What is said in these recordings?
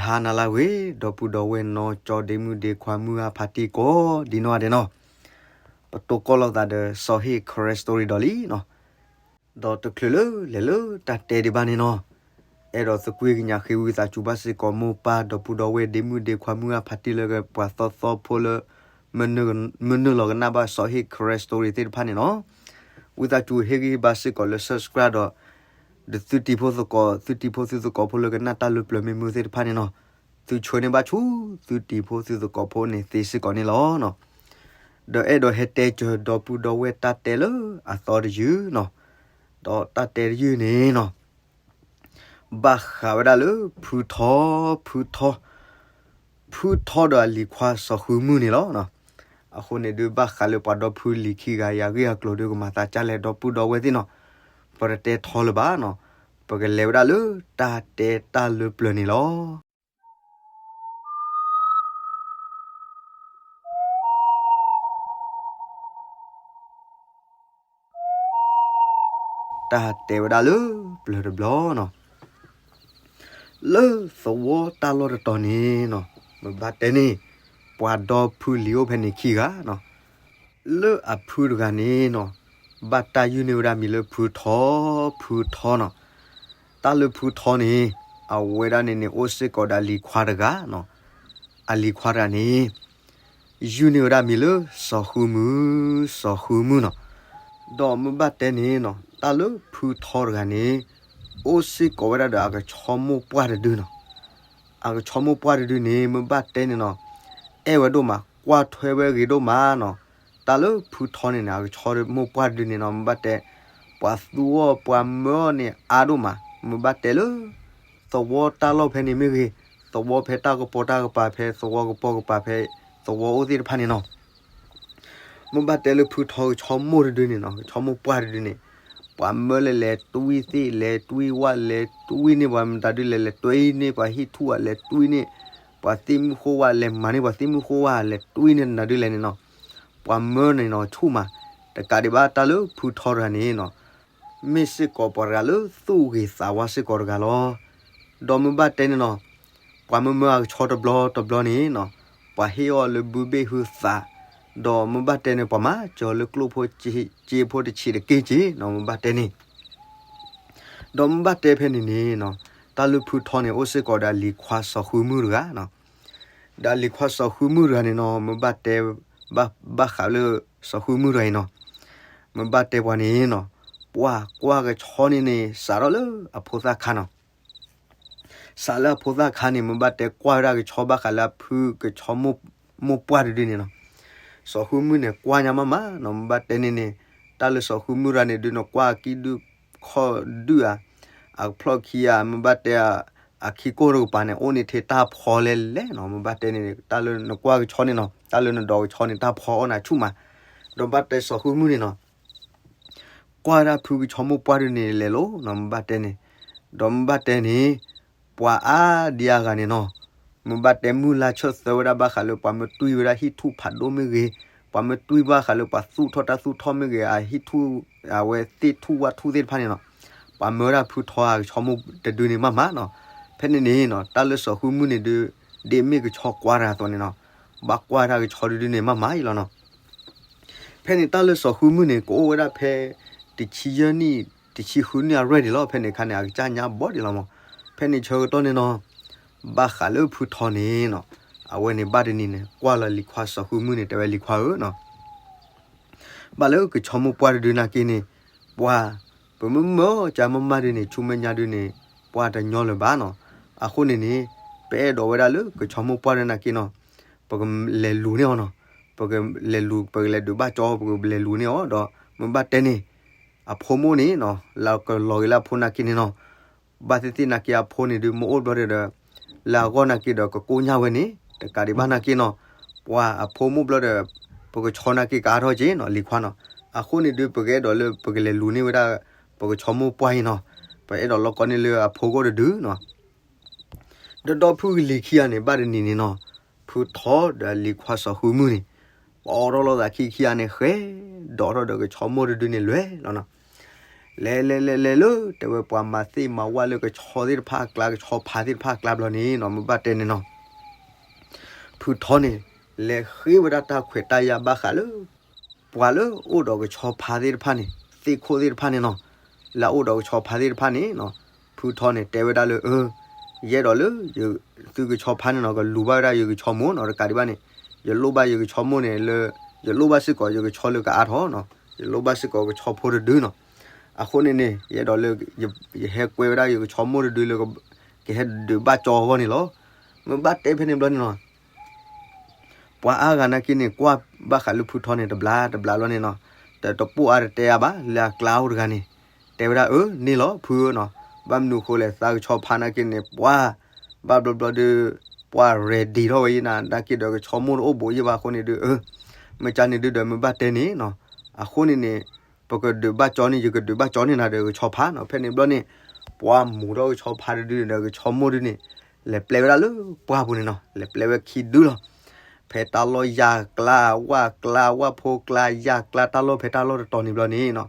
ဟါနၤလၢအဂ့ၤ ဒီပုၢ်ဒီဝဲၢ်နီၢ်ကၠီဒ့မုၣ်ဒ့ခွါမုၢ်ဂၢ်ဖးတံၢ်ကိးဒံနီၢ်ဂၤဒဲးနီၤ, ပတိၢ်ကီၢ်လိာ်သးဒီးစီၤဟ့ၣ် Karen Story ဒီးလံနီၤ, ဒီးတချုးလၢလဲၤလၢတၢ်တဲဒံးဘၣ်န့ၣ်နီၤ, အဲၣ်ဒိးသကွံာ်ကညးဃ့ဝံသးစူၤဘၣ်စ့ၢ်ကီးမိၢ်ပၢ်ဒီပုၢ်ဒီဝဲၢ်ဒ့မုၣ်ဒ့ခွါမုၢ်ဂၢ်ဖးတံၢ်လၢပှၤသီသီဖိလၢ မုၢ်နုာ်လီၤကနၣ်ဘၣ်စီၤဟ့ၣ် Karen Story သ့ၣ်တဖၣ်န့ၣ်နီၤ, ဝံသးစူၤဟ့ၣ်ဂံၢ်ဟ့ၣ်ဘါစ့ၢ်ကီးလၢ subscribe ဒီး ဒီးသုတံၤဖိသကိး သုတံၤဖိသုသကိးဖိလၢကနၣ်တၢ်လၢပျၢၤမ့ၢ်မုာ်သ့ၣ်တဖၣ်န့ၣ်နီၤ, သုဆှၢန့ၢ်ဘၣ်ဆူသုတံၤဖိသုသကိးဖိန့ၣ်သ့စ့ၢ်ကီးန့ၣ်လီၤ. ဒီးအဲၣ်ဒိးဟဲတဲစၢၤဒီပုၢ်ဒီဝဲၢ်တၢ်တဲလၢအသီတယုၢ်နီၤ, ဒီးတၢ်တဲတယုၢ်န့ၣ်နီၤ ဘၣ်ဃးဝဲဒၣ်လၢဖုထီ ဖုထီ ဖုထီဒီးအလံၤခွါစီၤဃုမုၢ်န့ၣ်လီၤ. အဃိန့ၣ်ဒုးဘၣ်ဃးလၢပှၤဒီဖုလံၤခံဂၤအံၤအဂ့ၢ်အကျိၤဒုးကမၤသးဒ်လဲၣ် ဒီပုၢ်ဒီဝဲၢ်သ့ၣ်နီၤ, ပတတဲထီလၢၤဘၣ်နီၤ, ပကလဲၤဝဲဒၣ်လၢတၢ်တဲတၢ်လၢပျၢၤန့ၣ်လီၤ. တၢ်တဲဝဲဒၣ်လၢပျၢၤတဘျီနီၤ, လၢသဝီတၢ်လီၢ်တတီၤန့ၣ်နီၤ, မ့ၢ်ဘၣ်တဲန့ၣ် ပှၤဒီဖုလံၤအိၣ်ဖဲန့ၣ်ခံဂၤနီၤ, လၢအဖုတဂၤန့ၣ်နီၤ, ဘၣ်တၢ်ယုၢ်န့ၢ်ဝဲဒၣ်မံၤလၢဖုထီ ဖုထီနီၤ, တၢ်လၢဖုထီန့ၣ် အဝဲဒၣ်န့ၣ်န့ၣ် အိၣ်စ့ၢ်ကီးဒီးအလံၤခွါတဂၤနီၤ, အလံၤခွါတဂၤန့ၣ် ယုၢ်န့ၢ်ဝဲဒၣ်မံၤလၢစီၤဃုမုၢ်, စီၤဃုမုၢ်နီၤ, ဒီးမ့ၢ်ဘၣ်တဲန့ၣ်နီၤ, တၢ်လၢဖုထီတဂၤန့ၣ် အိၣ်စ့ၢ်ကီးဝဲဒၣ်ဒီးအကဆီမိၢ်ပှၢ်တဒုနီၤ, အကဆီမိၢ်ပှၢ်တဒုန့ၣ် မ့ၢ်ဘၣ်တဲန့ၣ်နီၤ, အဲၣ်ဝဲဒိၣ်မး ကွၢ်ထွဲဝဲဂ့ၤဒိၣ်မးနီၤ, တၢ်လၢဖုထီန့ၣ်န့ၣ် အကဆီမိၢ်ပှၢ်တဒုန့ၣ်နီၤ, မ့ၢ်ဘၣ်တဲ ပှၤသူအီၤပှၤမၢအီၤန့ၣ်အါဒိၣ်မး, မ့ၢ်ဘၣ်တဲလၢ သဝီတၢ်လီၢ်ဖဲန့ၣ်မ့ၢ်ဂ့ၤ, သဝီဖဲတၢ်ကပီၤတၢ်ကပၤဖဲသဝီကပီၤကပၤဖဲသဝီအိၣ်သ့ၣ်တဖၣ်န့ၣ်နီၤ, မ့ၢ်ဘၣ်တဲလၢဖုထီကဆီမိၢ်တဒုန့ၣ်နီၤ, ကဆီမိၢ်ပှၢ်တဒုန့ၣ်, ပှၤမၢလဲၤလဲၤတွံၢ်သ့ၣ် လဲၤတွံၢ်ဝၣ် လဲၤတွံၢ်န့ၢ်ပှၤမတၤဒုလဲၣ် လဲၤတွံၢ်န့ၢ်ပှၤဟံၣ်ထူၣ်ဝၣ် လဲၤတွံၢ်န့ၢ်ပှၤသ့ၣ်မုၢ်ဃိဝၣ် လဲၤမၤန့ၢ်ပှၤသ့ၣ်မုၢ်ဃိဝၣ် လဲၤတွံၢ်န့ၢ်နၤဒုလဲၣ်န့ၣ်နီၤ, ပှၤမၢန့ၣ်နီၤဆူၣ်မး, တကးဒံးဘၣ်တၢ်လၢဖုထီတဂၤန့ၣ်နီၤ မ့ၢ်စ့ၢ်ကီးပှၤတဂၤလၢသူၣ်ဂ့ၤသးဝါစ့ၢ်ကီးတဂၤလီၤ. ဒီးမ့ၢ်ဘၣ်တဲန့ၣ်နီၤ, ပှၤမၢမၢအကဆီတဘျီတဘျီန့ၣ်နီၤ, ပှၤဟ့ၣ်အီၤလၢဘုဘ့ၣ်ဟုသး, ဒီးမ့ၢ်ဘၣ်တဲန့ၣ် ပှၤမၤစၢၤလၢကျိၣ်ဖိစ့ဖိတဆံးတက့ၢ်က့ၢ်နီၤ, မ့ၢ်ဘၣ်တဲန့ၣ် ဒီးမ့ၢ်ဘၣ်တဲဖဲန့ၣ်န့ၣ်နီၤ, တၢ်လၢဖုထီန့ၣ် အိၣ်စ့ၢ်ကီးဒီးအလံၤခွါစီၤဃုမုၢ်တဂၤနီၤ, ဒီးအလံၤခွါစီၤဃုမုၢ်တဂၤန့ၣ်နီၤ, မ့ၢ်ဘၣ်တဲ ဘၣ်ဃးလၢစီၤဃုမုၢ်တဂၤအံၤနီၤ, မ့ၢ်ဘၣ်တဲပှၤန့ၣ်နီၤ, ပှၤကွၢ်ကဆီန့ၣ်န့ၣ် စးထီၣ်လၢအဖိသၣ်ခါနီၤ, စးလၢအဖိသၣ်ခါန့ၣ် မ့ၢ်ဘၣ်တဲကွၢ်ဝဲဒၣ်ကဆီဘၣ်ဃးလၢအဖုကဆီမိၢ်ပှၢ်တဒုန့ၣ်နီၤ, စီၤဃုမုၢ်န့ၣ် ကွၢ်ညါမးမးနီၤ, မ့ၢ်ဘၣ်တဲန့ၣ်န့ၣ်, တၢ်လၢစီၤဃုမုၢ်တဂၤန့ၣ်ဒုးန့ၣ် ကွၢ်ကံၣ်ဒုၣ်ခီၣ်ဒုၣ်ဧါ, အဖျီၣ်ခံဧါ, မ့ၢ်ဘၣ်တဲ အခံကိၢ်တကပၤန့ၣ် အိၣ်န့ၢ်ထဲတၢ်ဖီလဲၣ်လဲၣ်နီၤ, မ့ၢ်ဘၣ်တဲန့ၣ် တၢ်လၢနကွၢ်ကဆီန့ၣ်နီၤ, တၢ်လၢနဒိးကဆီန့ၣ် တၢ်ဖီအီၣ်နၤဆူၣ်မး, ဒီးဘၣ်တဲစီၤဃုမုၢ်န့ၣ်နီၤ ကွၢ်ဝဲဒၣ်ဖုကဆီမိၢ်ပှၢ်ဒုန့ၣ်လဲၤလီၤနီၤ, မ့ၢ်ဘၣ်တဲန့ၣ်, ဒီးမ့ၢ်ဘၣ်တဲန့ၣ်, ပှၤအါဒံအါဂၤန့ၣ်နီၤ, မ့ၢ်ဘၣ်တဲမုၢ်လၢ်ဆၢၣ်သၢဝဲဒၣ်ဘၣ်ဃးလၢပှၤမ့ၢ်တွံၢ်ဝဲဒၣ်ဟံၣ်ထူၣ်ဖးဒိၣ်မ့ၢ်ဂ့ၤ, ပှၤမ့ၢ်တွံၢ်ဘၣ်ဃးလၢပှၤသူၣ်ထီၣ်တၢ်သူၣ်ထီၣ်မ့ၢ်ဂ့ၤ, အဟံၣ်ထူၣ် အဝဲသ့ၣ်ထူၣ်ဝၣ်ထူၣ်သ့ၣ်တဖၣ်န့ၣ်နီၤ, ပှၤမၢဝဲဒၣ်ဖုထီအကဆီမိၢ်တဒုန့ၣ်မးမးနီၤ, ဖဲန့ၣ်န့ၣ်နီၤ တၢ်လၢစီၤဃုမုၢ်န့ၣ်ဒုး ဒ်မ့ၢ်ကဆီကွၢ်တဂၤအသိးန့ၣ်နီၤ, ဘၣ်ကွၢ်တၢ်ကဆီတဒုန့ၣ်မးမးအံၤလီၤနီၤ. ဖဲန့ၣ်တၢ်လၢစီၤဃုမုၢ်န့ၣ် ကအိၣ်ဝဲဒၣ်ဖဲ တဆံယဲၢ်နံၣ် တဆံဃုနံၣ်အရွဲၣ်ဒံးလီၤ, ဖဲန့ၣ်အခါန့ၣ် အကစၢ်ညါဘီဒံးလီၤမး, ဖဲန့ၣ်ဆၢကတီၢ်န့ၣ်နီၤ, ဘၣ်ဃးလၢဖုထီန့ၣ်နီၤ, အဝဲန့ၣ်ဘၣ်တနံၤန့ၣ် ကွၢ်လီၤလံၤခွါစီၤဃုမုၢ်န့ၣ် တဲဝဲလံၤခွါဧၢနီၤ ဘၣ်လၢကဆီမိၢ်ပှၢ်တဒုနာ်က့န့ၣ်, ပှၤ, ပမ့ၢ်မၢအီၤကမၢမၢဒုန့ၣ် ဆူမဲာ်ညါဒုန့ၣ်, ပှၤတညီလၢၤဘၣ်နီၤ. အဃိန့ၣ်န့ၣ်, ပအဲၣ်ဒိးဝဲဒၣ်လၢကဆီမိၢ်ပှၢ်တဒုနာ်က့နီၤ, ပကလဲၤလူၤန့ၢ်အီၤနီၤ, ပကလဲၤလူၤ, ပကလဲၤဒုးဘၣ်ကၠီ ပကလဲၤလူၤန့ၢ်အီၤဒီး မ့ၢ်ဘၣ်တဲန့ၣ်, အဖိမုၣ်န့ၣ်နီၤ, လၢကလီၤဂ့ၤလၢအဖိနာ်က့န့ၣ်နီၤ ဘၣ်သ့ၣ်သ့ၣ်နာ်က့အဖိန့ၣ်ဒုး မ့ၢ်အိၣ်ဘျီဒီး, လၢအဂီၢ်နာ်က့ဒီးကကိညၢ်ဝဲန့ၣ်, တကးဒံးဘၣ်နာ်က့နီၤ, ပှၤအဖိမုၣ်ဘျီဒီး, ပကဆီနာ်က့ကအါထီၣ်က့နီၤ လံၤခွါနီၤ. အဃိန့ၣ်ဒုး ပကအဲၣ်ဒိးလၢပကလဲၤလူၤန့ၢ်ဝဲဒၣ်, ပကဆီမိၢ်ပှၢ်အံၤနီၤ, ပအဲၣ်ဒိးလီၢ်ကီန့ၢ်လၢအဖိဂီၢ်တဒုနီၤ ဒီးဒီဖုကလံၤခံဂၤန့ၣ် ဘၣ်တနံၤန့ၣ်နီၤ, ဖုထီဒီးလံၤခွါစီၤဃုမုၢ်န့ၣ်, ပအိးထီၣ်လိာ်သးခံခံဂၤန့ၣ် ဃဲ, ဒိးထီၣ်ဒီးကဆီမိၢ်တဒုန့ၣ်လဲၤလီၤနီၤ. လဲၤလဲၤလဲၤလဲၤလၢ တဲဝဲပှၤမၤသ့ၣ်မၤဝၣ်လၢကဆီသ့ၣ်တဖၣ်အကျါ ကဆီဖါသ့ၣ်တဖၣ်အကျါဘျီန့ၣ်နီၤ မ့ၢ်ဘၣ်တဲန့ၣ်နီၤ ဖုထီန့ၣ် လဲၤဃ့ဝဲဒၣ်တၢ်ခွဲးတၢ်ယာ်ဘၣ်ဃးလၢ ပှၤလၢအိၣ်ဒီးကဆီဖါသ့ၣ်တဖၣ်န့ၣ် သ့ၣ်ခိၣ်သ့ၣ်တဖၣ်န့ၣ်နီၤ လၢအအိၣ်ဒီးကဆီဖါသ့ၣ်တဖၣ်န့ၣ်နီၤ ဖုထီန့ၣ် တဲဝဲဒၣ်လၢ အၢ ယအဲၣ်ဒိးလၢ သုကဆီဖါန့ၣ်နီၤ ကလူၤဘၣ်ဝဲဒၣ်ယကဆီမိၢ်နီၤ တကးဒံးဘၣ်န့ၣ် ယလိၣ်ဘၣ်ယကဆီမိၢ်န့ၣ်လၢ ယလိၣ်ဘၣ်စ့ၢ်ကီးယကဆီလၢကအါထီၣ်နီၤ ယလိၣ်ဘၣ်စ့ၢ်ကီးကဆီဖိတဒုနီၤ အဃိန့ၣ်န့ၣ် ယအဲၣ်ဒိးလၢ ယဟဲကွဲဝဲဒၣ်ယကဆီမိၢ်တဒုလၢ ကဟဲဒုးဘၣ်ကၠီအဂီၢ်န့ၣ်လီၤ. မ့ၢ်ဘၣ်တဲဖဲန့ၣ်ဘျီန့ၣ်နီၤ ပှၤအါဂၤနာ်က့န့ၣ် ကွၢ်ဘၣ်ဃးလၢဖုထီန့ၣ် တဘျါတဘျါဘျီန့ၣ်နီၤ တပိာ်အါတတဲအါဘၣ် လၢအကျါအိၣ်တဂၤန့ၣ် တဲဝဲဒၣ် အၢ န့ၣ်လီၤ ဖုဧၢနီၤ ဘၣ်မနုၤအဃိလဲၣ် သးကဆီဖါနာ်က့န့ၣ် ပှၤ ဘၣ်ဘျီဘျီဒုး ပှၤ ready ထီၣ်ဝဲယနၤ နာ်က့ဒီးကဆီမိၢ်တအိၣ်ဘူးယဘၣ်အဃိန့ၣ်ဒုး အၢ မ့ၢ်ကန့ၣ်ဒုးဒီးမ့ၢ်ဘၣ်တဲန့ၣ်နီၤ အဃိန့ၣ်န့ၣ် ပကဒုးဘၣ်ကၠီန့ၣ် ယကဒုးဘၣ်ကၠီန့ၢ်နၤဒီးကဆီဖါနီၤ ဖဲန့ၣ်ဘျီန့ၣ် ပှၤမိၢ်ထီၣ်ကဆီဖါတဒုန့ၣ်ဒီးကဆီမိၢ်ဒုန့ၣ် လဲၤပျဲဝဲဒၣ်လၢပှၢ်ပူၤန့ၣ်နီၤ လဲၤပျဲဝဲခံဒုလီၤ ဖဲတၢ်လီၢ်ယၤကျါ ဝၣ်ကျါ ဝၣ်ဖိကျါ ယၤကျါ တၢ်လီၢ်ဖဲတၢ်လီၢ်တတီၤန့ၣ်ဘျီန့ၣ်နီၤ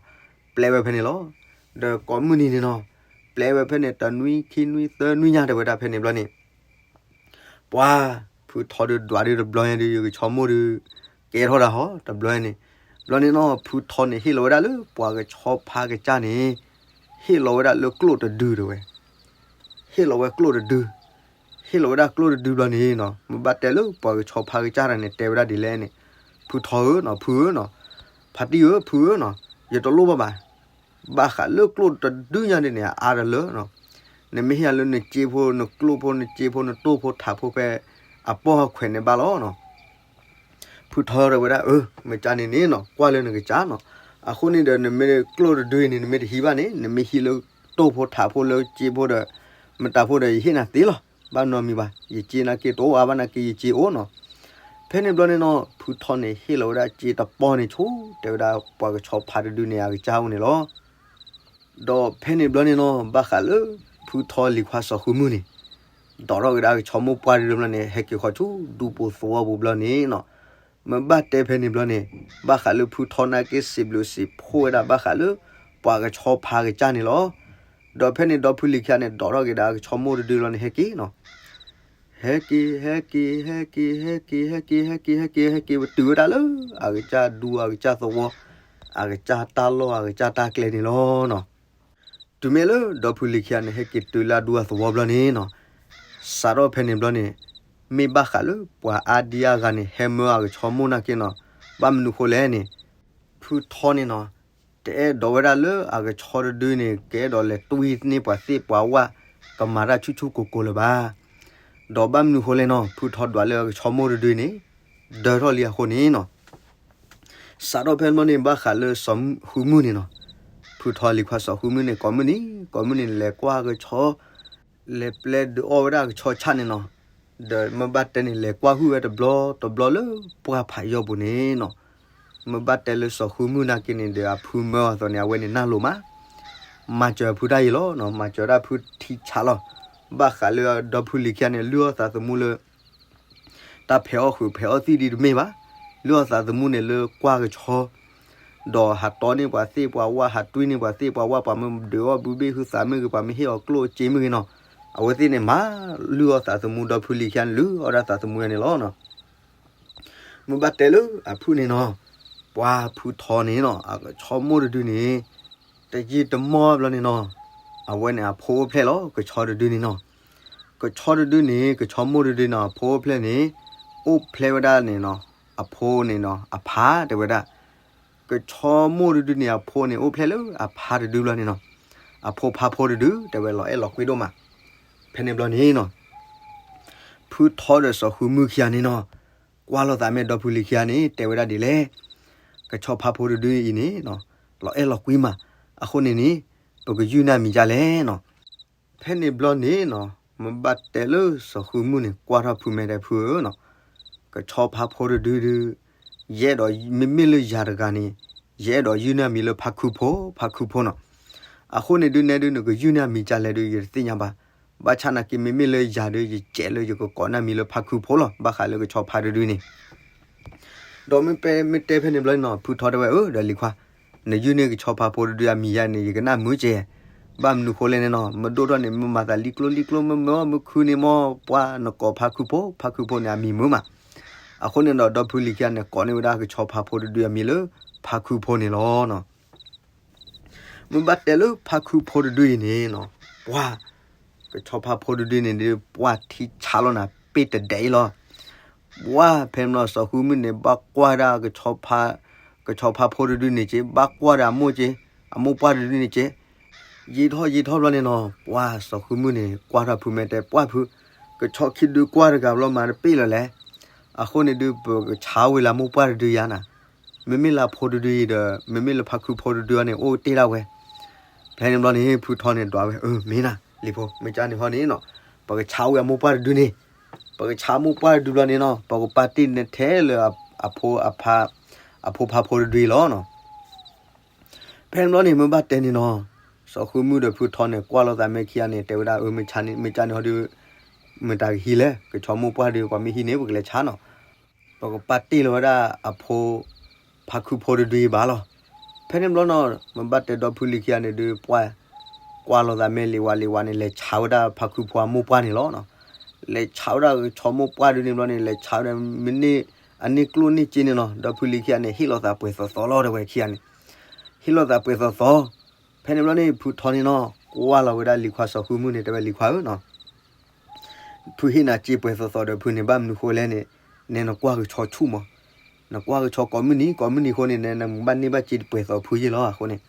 ပျဲဝဲဖဲန့ၣ်လီၤ. ဒီးကိးမုၢ်နံၤန့ၣ်နီၤ ပျဲဝဲဖဲန့ၣ် တနွံခံနွံသၢနွံညါ တဲဝဲဒၣ်ဖဲန့ၣ်ဘျီန့ၣ် ပှၤ ဖုထီဒုးဒွးဒုးတဘျီညါဒုး ယကဆီမိၢ်ဒုး ကဲထီၣ်ဒၣ်ဟီ တဘျီန့ၣ် ဘျီန့ၣ်နီၤ ဖုထီန့ၣ် ဟ့ၣ်လီၤဝဲဒၣ်လၢ ပှၤကဆီဖါကစၢ်န့ၣ် ဟ့ၣ်လီၤဝဲဒၣ်လၢကျိၣ်တဒုတဲဝဲ ဟ့ၣ်လီၤဝဲကျိၣ်တဒု ဟ့ၣ်လီၤဝဲဒၣ်ကျိၣ်တဒုဘျီန့ၣ်နီၤ မ့ၢ်ဘၣ်တဲလၢပှၤကဆီဖါကစၢ်တဂၤန့ၣ် တဲဝဲဒၣ်ဒ်လဲၣ်န့ၣ် ဖုထီဧၢနီၤ ဖုဧၢနီၤ ဖါတံၢ်ဧၢ ဖုဧၢနီၤ ယတလိၣ်ဘၣ်ဘၣ် ဘၣ်ဃးလၢကျိၣ်တဒုညါဒ်န့ၣ် အါတလၢနီၤ နမ့ၢ်ဟ့ၣ်ယၤလၢနစ့ဖိ နကျိၣ်ဖိ နစ့ဖိ နတိၢ်ဖိထးဖိဖဲ အပီၢ်အခွဲးန့ၣ်ဘၣ်လီၤနီၤ ဖုထီတဲဝဲဒၣ် အၢ မ့ၢ်ကန့ၣ်န့ၣ်နီၤ ကွၢ်လၢနကစၢ်နီၤ အဃိန့ၣ်ဒီး နမ့ၢ်ကျိၣ်တဒုအံၤန့ၣ် နမ့ၢ်တဟံးဘၣ်န့ၣ် နမ့ၢ်ဟံးလၢတိၢ်ဖိထးဖိလၢစ့ဖိဒီး မတၤဖိဒီး ယဟ့ၣ်နၤသ့လီၤ ဘၣ်နီတမံၤဘၣ် ယစ့နာ်က့တအိၣ်အါဘၣ်နာ်က့ ယစ့အိၣ်နီၤ ဖဲန့ၣ်ဘျီန့ၣ်နီၤ ဖုထီန့ၣ် ဟ့ၣ်လီၤဝဲဒၣ်စ့တပီၢ်န့ၣ်ဆိ တဲဝဲဒၣ်ပှၤကဆီဖါတဒုန့ၣ် အကစၢ်အိၣ်န့ၣ်လီၤ ဒီးဖဲန့ၣ်ဘျီန့ၣ်နီၤ ဘၣ်ဃးလၢ ဖုထီလံၤခွါစီၤဃုမုၢ်န့ၣ် ဒိးထီၣ်က့ၤဒၣ်အကဆီမိၢ်ပှၢ်တဒုဘျီန့ၣ် ဟဲက့ၤဃီၤဆူဒူပူၤသဝီပူၤဘျီန့ၣ်နီၤ မ့ၢ်ဘၣ်တဲဖဲန့ၣ်ဘျီန့ၣ် ဘၣ်ဃးလၢဖုထီနာ်က့ စံးဘျုးစံးဖှိၣ်ဝဲဒၣ်ဘၣ်ဃးလၢ ပှၤကဆီဖါကစၢ်န့ၣ်လီၤ. ဒီးဖဲန့ၣ်ဒီဖုလံၤခံဂၤန့ၣ် ဒိးထီၣ်က့ၤဒၣ်အကဆီမိၢ်တဒုလီၤန့ၣ် ဟဲက့ၤနီၤ ဟဲက့ၤ ဟဲက့ၤ ဟဲက့ၤ ဟဲက့ၤ ဟဲက့ၤ ဟဲက့ၤ ဟဲက့ၤ ဟဲက့ၤ တုၤဝဲဒၣ်လၢ အကစၢ်ဒူအကစၢ်သဝီ အကစၢ်တၢ်လီၢ်အကစၢ်တၢ်ကျဲန့ၣ်လီၤနီၤ. တုၤမ့ၢ်လၢဒီဖုလံၤခံဂၤန့ၣ် ဟဲက့ၤတုၤလၢအဒူအသဝီဘျီန့ၣ်နီၤ စးထီၣ်ဖဲန့ၣ်ဘျီန့ၣ် မ့ၢ်ဘၣ်ဃးလၢပှၤအါဒံအါဂၤန့ၣ် ဟဲမၢအကဆီမိၢ်နာ်က့နီၤ ဘၣ်မနုၤဃိလဲၣ်န့ၣ် ဖုထီန့ၣ်နီၤ တအဲၣ်ဒိးဝဲဒၣ်လၢအကဆီတဒုန့ၣ် ကအဲၣ်ဒိးလဲၤတွံၢ်န့ၢ်ပှၤသ့ၣ်ပှၤဝၣ် ကမၤတၢ်ဆူၣ်ဆူၣ်ကိၢ်ကိၢ်လၢၤဘၣ်. ဒီးဘၣ်မနုၤဃိလဲၣ်နီၤ ဖုထီဒွးလၢအကဆီမိၢ်တဒုန့ၣ် ဒၢထီၣ်လံအဃိန့ၣ်နီၤ စးထီၣ်ဖဲန့ၣ်ဘျီန့ၣ် ဘၣ်ဃးလၢစီၤဃုမုၢ်န့ၣ်နီၤ ဖုထီလံၤခွါစီၤဃုမုၢ်န့ၣ် ကိးမုၢ်နံၤ ကိးမုၢ်နံၤ လဲၤကွၢ်ကဆီ လဲၤပျဲဒုးအီၣ်ဝဲဒၣ်အကဆီဆၣ်န့ၣ်နီၤ ဒီးမ့ၢ်ဘၣ်တဲန့ၣ် လဲၤကွၢ်ဟုၣ်ဝဲတဘျီတဘျီလၢပှၢ်ဖးယီၢ်ပူၤန့ၣ်နီၤ မ့ၢ်ဘၣ်တဲလၢစီၤဃုမုၢ်နာ်က့န့ၣ်ဒီး အဖုမၢအီၤအသိးန့ၣ် အဝဲန့ၣ်နၢ်လိၤမး မၤစၢၤအဖုတၢ်ယံၤလီၤနီၤ မၤစၢၤဒၣ်ဖုထံဆးလီၤ. ဘၣ်ဃးလၢဒီဖုလံၤခံဂၤန့ၣ် လုၢ်အီၣ်သးသမူလၢ တၢ်ဖဲးအီၣ်ဃုာ်ဖဲးအီၣ်သံၣ်ဒ်တမ့ၢ်ဘၣ်. လုၢ်အီၣ်သးသမူန့ၣ်လၢကွၢ်ကဆီ ဒီးဟးတီန့ၢ်ပှၤသ့ၣ်ပှၤဝၣ် ဟးတွံၢ်န့ၢ်ပှၤသ့ၣ်ပှၤဝၣ် ပှၤမ့ၢ်ဒုးအီၣ်ဘုဘ့ၣ်ဟုသးမ့ၢ်ဂ့ၤ ပှၤမ့ၢ်ဟ့ၣ်အီၤကျိၣ်စ့မ့ၢ်ဂ့ၤနီၤ အဝဲသ့ၣ်န့ၣ် မၤလုၢ်အီၣ်သးသမူဒီဖုလံၤခံဂၤန့ၣ် လုၢ်အီၣ်ဒၣ်သးသမူယၤန့ၣ်လီၤ. မ့ၢ်ဘၣ်တဲလၢအဖုန့ၣ်နီၤ, ပှၤဖုထီန့ၣ်နီၤ အကဆီမိၢ်တဒုန့ၣ် တယံာ်တမီၢ်ဘျီန့ၣ်နီၤ, အဝဲန့ၣ်အဖိအိၣ်ဖျဲၣ်လီၤ ကဆီတဒုန့ၣ်နီၤ. ကဆီတဒုန့ၣ် ကဆီမိၢ်တဒုန့ၣ် အဖိအိၣ်ဖျဲၣ်န့ၣ် အိၣ်ဖျဲၣ်ဝဲဒၣ်န့ၣ်နီၤ, အဖိန့ၣ်နီၤ အဖါတဲဝဲဒၣ် ကဆီမိၢ်တဒုန့ၣ် အဖိန့ၣ် အိၣ်ဖျဲၣ်လၢအဖါတဒုဘျီန့ၣ်နီၤ, အဖိဖါဖိတဒု တဲဝဲလီၤအဲၣ်လီၤကွံဒိၣ်မး. ဖဲန့ၣ်ဘျီန့ၣ်နီၤ, ဖုထီဒီးစီၤဃုမုၢ်ခံဂၤန့ၣ်နီၤ, ကွၢ်လိာ်သးမ့ၢ်ဒီဖုလံၤခံဂၤန့ၣ် တဲဝဲဒၣ်ဒ်လဲၣ်, ကဆီဖါဖိတဒုအံၤန့ၣ်နီၤ, လီၤအဲၣ်လီၤကွံမး, အဃိန့ၣ်န့ၣ် ပကယုၢ်န့ၢ်အမံၤဒ်လဲၣ်နီၤ. ဖဲန့ၣ်ဘျီန့ၣ်နီၤ, မ့ၢ်ဘၣ်တဲလၢစီၤဃုမုၢ်န့ၣ် ကွၢ်ထီၣ်ဖုမဲာ်တဲဖုဧၢနီၤ, ကဆီဖါဖိတဒုဒု, ယအဲၣ်ဒိးမ့မ့ၢ်လၢယၤတဂၤန့ၣ်, ယအဲၣ်ဒိးယုၢ်န့ၢ်အမံၤလၢဖါခုဖိ, ဖါခုဖိနီၤ. အဃိန့ၣ်ဒု နဲဒု နကယုၢ်န့ၢ်အမံၤဒ်လဲၣ်ဒု ယတသ့ၣ်ညါဘၣ်. ဘၣ်ဆၣ်နာ်က့ မ့မ့ၢ်လၢယၤဒု ယစဲးလၢယကကိးန့ၢ်အမံၤလၢဖါခုဖိလီၤ, ဘၣ်ဃးလၢကဆီဖါတဒုန့ၣ် ဒီးမ့ၢ်တဲဖဲန့ၣ်ဘျီနီၤ, ဖုထီတဲဝဲ အၢ ဒီးလံၤခွါ, နယုၢ်န့ၢ်ကဆီဖါဖိတဒုအမံၤယါန့ၣ် ယကနၣ်မုာ်ကဲ, ဘၣ်မနုၤဃိလဲၣ်န့ၣ်နီၤ, မ့ၢ်ဒိၣ်ထီၣ်န့ၣ် မ့ၢ်မၤသးလံကျိၣ်လံကျိၣ် မ့ၢ်မ့ၢ်မ့ၢ်ခုန့ၣ်မ့ၢ်ပှၤနကိးဖါခုဖိ, ဖါခုဖိန့ၣ်အမံၤမုာ်မး. အဃိန့ၣ်ဒီး ဒီဖုလံၤခံဂၤန့ၣ် ကိးန့ၢ်ဝဲဒၣ်ကဆီဖါဖိတဒုအမံၤလၢ ဖါခုဖိန့ၣ်လီၤနီၤ. မ့ၢ်ဘၣ်တဲလၢဖါခုဖိတဒုအံၤန့ၣ်နီၤ, ပှၤ ကဆီဖါဖိတဒုန့ၣ်ဒီး ပှၤထံဆါလီၤနၤ ပ့ၢ်တဒဲးအံၤလီၤ. ပှၤဖဲန့ၣ်ဘျီစီၤဃုမုၢ်န့ၣ် ဘၣ်ကွၢ်ဒၣ် ကဆီဖါဖိတဒုန့ၣ်က့, ဘၣ်ကွၢ်ဒီးအမိၢ်က့, အမိၢ်ပှၢ်တဒုန့ၣ်က့, ယံာ်ထီၣ်ယံာ်ထီၣ်ဘျီန့ၣ်နီၤ, ပှၤစီၤဃုမုၢ်န့ၣ် ကွၢ်ထီၣ်ဖုမဲာ်တဲ ပှၢ်ဖု, ကဆီခံဒုကွၢ်တဂၤဘျီမၤတပ့ၢ်လၢၤလဲၣ်. အဃိန့ၣ်ဒုး ပကဆါဝံၤလၢမိၢ်ပှၢ်တဒုယါနၤ, မ့မ့ၢ်လၢဖိတဒုအံၤဒီး မ့မ့ၢ်လၢဖါခုဖိတဒုအံၤန့ၣ် အိၣ်တ့ၢ်ဒၣ်ဝဲ. ဖဲန့ၣ်ဘျီန့ၣ် ဖုထီန့ၣ်ဒွးဝဲ, အၢ မ့ၢ်နၤ လံၤဖိ, မ့ၢ်ကန့ၣ်ဟီန့ၣ်နီၤ, ပကဆါဝံၤအမိၢ်ပှၢ်တဒုန့ၣ်, ပကဆါမိၢ်ပှၢ်တဒုဘျီန့ၣ်နီၤ, ပကပာ်တ့ၢ်နထဲလၢအဖိအဖါ, အဖိဖါဖိတဒုအံၤလီၤနီၤ. ဖဲန့ၣ်ဘျီန့ၣ် မ့ၢ်ဘၣ်တဲန့ၣ်နီၤ, စီၤဃုမုၢ်ဒီးဖုထီန့ၣ် ကွၢ်လိာ်သးမဲာ်ခံဂၤန့ၣ် တဲဝဲဒၣ် အၢ မ့ၢ်ကန့ၣ်ဟီဒီး မ့ၢ်တၢ်ကဟံးလဲၣ်, ကဆီမိၢ်ပှၢ်ဒီး ပှၤမ့ၢ်ဟံးန့ၣ် ပကလဲၤဆါနီၤ. ပကပာ်တ့ၢ်လီၤဝဲဒၣ်အဖိ ဖါခုဖိတဒုအံၤဘၣ်လီၤ. ဖဲန့ၣ်ဘျီနီၤ မ့ၢ်ဘၣ်တဲဒီဖုလံၤခံဂၤန့ၣ်ဒုး ပှၤ ကွၢ်လိာ်သးမဲာ်လံၤဝါလံၤဝါန့ၣ် လဲၤဆါဝဲဒၣ်ဖါခုဖိအမိၢ်ပှၢ်န့ၣ်လီၤ. လဲၤဆါဝဲဒၣ်ကဆီမိၢ်ပှၢ်ဒုန့ၣ်ဘျီန့ၣ် လဲၤဆါဝဲဒၣ်မ့ၢ်န့ၢ် အန့ၢ်ကျိၣ်န့ၢ်စ့န့ၣ်နီၤ, ဒီဖုလံၤခံဂၤန့ၣ် ဟ့ၣ်လိာ်သးပှဲၤသီသီလီၤ တဲဝဲခံဂၤန့ၣ်, ဟ့ၣ်လိာ်သးပှဲၤသီသီ. ဖဲန့ၣ်ဘျီန့ၣ် ဖုထီန့ၣ်နီၤ ကွၢ်လီၤဝဲဒၣ်လံၤခွါစီၤဃုမုၢ်န့ၣ် တဲဝဲလံၤခွါဧၢနီၤ ဖုဟ့ၣ်နၤစ့ပှဲၤသီသီဒီး ဖုန့ၣ်ဘၣ်မနုၤဃိလဲၣ်န့ၣ်, နဲနကွၢ်ကဆီဆူၣ်မး, နကွၢ်ကဆီကိးမုၢ်နံၤ ကိးမုၢ်နံၤအဃိန့ၣ် နဘၣ်န့ၢ်ဘၣ်စ့ပှဲၤသီဖုယ့ၢ်လီၤအဃိန့ၣ်,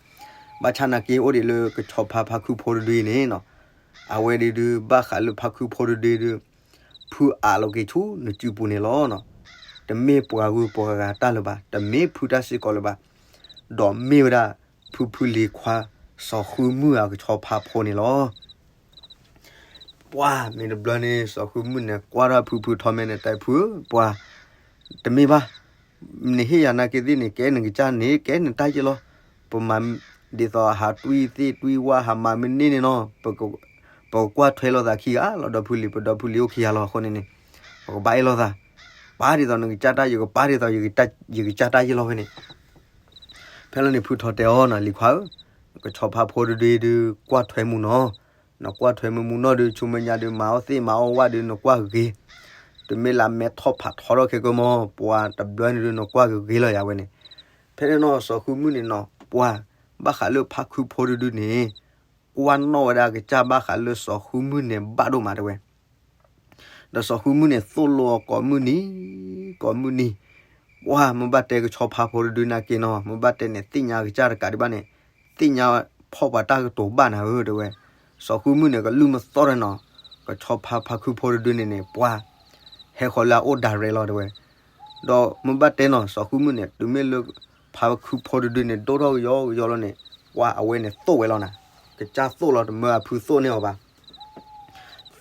ဘၣ်ဆၣ်နာ်က့အိၣ်ဒံးလၢကဆီဖါဖါခုဖိတဒုအံၤန့ၣ်နီၤ, အဝဲဒုးဒုး ဘၣ်ဃးလၢဖါခုဖိတဒုဒုး ဖုအးလီၤက့ၤဆူနစုပူၤန့ၣ်လီၤနီၤ. တမ့ၢ်ပှၤဂုၤပှၤဂၤတၢ်လၢၤဘၣ်, တမ့ၢ်ဖုတၢ်စ့ၢ်ကီးလၢၤဘၣ်, ဒီးမ့ၢ်ဝဲဒၣ် ဖုဖုလံၤခွါ စီၤဃုမုၢ်အကဆီဖါဖိန့ၣ်လီၤ. ပှၤမ့ၢ်တဘျီန့ၣ် စီၤဃုမုၢ်န့ၣ် ကွၢ်ထီၣ်ဖုဖုထီမဲာ်န့ၣ် တဲဖုဧၢ ပှၤ တမ့ၢ်ဘၣ်, နဟ့ၣ်ယၤနာ်က့သ့ၣ်န့ၣ် ကဲနကစၢ်န့ၣ် ကဲနတၢ်ယ့ၢ်လီၤ. ပမၤဒ်သိးဟးတွံၢ်သ့ၣ်တွံၢ်ဝၣ် ဟးမၤမ့ၢ်န့ၢ်န့ၣ်နီၤ, ပကကွၢ်ထွဲလိာ်သးခံဂၤလီၤ. ဒီဖုလံၤ ပဒီဖုလံၤအိၣ်ခံဂၤလီၤအဃိန့ၣ်န့ၣ်, ပကဘၣ်အ့ၣ်လိာ်သး, ပာ်ဒ်သိးနကစၢ်တၢ် ယကပာ်ဒ်သိး ယကစၢ်တၢ်ယ့ၢ်လီၤဝဲန့ၣ်. ဖဲလီၤန့ၣ် ဖုထီတဲအီၤနီၤ လံၤခွါဧၢ, ကဆီဖါဖိတဒုဒုး ကွၢ်ထွဲမုၢ်နီၤ, နကွၢ်ထွဲမုၢ်မုၢ်နီၢ်ဒုး ဆူမဲာ်ညါဒုး မၤအီၣ်သ့ၣ်မၤအီၣ်ဝၣ်ဒုး နကွၢ်ဂ့ၤ, တမ့ၢ်လၢမဲထီၣ်ဖးထီထီၣ်ခဲကမီၤ, ပှၤတဘျီန့ၣ်ဒုး နကွၢ်ဂ့ၤဂ့ၤလီၤယၤဝဲန့ၣ်. ဖဲန့ၣ်နီၤ စီၤဃုမုၢ်န့ၣ်နီၤ ပှၤ ဘၣ်ဃးလၢဖါခုဖိတဒုန့ၣ် ကွၢ်နီၣ်ဝဲဒၣ်ကစၢ်ဘၣ်ဃးလၢစီၤဃုမုၢ်န့ၣ်ဘၣ်ဒိၣ်မးတဲဝဲ ဒီးစီၤဃုမုၢ်န့ၣ် သိၣ်လိအီၤကိးမုၢ်နံၤ, ကိးမုၢ်နံၤ, ပှၤ မ့ၢ်ဘၣ်တဲကဆီဖါဖိတဒုနာ်က့နီၤ, မ့ၢ်ဘၣ်တဲန့ၣ် သ့ၣ်ညါကစၢ်တကးဒံးဘၣ်န့ၣ်, သ့ၣ်ညါဖီၣ်ပှၤတၢ်ကတိၤဘၣ်နၤဧၢ တဲဝဲ. စီၤဃုမုၢ်န့ၣ် ကလုၢ်မသီၣ်ဒီးနီၤ, ကဆီဖါဖါခုဖိတဒုန့ၣ်န့ၣ် ပှၤ ဟဲဃီၤလၢအအိၣ် direct လီၤတဲဝဲ. ဒီးမ့ၢ်ဘၣ်တဲနီၤ စီၤဃုမုၢ်န့ၣ် တုၤမ့ၢ်လၢ ဖါခုဖိတဒုန့ၣ် ဒိၣ်ထီၣ်ကယီကယီလီၤန့ၣ်, ပှၤအဝဲန့ၣ်သိၣ်ဝဲလီၤနၤ, ကစၢ်သိၣ်လီၤ တမၢအဖုသိၣ်န့ၢ်အီၤဘၣ်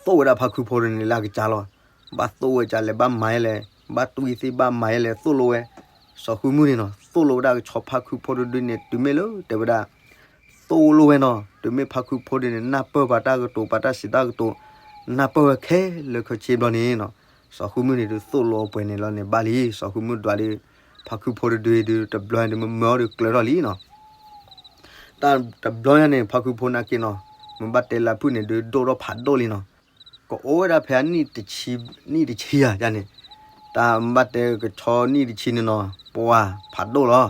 သိၣ်ဝဲဒၣ်ဖါခုဖိတဒုန့ၣ်လၢအကစၢ်လီၤ. ဘၣ်သိၣ်ဝဲကစၢ်လဲၣ် ဘၣ်မၤယဲလဲၣ်, ဘၣ်တွံၢ်သ့ၣ်ဘၣ်မၤယဲလဲၣ် သိၣ်လိဝဲ. စီၤဃုမုၢ်န့ၣ်နီၤ သိၣ်လိဝဲဒၣ်ကဆီဖါခုဖိတဒုန့ၣ် တုၤမ့ၢ်လၢတဲဝဲဒၣ် သိၣ်လိဝဲနီၤ, တုၤမ့ၢ်ဖါခုဖိတဒုန့ၣ် နၢ်ပၢၢ်ပှၤတၢ်ကတိၤ ပှၤတၢ်စံးတၢ်ကတိၤ နၢ်ပၢၢ်ဝဲခဲလၢာ်ခဲဆ့ဘျီန့ၣ်နီၤ, စီၤဃုမုၢ်န့ၣ်ဒုး သိၣ်လိအပှဲၤန့ၣ်လီၤန့ၣ် ဘၣ်လံ. စီၤဃုမုၢ်ဒွးဒီး ဖါခုဖိတဒုဒုး တဘျီဒုး မၢမၢအီၤဒီးကျၢၤထီၣ်လံနီၤ. တၢ်တဘျီညါန့ၣ် ဖါခုဖိနာ်က့နီၤ, မ့ၢ်ဘၣ်တဲလၢဖုၣ်န့ၣ်ဒုး ဒိၣ်ထီၣ်ဖးဒိၣ်လံနီၤ. ကအိၣ်ဝဲဒၣ်ဖဲအနံၣ်တဆံ, နံၣ်တဆံယၤန့ၣ်, တၢ်မ့ၢ်ဘၣ်တဲကဆီနံၣ်တဆံန့ၣ်နီၤ, ပှၤဖးဒိၣ်လီၤ.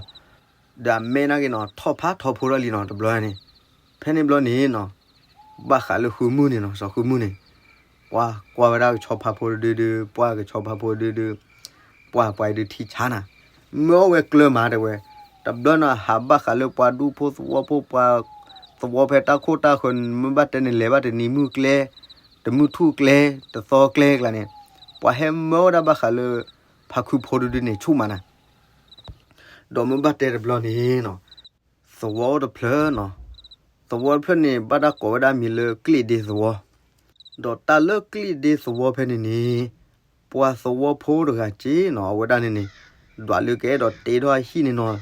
ဒီးအမဲနာ်က့နီၤ ထီၣ်ဖးထီဖိထီၣ်လံနီၤ တဘျီန့ၣ်. ဖဲန့ၣ်ဘျီန့ၣ်နီၤ, ဘၣ်ဃးလၢဃုမုၢ်န့ၣ်နီၤ, စီၤဃုမုၢ်န့ၣ် ပှၤကွၢ်ဝဲဒၣ်ကဆီဖါဖိတဒုဒုး, ပှၤကဆီဖါဖိတဒုဒုး, ပှၤပှၤအံၤဒုးထံဆါနၤ, မၢအီၣ်ဝဲကျၢၤမးတဲဝဲ. တဘျီနီၤ ဟးဘၣ်ဃးလၢပှၤဒူဖိသဝီဖိ ပှၤသဝီဖဲတၢ်ခိၣ်တၢ်ဃၢၤန့ၣ် မ့ၢ်ဘၣ်တဲန့ၣ်လဲၤဘၣ်တနံၤမုၢ်ကျဲ, တမုၢ်ထူၣ်ကျဲ, တသီကျဲကျါန့ၣ်, ပှၤဟဲမၢဝဲဒၣ်ဘၣ်ဃးလၢ ဖါခုဖိတဒုန့ၣ်ဆူၣ်မးနၤ. ဒီးမ့ၢ်ဘၣ်တဲတဘျီန့ၣ်နီၤ, သဝီအိၣ်တဖျၢၣ်နီၤ, သဝီတဖျၢၣ်န့ၣ် ဘၣ်တၢ်ကိးဝဲဒၣ်မံၤလၢကျ့ၣ်ဒ့သဝီ, ဒီးတၢ်လၢကျ့ၣ်ဒ့သဝီဖဲန့ၣ်န့ၣ်, ပှၤသဝီဖိတဂၤက့နီၤ အဝဲဒၣ်န့ၣ်န့ၣ်, ဒွးလၢကအဲၣ်ဒိးတ့ထီၣ်အဟံၣ်န့ၣ်နီၤ,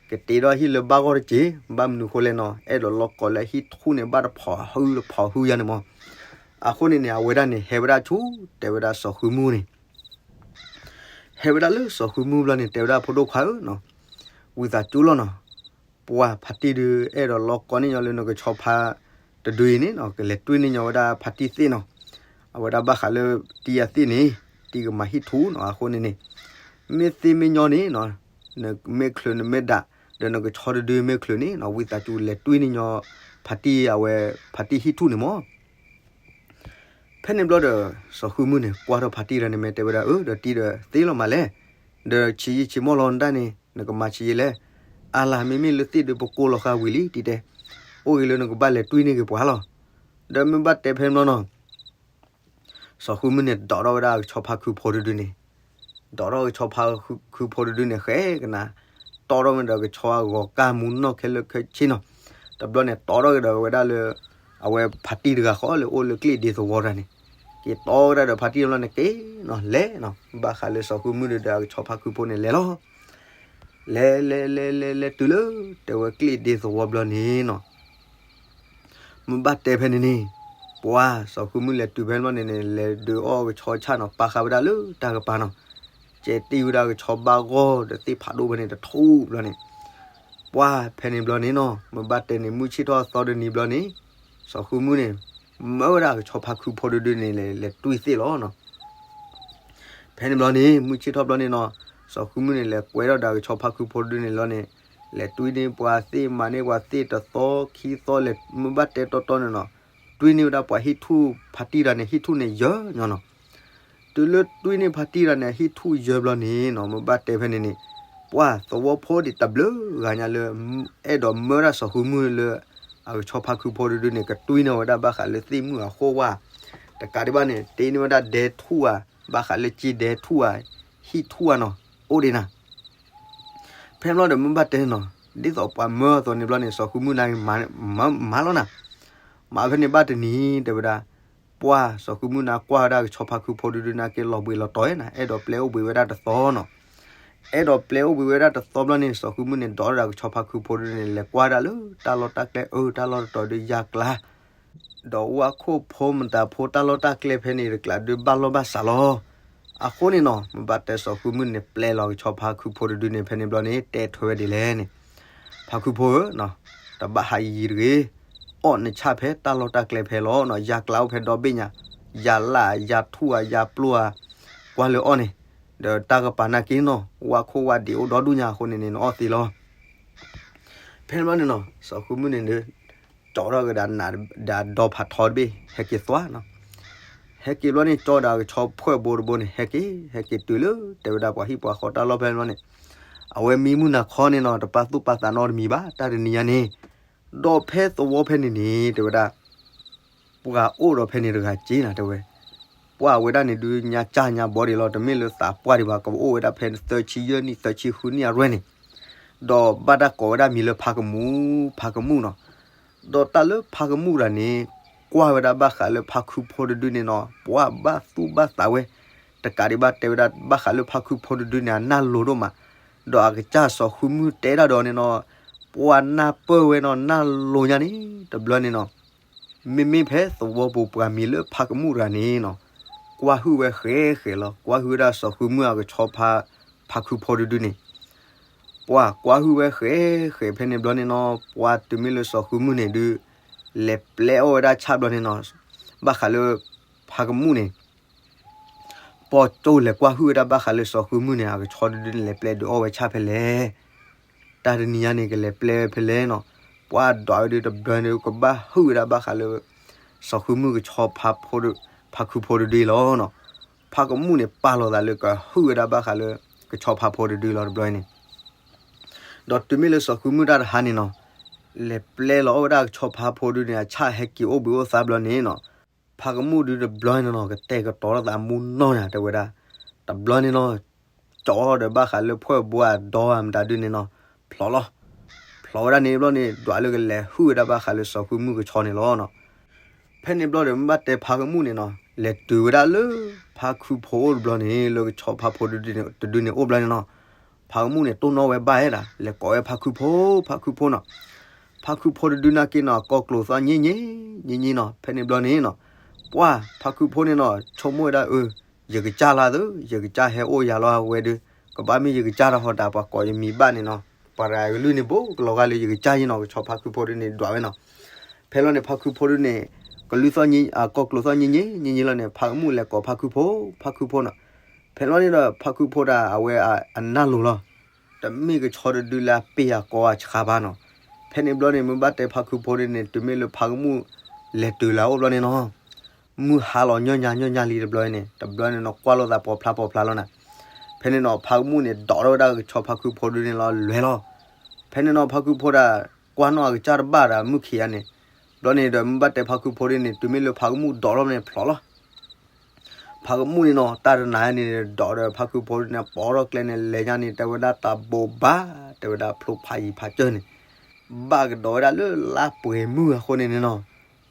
ကတ့ထီၣ်အဟံၣ်လၢဘၣ်ဂီၢ်တက့ၢ်, ဘၣ်မနုၤဃိလဲၣ်နီၤ, အဲၣ်ဒိးလီၤကိးလၢအဟံၣ်တဃူၣ်န့ၣ် ဘၣ်တဖီၣ်ဟုတဖီၣ်ဟုယါန့ၣ်မး. အဃိန့ၣ်န့ၣ် အဝဲဒၣ်န့ၣ် ဟဲဝဲဒၣ်ဆူ တဲဝဲဒၣ်စီၤဃုမုၢ်န့ၣ် ဟဲဝဲဒၣ်လၢစီၤဃုမုၢ်ဘျီန့ၣ် တဲဝဲဒၣ်ဖိဒိၣ်ခွါဧၢနီၤ, ဝံသးစူၤလီၤနီၤ, ပှၤဖါတံၢ်ဒုး အဲၣ်ဒိးလီၤကီန့ၢ်ညီလၢနကဆီဖါတဒုအံၤန့ၣ်နီၤ ကလဲၤတွံၢ်န့ၢ်ညီဝဲဒၣ်ဖါတံၢ်သ့ၣ်နီၤ. အဝဲဒၣ်ဘၣ်ဃးလၢတံၢ်အသ့ၣ်န့ၣ် တံၢ်ကမၤဟံၣ်ထူၣ်နီၤ အဃိန့ၣ်န့ၣ် မ့ၢ်သ့မ့ၢ်ညီန့ၣ်နီၤ နမ့ၢ်ချုးနမ့ၢ်ဒၣ် ဒီးနကဆီတဒုမ့ၢ်ချုးန့ၣ်နီၤ ဝံသးစူၤလဲၤတွံၢ်န့ၢ်ညီ ဖါတံၢ်အဝဲ ဖါတံၢ်ဟံၣ်ထူၣ်န့ၣ်မၢ်. ဖဲန့ၣ်ဘျီဒီး စီၤဃုမုၢ်န့ၣ် ကွၢ်ထီၣ်ဖါတံၢ်ဒီးန့ၣ် မ့ၢ်တဲဝဲဒၣ် အၢ ဒီးတံၢ်ဒီးသ့လီၤမးလဲၣ်, ဒီးဆံးယံာ်ဆံးမီၢ်လီၤနတၢ်န့ၣ် နကမၤဆံးယံာ်လဲၣ်, အါလၢ မ့မ့ၢ်လၢသ့ၣ်ဒုးပကိးလီၤဃာ်ဝံၤလံတံၢ်တဲ, အိၣ်ဂ့ၤလၢနကဘၣ်လဲၤတွံၢ်န့ၢ်က့ၤပှၤလီၤ. ဒီးမ့ၢ်ဘၣ်တဲဖဲန့ၣ်ဘျီနီၤ စီၤဃုမုၢ်န့ၣ် ဒိးထီၣ်ဝဲဒၣ်အကဆီဖါခုဖိတဒုန့ၣ်, ဒိးထီၣ်ကဆီဖါခုဖိတဒုန့ၣ် ဃဲကနၤ, တီထီၣ်ဝဲဒီးကဆီအဂီၤကၢ်မူနီၢ်ခဲလၢာ်ခဲဆ့နီၤ, တဘျီန့ၣ် တီထီၣ်ကဒီးဝဲဒၣ်လၢ အဝဲဖါတံၢ်တဂၤဃီလၢအိၣ်လၢကျ့ၣ်ဒ့သဝီတဂၤန့ၣ်, က့ၤတီဝဲဒၣ်ဒီးဖါတံၢ်တဘျီန့ၣ် က့ၤနီၤလဲၤနီၤ, ဘၣ်ဃးလၢစီၤဃုမုၢ်ဒီးအကဆီဖါခုဖိန့ၣ် လဲၤလီၤ လဲၤလဲၤလဲၤလဲၤလဲၤတုၤလၢ တဲဝဲကျ့ၣ်ဒ့သဝီဘျီန့ၣ်နီၤ မ့ၢ်ဘၣ်တဲဖဲန့ၣ်န့ၣ်, ပှၤစီၤဃုမုၢ်လဲၤတုၤဖဲန့ၣ်ဘျီန့ၣ်န့ၣ် လဲၤဒုးအီၣ်ကဆီဆၣ်နီၤ ပာ်ဃာ်ဝဲဒၣ်လၢတၢ်ကပၤနီၤ, ကဲတ့ၢ်ဝဲဒၣ်ကဆီဘၣ်ဂီၢ်ဒီးသ့ၣ်ဖးဒိၣ်ဖဲန့ၣ်တထူၣ်ဘျီန့ၣ်, ပှၤဖဲန့ၣ်ဘျီန့ၣ်နီၤ မ့ၢ်ဘၣ်တဲန့ၣ် မုၢ်ဆ့ၣ်ထီၣ်အသီတနံၤဘျီန့ၣ်, စီၤဃုမုၢ်န့ၣ် မၢဝဲဒၣ်ကဆီဖါခုဖိတဒုန့ၣ် လဲၤတွံၢ်သ့ၣ်လီၤနီၤ ဖဲန့ၣ်ဘျီန့ၣ် မုၢ်ဆ့ၣ်ထီၣ်ဘျီန့ၣ်နီၤ, စီၤဃုမုၢ်န့ၣ် လဲၤကွဲထီၣ်ဒီးကဆီဖါခုဖိတဒုန့ၣ်လီၤန့ၣ်, လဲၤတွံၢ်န့ၢ်ပှၤသ့ၣ်မၤန့ၢ်ပှၤသ့ၣ်တသီခံသီလဲၤ မ့ၢ်ဘၣ်တဲတီတီန့ၣ်နီၤ, တွံၢ်န့ၢ်ဝဲဒၣ်ပှၤဟံၣ်ထူၣ်ဖါတံၢ်တဂၤန့ၣ် ဟံၣ်ထူၣ်န့ၣ်ယဲၢ်ညီနီၤ တုၤလၢတွံၢ်န့ၢ်ဖါတံၢ်တဂၤန့ၣ် ဟံၣ်ထူၣ်ယဲၢ်ဘျီန့ၣ်နီၤ မ့ၢ်ဘၣ်တဲဖဲန့ၣ်န့ၣ်, ပှၤသဝီဖိဒံးတဘျုးဂၤညါလၢ အဲၣ်ဒိးမၢဒၣ်စီၤဃုမုၢ်လၢ အကဆီဖါခုဖိတဒုန့ၣ် ကတွံၢ်န့ၢ်ဝဲဒၣ်ဘၣ်ဃးလၢသ့ၣ်မုၢ်အဃိဝဲ, တကးဒံးဘၣ်န့ၣ် တ့န့ၢ်ဝဲဒၣ်ဒဲထူၣ်ဧါ, ဘၣ်ဃးလၢက့ဒဲထူၣ်ဧါ, ဟံၣ်ထူၣ်ဧါနီၤ, အိၣ်ဒံးနၤ ဖဲဘျီဒီးမ့ၢ်ဘၣ်တဲနီၤ, ဒ်သိးပှၤမၢအသိးန့ၣ်ဘျီန့ၣ် စီၤဃုမုၢ်န့ၣ် မၤလီၤနၤ, မၤဖဲန့ၣ်ဘၣ်တနံၤ တဲဝဲဒၣ်, ပှၤစီၤဃုမုၢ်န့ၣ် ကွၢ်ဝဲဒၣ်ကဆီဖါခုဖိတဒုန့ၣ်က့ၤလီၤဘှံးလီၤတီၤနၤ အဲၣ်ဒိးပျဲအိၣ်ဘှံးဝဲဒၣ်တသီနီၤ, အဲၣ်ဒိးပျဲအိၣ်ဘှံးဝဲဒၣ်တသီဘျီန့ၣ် စီၤဃုမုၢ်န့ၣ် ဒိးဝဲဒၣ်ကဆီဖါခုဖိတဒုန့ၣ် လဲၤကွၢ်ဒၣ်လၢတၢ်လီၢ်တၢ်ကျဲအၢ တၢ်လီၢ်တတီၤဒုးယါကျါ ဒီးဝၣ်ခိၣ်ဖိမတၤဖိတၢ်လီၢ်တၢ်ကျဲဖဲန့ၣ်တကျးဒုးဘၣ်လီၢ်ဘၣ်စးလီၤ. အဃိန့ၣ်နီၤ မ့ၢ်ဘၣ်တဲစီၤဃုမုၢ်န့ၣ် ပျဲလီၤကဆီဖါခုဖိတဒုန့ၣ် ဖဲန့ၣ်ဘျီန့ၣ် တဲထွဲဝဲဒ်လဲၣ်န့ၣ်, ဖါခုဖိဧၢ, တဘၣ်ဟးယံၤတဂ့ၤ, အီၣ်နဆၣ်ဖဲတၢ်လီၢ်တၢ်ကျဲဖဲလီၤနီၤ, ယါကျါအိၣ်ဖဲဒီဘ့ၣ်ညါ, ယါလၣ် ယါထူၣ်ဧါ ယါပျိဧါ, ကွၢ်လၢအီၣ်န့ၣ်, ဒီးတၢ်ကပၤနာ်က့နီၤ ဝၣ်ခိၣ်ဝၣ်ဒံးအိၣ်ဒီဒူၣ်ညါအဃိန့ၣ်န့ၣ် နအီၣ်သ့လီၤ. ဖဲန့ၣ်ဘျီန့ၣ်နီၤ စီၤဃုမုၢ်န့ၣ်ဒီး ကၠီထီၣ်ကဒါနး ဒီးဒီဖးထီတဘ့ၣ် ဟဲက့ၤသွါနီၤ. ဟဲက့ၤဘျီန့ၣ် ကၠီဒီးအကဆီဖှၢၣ်ဘိတဘိန့ၣ် ဟဲက့ၤ ဟဲက့ၤတုၤလၢ တဲဝဲဒၣ်ပှၤဟံၣ်ပှၤဃီတၢ်လီၢ်ဖဲန့ၣ်ဘျီန့ၣ်, အဝဲမံမုၢ်နၤခီန့ၣ်နီၤ တပာ်သူၣ်ပာ်သးနီတမံၤဘၣ် တၢ်တနံၤညါန့ၣ်, ဒီးဖဲသဝီဖဲန့ၣ်န့ၣ် တဲဝဲဒၣ် ပှၤအိၣ်ဒီးဖဲန့ၣ်တဂၤက့နၤ တဲဝဲ ပှၤဝဲဒၣ်န့ၣ်ဒုးညါကၢ်ညါဘီဒံးလီၤ တမ့ၢ်လၢသးပှၢ်ဒံးဘၣ် ကအိၣ်ဝဲဒၣ်ဖဲသၢဆံယဲၢ်နံၣ် သၢဆံဃုနံၣ်အရွဲၣ်န့ၣ်, ဒီးဘၣ်တၢ်ကိးဝဲဒၣ်မံၤလၢဖါကမူၣ် ဖါကမူၣ်နီၤ. ဒီးတၢ်လၢဖါကမူၣ်တဂၤန့ၣ် ကွၢ်ဝဲဒၣ်ဘၣ်ဃးလၢဖါခုဖိတဒုန့ၣ်နီၤ ပှၤဘၣ်သူၣ်ဘၣ်သးဝဲ, တကးဒံးဘၣ်တဲဝဲဒၣ်ဘၣ်ဃးလၢဖါခုဖိတဒုန့ၣ် အနၢ်လိၤဒိၣ်မး, ဒီးအကစၢ်စီၤဃုမုၢ်တဲတၢ်ဒီးန့ၣ်နီၤ ပှၤနၢ်ပၢၢ်ဝဲနီၤ နၢ်လိၤညါန့ၣ် တဘျီန့ၣ်နီၤ မ့မ့ၢ်ဖဲသဝီပူၤပှၤမံၤလၢဖါကမူၣ်တဂၤန့ၣ်နီၤ, ကွၢ်ဟုၣ်ဝဲဃဲဃဲလီၤ ကွၢ်ဟုၣ်ဝဲဒၣ်စီၤဃုမုၢ်အကဆီဖါ ဖါခုဖိတဒုန့ၣ်, ပှၤကွၢ်ဟုၣ်ဝဲဃဲဃဲဖဲန့ၣ်ဘျီန့ၣ်နီၤ ပှၤတုၤမ့ၢ်လၢစီၤဃုမုၢ်န့ၣ်ဒုး လဲၤပျဲအီၣ်ဝဲဒၣ်ဆၣ်ဘျီန့ၣ်နီၤ, ဘၣ်ဃးလၢ ဖါကမူၣ်န့ၣ် ပှၤကၠိလဲၤကွၢ်ဟုၣ်ဝဲဒၣ်ဘၣ်ဃးလၢစီၤဃုမုၢ်န့ၣ် အကဆီတဒုန့ၣ် လဲၤပျဲဒုးအီၣ်ဝဲဆၣ်ဖဲလဲၣ်, တၢ်တနံၤညါန့ၣ် ကလဲၤပျဲဝဲဖဲလဲၣ်နီၤ, ပှၤဒွးဝဲဒုးတဘျီန့ၣ် ကဘၣ်ဟုၣ်ဝဲဒၣ်ဘၣ်ဃးလၢ စီၤဃုမုၢ်ကဆီဖါ ဖါခုဖိတဒုလီၤနီၤ, ဖါကမူၣ်န့ၣ် ပာ်လီၤသးလၢကဟုၣ်ဝဲဒၣ်ဘၣ်ဃးလၢ ကဆီဖါဖိတဒုလီၤတဘျီန့ၣ် ဒီးတုၤမ့ၢ်လၢစီၤဃုမုၢ်တၢ်တဟါန့ၣ်နီၤ, လဲၤပျဲလီၤအီၣ်ဝဲဒၣ်ကဆီဖါဖိတဒုန့ၣ် အဆၣ်ဟဲက့ၤအိၣ်ဘှံးအိၣ်သါဘျီန့ၣ်နီၤ, ဖါကမူၣ်ဒုးတဘျီန့ၣ်နီၤ ကတဲာ်ကတီၤထီၣ်သးမူနီၢ်ညါ တဲဝဲဒၣ်, တဘျီန့ၣ်နီၤ, ကၠီဒီးဘၣ်ဃးလၢဖှၢၣ်ဘိအဒီမတၤဒုန့ၣ်နီၤ, ဖျိးလီၤ, ဖျိးဝဲဒၣ်န့ၣ်ဘျီန့ၣ် ဒွးလၢကလဲၤဟုၣ်ဝဲဒၣ်ဘၣ်ဃးလၢစီၤဃုမုၢ်ကဆီန့ၣ်လီၤနီၤ. ဖဲန့ၣ်ဘျီဒီး မ့ၢ်ဘၣ်တဲဖါကမူၣ်န့ၣ်နီၤ, လဲၤတုၤဝဲဒၣ်လၢ ဖါခုဖိအိၣ်တဘျီန့ၣ် လၢကဆီဖါဖိတဒုန့ၣ်အိၣ်ဘျီန့ၣ်နီၤ, ဖါကမူၣ်န့ၣ် တိၢ်နီၣ်ဝဲဘၣ်ဝဲဒၣ် လဲၤကိးဝဲဖါခုဖိ ဖါခုဖိနီၤ. ဖါခုဖိတဒုနာ်က့နီၤ ကိးကျိာ်သီညံညံ ညံညံနီၤ. ဖဲန့ၣ်ဘျီန့ၣ်နီၤ, ပှၤဖါခုဖိန့ၣ်နီၤ ဆိကမိၣ်ဝဲဒၣ်အၢ, ယကစၢ်လၢသု, ယကစၢ်ဟဲအိၣ်ယၤလီၤဝဲဒုး, ကဘၣ်မ့ၢ်ယကစၢ်တၢ်ဟီတၢ် ပှၤကိးယမံၤဘၣ်န့ၣ်နီၤ, ပှၤတဂၤကလုၢ်န့ၣ်ဘိးကလီၤဂာ်လၢယကစၢ်ယံနီၤ ကဆီဖါခုဖိဒုန့ၣ်ဒွးဝဲနီၤ. ဖဲလီၤန့ၣ် ဖါခုဖိဒုန့ၣ် ကလုၢ်သီၣ် ကီၢ်ကျိၤသီၣ်ညံညံညံလီၤန့ၣ် ဖါကမူၣ်လဲၤကိးဖါခုဖိ ဖါခုဖိနီၤ. ဖဲလီၤန့ၣ်ဒီး ဖါခုဖိဒၣ်အဝဲအနၢ်လိၤလီၤ. တမ့ၢ်ကဆီတဒုလၢအပ့ၢ်အကိးအဆှါဘၣ်နီၤ. ဖဲန့ၣ်ဘျီန့ၣ် မ့ၢ်ဘၣ်တဲဖါခုဖိဒုန့ၣ် တုၤမ့ၢ်လၢဖါကမူၣ်လဲၤတုၤလၢအအိၣ်ဘျီန့ၣ်နီၤ မုၢ်ဟါလီၤညီညီညီညီလံတဘျီန့ၣ် တဘျီန့ၣ်နီၤ ကွၢ်လိာ်သးပိာ်ဖျါပိာ်ဖျါလီၤနၤ. ဖဲန့ၣ်နီၤ ဖါကမူၣ်န့ၣ် ဒိးထီၣ်ဝဲဒၣ်ကဆီဖါခုဖိဒုန့ၣ်လီၤ လဲၤလီၤ. ဖဲန့ၣ်နီၤ ဖါခုဖိဒၣ် ကွၢ်နီၣ်အကစၢ်တဘၣ်ဒီးမုၢ်ခံဂၤန့ၣ် ဘျီန့ၣ်ဒီး မ့ၢ်ဘၣ်တဲဖါခုဖိဒုန့ၣ် တုၤမ့ၢ်လၢဖါကမူၣ်ဒိးထီၣ်န့ၣ်ဖျိးလီၤ. ဖါကမူၣ်န့ၣ်နီၤ တၢ်တနၤန့ၣ် ဒိးဒီးဖါခုဖိဒုန့ၣ် ပိာ်ထီၣ်ကျဲန့ၣ် လဲၤညါန့ၣ် တဲဝဲဒၣ်တၢ်ဘိးဘၣ် တဲဝဲဒၣ်ဖျိဖးယံၤဖးစၢၢ်န့ၣ် ဘၣ်ကဒီးဝဲဒၣ်လၢလါပှဲၤမုၢ်အဃိန့ၣ်န့ၣ်နီၤ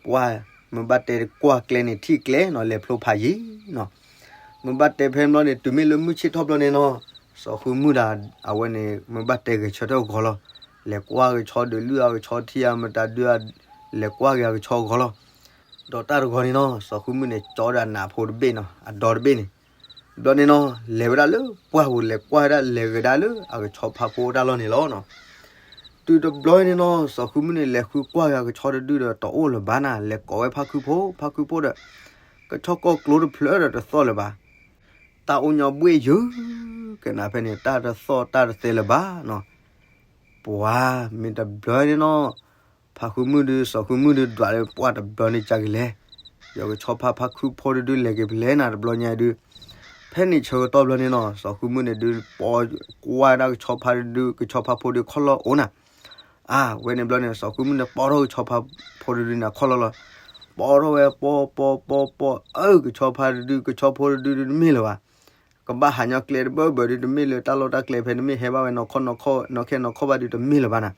ပှၢ် မ့ၢ်ဘၣ်တဲကွၢ်ကျဲန့ၣ် ထံၣ်ကျဲနီၤ လဲၤဖျိဖးယံၤနီၤ. မ့ၢ်ဘၣ်တဲဖဲဘျီန့ၣ် တုၤမ့ၢ်လၢမုၢ်ဆ့ၣ်ထီၣ်ဘျီန့ၣ်နီၤ စီၤဃုမုၣ်ဒၣ် အဝဲန့ၣ် မ့ၢ်ဘၣ်တဲဂဲၤဆၢထၢၣ်အဂီၢ်လီၤ. လဲၤကွၢ်ကဆီဒုးလုၢ်အကဆီထံအမတၤဒုး လဲၤကွၢ်က့ၤအကဆီအဂီၢ်လီၤ. ဒီးတၢ်တဂီၤန့ၣ်နီၤ စီၤဃုမုၣ်န့ၣ် ကၠီဒီးအနးဖိတဘ့ၣ်နီၤ အဒီတဘ့ၣ်န့ၣ် ဘျီန့ၣ်နီၤ လဲၤဝဲဒၣ်လၢပှၢ်ပူၤ လဲၤကွၢ်ဝဲဒၣ် လဲၤဂဲၤဒၣ်လၢအကဆီဖါဖိတၢ်လီၢ်န့ၣ်လီၤနီၤ. တုၤတဘျီန့ၣ်နီၤ စီၤဃုမုၣ်န့ၣ် လဲၤဃုကွၢ်က့ၤအကဆီတဒုဒီးတအိၣ်လၢၤဘၣ်နၤ လဲၤကိးဝဲဖါခုဖိ ဖါခုဖိဒီး ကဆီကီၢ်ကျိတဖျၢၣ်ဒီးတသီၣ်လၢၤဘၣ်. တၢ်အိၣ်ညီဘှ့ၣ်ယုာ်ကနၤဖဲန့ၣ် တၢ်တသီၣ်တၢ်တသဲလၢၤဘၣ်နီၤ. ပှၤ မ့ၢ်တဘျီန့ၣ်နီၤ ဖါဃုမုၣ်ဒုး စီၤဃုမုၣ်ဒုး ဒွးလၢပှၢ်တဘျီန့ၣ်ကက့ၤလဲၤ ယကဆီဖါဖါခုဖိတဒုလဲၤက့ၤဖဲလဲၣ်နၤတဘျီညါဒုး ဖဲန့ၣ်ဆၢကတီၢ်ဘျီန့ၣ်နီၤ စီၤဃုမုၣ်န့ၣ်ဒုး ပိာ်ကွၢ်ဒၣ်ကဆီဖါဒုး ကဆီဖါဖိဒုးခီၣ်လီၢ်အိၣ်နၤ အါ ဝဲန့ၣ်ဘျီန့ၣ် စီၤဃုမုၣ်န့ၣ် ပိာ်ထီၣ်ကဆီဖါဖိတဒုန့ၣ်ခီၣ်လီၢ်လီၤ. ပိာ်ထီၣ်ဝဲ ပိာ်ပိာ်ပိာ်ပိာ် အၢ ကဆီဖါတဒု ကဆီဖိတဒုဒုးတမ့ၢ်လၢၤဘၣ်. ကဘၣ်ဟးညီကျဲတဘၢဘၢဒုး တမ့ၢ်လၢတၢ်လီၢ်တၢ်ကျဲဖဲ တမ့ၢ်ဟဲဘၣ်ဝဲနီၢ်ခီၣ်နီၢ်ခီၣ် နီၢ်ခဲနီၢ်ခီၣ်ဘၣ်ဒုး တမ့ၢ်လၢၤဘၣ်နၤ.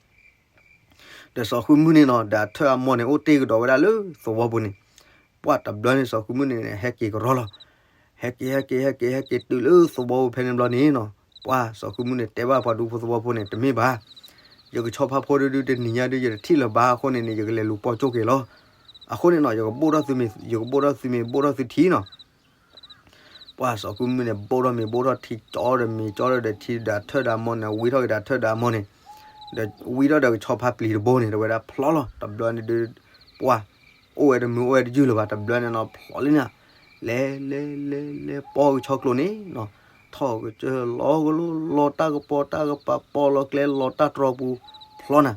ဒီးစီၤဃုမုၣ်န့ၣ်နီၤ ဒီးအထၢၣ်အမိၢ်န့ၣ် အိၣ်တ့ၢ်ကဒီးဝဲဒၣ်လၢသဝီပူၤန့ၣ် ပှၢ်တဘျီန့ၣ် စီၤဃုမုၣ်န့ၣ် ဟဲက့ၤကရီလီၤ. ဟဲက့ၤဟဲက့ၤဟဲက့ၤဟဲက့ၤတုၤလၢသဝီပူၤဖဲန့ၣ်ဘျီန့ၣ်နီၤ ပှၢ်စီၤဃုမုၣ်န့ၣ် တဲဘၣ်ပှၤဒူဖိသဝီဖိန့ၣ် တမ့ၢ်ဘၣ်. ယကဆီဖါဖိတဒုတနံၤညါဒုး ယတထံၣ်လၢၤဘၣ်အဃိန့ၣ်န့ၣ် ယကလဲၤလူၤပိာ်ကၠိက့ၤလီၤ. အဃိန့ၣ်နီၤ ယကဘိၣ်ထီၣ်သုမ့ၤ ယကဘိၣ်ထီၣ်သုမ့ၤ ဘိၣ်ထီၣ်သုထံနီၤ ပှၢ်စီၤဃုမုၣ်န့ၣ် ဘိၣ်ထီၣ်မ့ၤဘိၣ်ထီၣ်ထံ ကၠီဒီးမ့ၤကၠီဒီးထံဒီးအထၢၣ်ဒီးအမိၢ်န့ၣ် ဝံထီၣ်က့ၤဒီးအထၢၣ်ဒီးအမိၢ်န့ၣ် ဒီးဝံထီၣ်ဒီးကဆီဖါပျံၤတဘိန့ၣ် တဝဲဒၣ်ဖျီလီၤ. တဘျီန့ၣ်ဒုး ပှၢ် အိၣ်ဝဲတမုာ်အိၣ်ဝဲတယုၢ်လၢၤဘၣ် တဘျီန့ၣ်နီၤ ဖျီလံနၤ လဲၤလဲၤလဲၤလဲၤပိာ်ကဆီကျိန့ၣ်နီၤ ထီၣ်ကစၢၢ်လီၤကလိ လီၤတၢ်ကပီၤတၢ်ကပၤ ပိာ်လီၤကျဲလီၤတၢ်တြီပူၤ ဖျီနၤ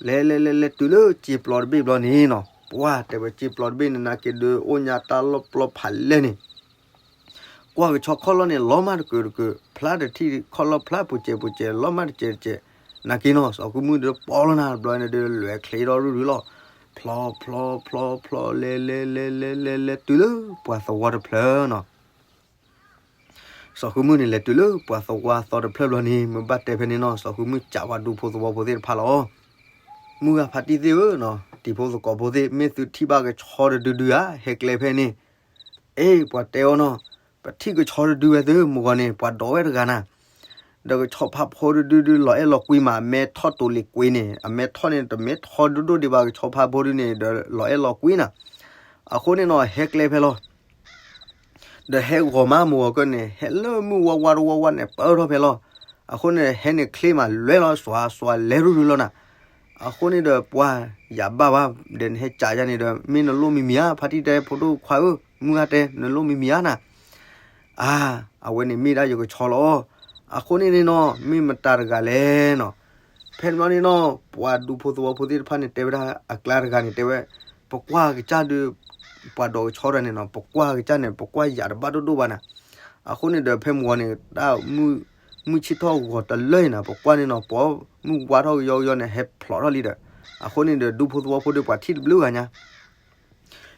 လဲၤလဲၤလဲၤလဲၤတုၤလၢစ့ပျီတဘ့ၣ်ဘျီန့ၣ်နီၤ ပှၢ်တဲဝဲစ့ပျီတဘ့ၣ်န့ၣ် နာ်က့ဒုးအိၣ်ညါတၢ်လီၢ်ပျီဖးလဲၢ်န့ၣ် ကွၢ်ကဆီခီၣ်လီၢ်န့ၣ် လီၤမးတကုာ်တကုာ် ဖျါတထံၣ်ခီၣ်လီၢ်ဖျါပူၤစဲးပူၤစဲး လီၤမးတစဲးတစဲး နာ်က့နီၤ စီၤဃုမုၣ်ဒုးပီလီၤနၤ တဘျီန့ၣ်ဒုး လဲၤချ့ထီၣ်ရုၢ်ရုၢ်လီၤ ဖျီဖျီဖျီဖျီ လဲၤလဲၤလဲၤလဲၤလဲၤလဲၤတုၤလၢပှၤသဝီတဖျၢၣ်နီၤ စီၤဃုမုၣ်န့ၣ် လဲၤတုၤလၢပှၤသဝီသီတဖျၢၣ်ဘျီန့ၣ် မ့ၢ်ဘၣ်တဲဖဲန့ၣ်နီၤ စီၤဃုမုၣ်စံးပှၤဒူဖိသဝီဖိသ့ၣ်တဖၣ်လီၤ. မုၢ်ဂၤဖါတံၢ်သ့ၣ်ဧၢနီၤ တံၤဖိသကိးဖိသ့ၣ် မ့ၢ်သုထံၣ်ဘၣ်ကဆီတဒုဒုဧါ ဟဲကျဲဖဲန့ၣ် အ့ ပှၤတဲအီၤနီၤ ပထံၣ်ကဆီတဒုဝဲသု မုၢ်ဂီၤန့ၣ် ပှၤဒိးဝဲတဂၤနၤ ဒီးကဆီဖါဖိတဒုဒုးလီၤအဲၣ်လီၤကွံမး အမဲထီၣ်တိၤလံၤကွံန့ၣ် အမဲထီၣ်န့ၣ် တမဲထီၣ်ဒိၣ်ဒိၣ်ဒံးဘၣ် ကဆီဖါဖိဒုန့ၣ် ဒီးလီၤအဲၣ်လီၤကွံနၤ အဃိန့ၣ်နီၤ ဟဲကျဲဖဲလီၤ ဒီးဟဲဂီၤမးမုၢ်ဂီၤကၢန့ၣ် ဟဲလၢမုၢ်ဝါဝါတဝါဝါန့ၣ် ပၢၢ်ထီၣ်ဖဲလီၤ အဃိန့ၣ် ဟဲန့ၣ်ချ့မးလွဲလီၤ စွၤစွၤလဲၤရုၢ်ရုၢ်လီၤနၤ အဃိန့ၣ်ဒီးပှၤယၤဘၣ်ဘၣ် ဒီးနဟဲကးယၤန့ၣ်ဒီး မ့ၢ်နလိၣ်မံၤမံၤဧါ ဖါတံၢ်တဲဖိဒိၣ်ခွါဧၢ မုၢ်ဂၤတဲ နလိၣ်မံၤမံၤဧါနၤ အါ အဝဲန့ၣ်မ့ၢ်ဒၣ်ယကဆီလီၤ အဃိန့ၣ်န့ၣ်နီၤ မ့ၢ်မတၤတဂၤလဲၣ်နီၤ ဖဲန့ၣ်ဘျီန့ၣ်နီၤ ပှၤဒူဖိသဝီဖိသ့ၣ်တဖၣ်န့ၣ် တဲဝဲဒၣ်အကျါတဂၤန့ၣ် တဲဝဲ ပကွၢ်ကစၢ်ဒုး ပှၤဒိးကဆီတဂၤန့ၣ်နီၤ ပကွၢ်ကစၢ်န့ၣ် ပကွၢ်ယၤတဘၣ်ဒိၣ်ဒိၣ်ဘၣ်နၤ အဃိန့ၣ်ဒီးဖဲမုၢ်ဂီၤန့ၣ် တၢ်မုၢ်ဆ့ၣ်ထီၣ်ဂီၤတလၢအံၤနၤ ပကွၢ်န့ၣ်နီၤ ပှၤမုၢ်ဝါထီၣ်ကယီကယီန့ၣ် ဟဲဖျိးထီၣ်လံဒီး အဃိန့ၣ်ဒီး ဒူဖိသဝီဖိဒီးပှၤထံၣ်တဘျုးဂၤညါ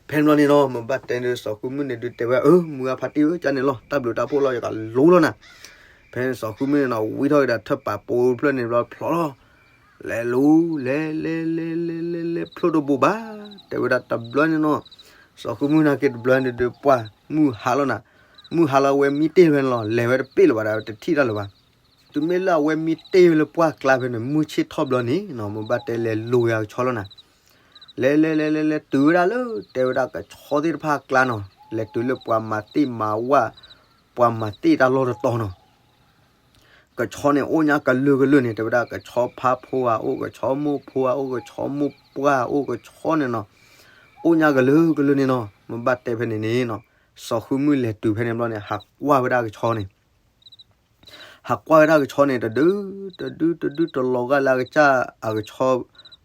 ဖဲန့ၣ်ဘျီန့ၣ်နီၤ မ့ၢ်ဘၣ်တဲဒီး စီၤဃုမုၢ်န့ၣ်ဒုးတဲဝဲ အၢ မုၢ်ဂၤဖါတံၢ်ဧၢ ကန့ၣ်လီၤ တၢ်ဘျုးတၢ်ဖှိၣ်လီၤ ယကလူလီၤနၤ ဖဲစီၤဃုမုၢ်န့ၣ်နီၤ ဝံထီၣ်က့ၤဒီးထၢၣ်ပာ်ပိတဖျၢၣ်န့ၣ်ဘျီဖျိးလီၤ လဲၤလူၤ လဲၤလဲၤလဲၤလဲၤလဲၤလဲၤ ဖျိတဘိးဘၣ် တဲဝဲဒၣ်တဘျီန့ၣ်နီၤ စီၤဃုမုၢ်နာ်က့တဘျီန့ၣ်ဒုးပှၢ် မုၢ်ဟါလီၤနၤ မုၢ်ဟါလီၤဝဲမံတ့ၢ်ဖဲန့ၣ်လီၤ လဲၤဝဲတပ့ၢ်လၢၤဘၣ်ဒီး တထံၣ်တၢ်လၢၤဘၣ် တုၤမ့ၢ်လၢအဝဲမံတ့ၢ်ဝဲလၢပှၢ်ကျါဖဲန့ၣ် မုၢ်ဆ့ၣ်ထီၣ်ဘျီန့ၣ်နီၤ မ့ၢ်ဘၣ်တဲလဲၤလူၤက့ၤအကဆီလီၤနၤ လဲၤလဲၤလဲၤလဲၤလဲၤတုၤဝဲဒၣ်လၢ တဲဝဲဒၣ်ကဆီသ့ၣ်တဖၣ်အကျါနီၤ လဲၤတုၤလၢပှၤမၤသ့ၣ်မၤဝၣ် ပှၤမၤသ့ၣ်တၢ်လီၢ်တတီၤနီၤ ကဆီန့ၣ်အိၣ်ညါကလုာ်ကလုာ်န့ၣ် တဲဝဲဒၣ် ကဆီဖါဖိဧါအိၣ်, ကဆီမိၢ်ဖိဧါအိၣ်, ကဆီမိၢ်ပှၢ်အိၣ်, ကဆီန့ၣ်နီၤ, အိၣ်ညါကလုာ်ကလုာ်န့ၣ်နီၤ. မ့ၢ်ဘၣ်တဲဖဲန့ၣ်န့ၣ်နီၤ, စီၤဃုမုၢ်လဲၤတုၤဖဲန့ၣ်ဘျီန့ၣ် ဟးကွၢ်ဝဲဒၣ်ကဆီန့ၣ် ဟးကွၢ်ဝဲဒၣ်ကဆီန့ၣ် တဒု တဒု တဒု တလီၤဂာ်လၢအကစၢ်အကဆီ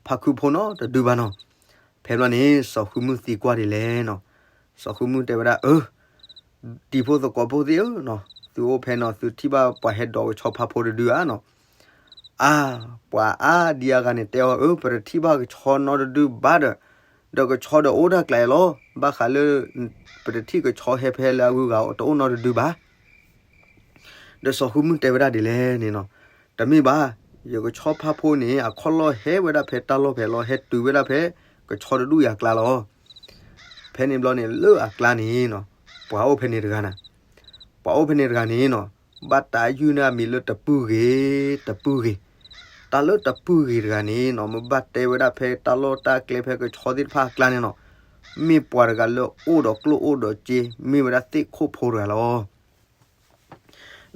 ဖါခုဖိနီၤ တဒုဘၣ်နီၤ. ဖဲဘျီန့ၣ် စီၤဃုမုၢ်သံကွၢ်ဒ်လဲၣ်နီၤ. စီၤဃုမုၢ်တဲဝဲဒၣ် အၢ တံၤဖိသကိးဖိသ့ၣ်ဧၢနီၤ, သုအိၣ်ဖဲနီၤ သုထံၣ်ဘၣ်ပှၤဟဲဒိးကဆီဖါဖိတဒုဧါနီၤ. အါ ပှၤအါဒံအါဂၤန့ၣ်တဲအီၤ အၢ ပတထံၣ်ဘၣ်ကဆီနီတဒုဘၣ်ဒီး, ဒီးကဆီဒီးအိၣ်တၢ်ကျဲလီၤ. ဘၣ်ဃးလၢ ပတထံၣ်ကဆီဟဲဖဲလၢအဂုၤအဂၤတအိၣ်နီတဒုဘၣ်. ဒီးစီၤဃုမုၢ်တဲဝဲဒၣ်ဒ်လဲၣ်န့ၣ်နီၤ, တမ့ၢ်ဘၣ်, ယကဆီဖါဖိန့ၣ် အခီၣ်လီၢ်ဟဲဝဲဒၣ်ဖဲတၢ်လီၢ်ဖဲလီၤ ဟဲတုၤဝဲဒၣ်ဖဲ ကဆီတဒူၣ်အံၤအကျါလီၤ. ဖဲန့ၣ်ဘျီန့ၣ် လၢအကျါန့ၣ်နီၤ, ပှၤအိၣ်ဖဲန့ၣ်တဂၤန့ၣ်, ပှၤအိၣ်ဖဲန့ၣ်တဂၤန့ၣ်နီၤ, ဘၣ်တၢ်ယုၢ်န့ၢ်အမံၤလၢတပုၢ်ဂ့ၤ, တပုၢ်ဂ့ၤ, တၢ်လၢတပုၢ်ဂ့ၤတဂၤန့ၣ်နီၤ မ့ၢ်ဘၣ်တဲဝဲဒၣ်ဖဲတၢ်လီၢ်တၢ်ကျဲဖဲကဆီသ့ၣ်တဖၣ်အကျါန့ၣ်နီၤ, မ့ၢ်ပှၤတဂၤလၢအိၣ်ဒီးကျိၣ်အိၣ်ဒီးစ့, မ့ၢ်ဝဲဒၣ်သ့ၣ်ခိၣ်ဖိတဂၤလီၤ.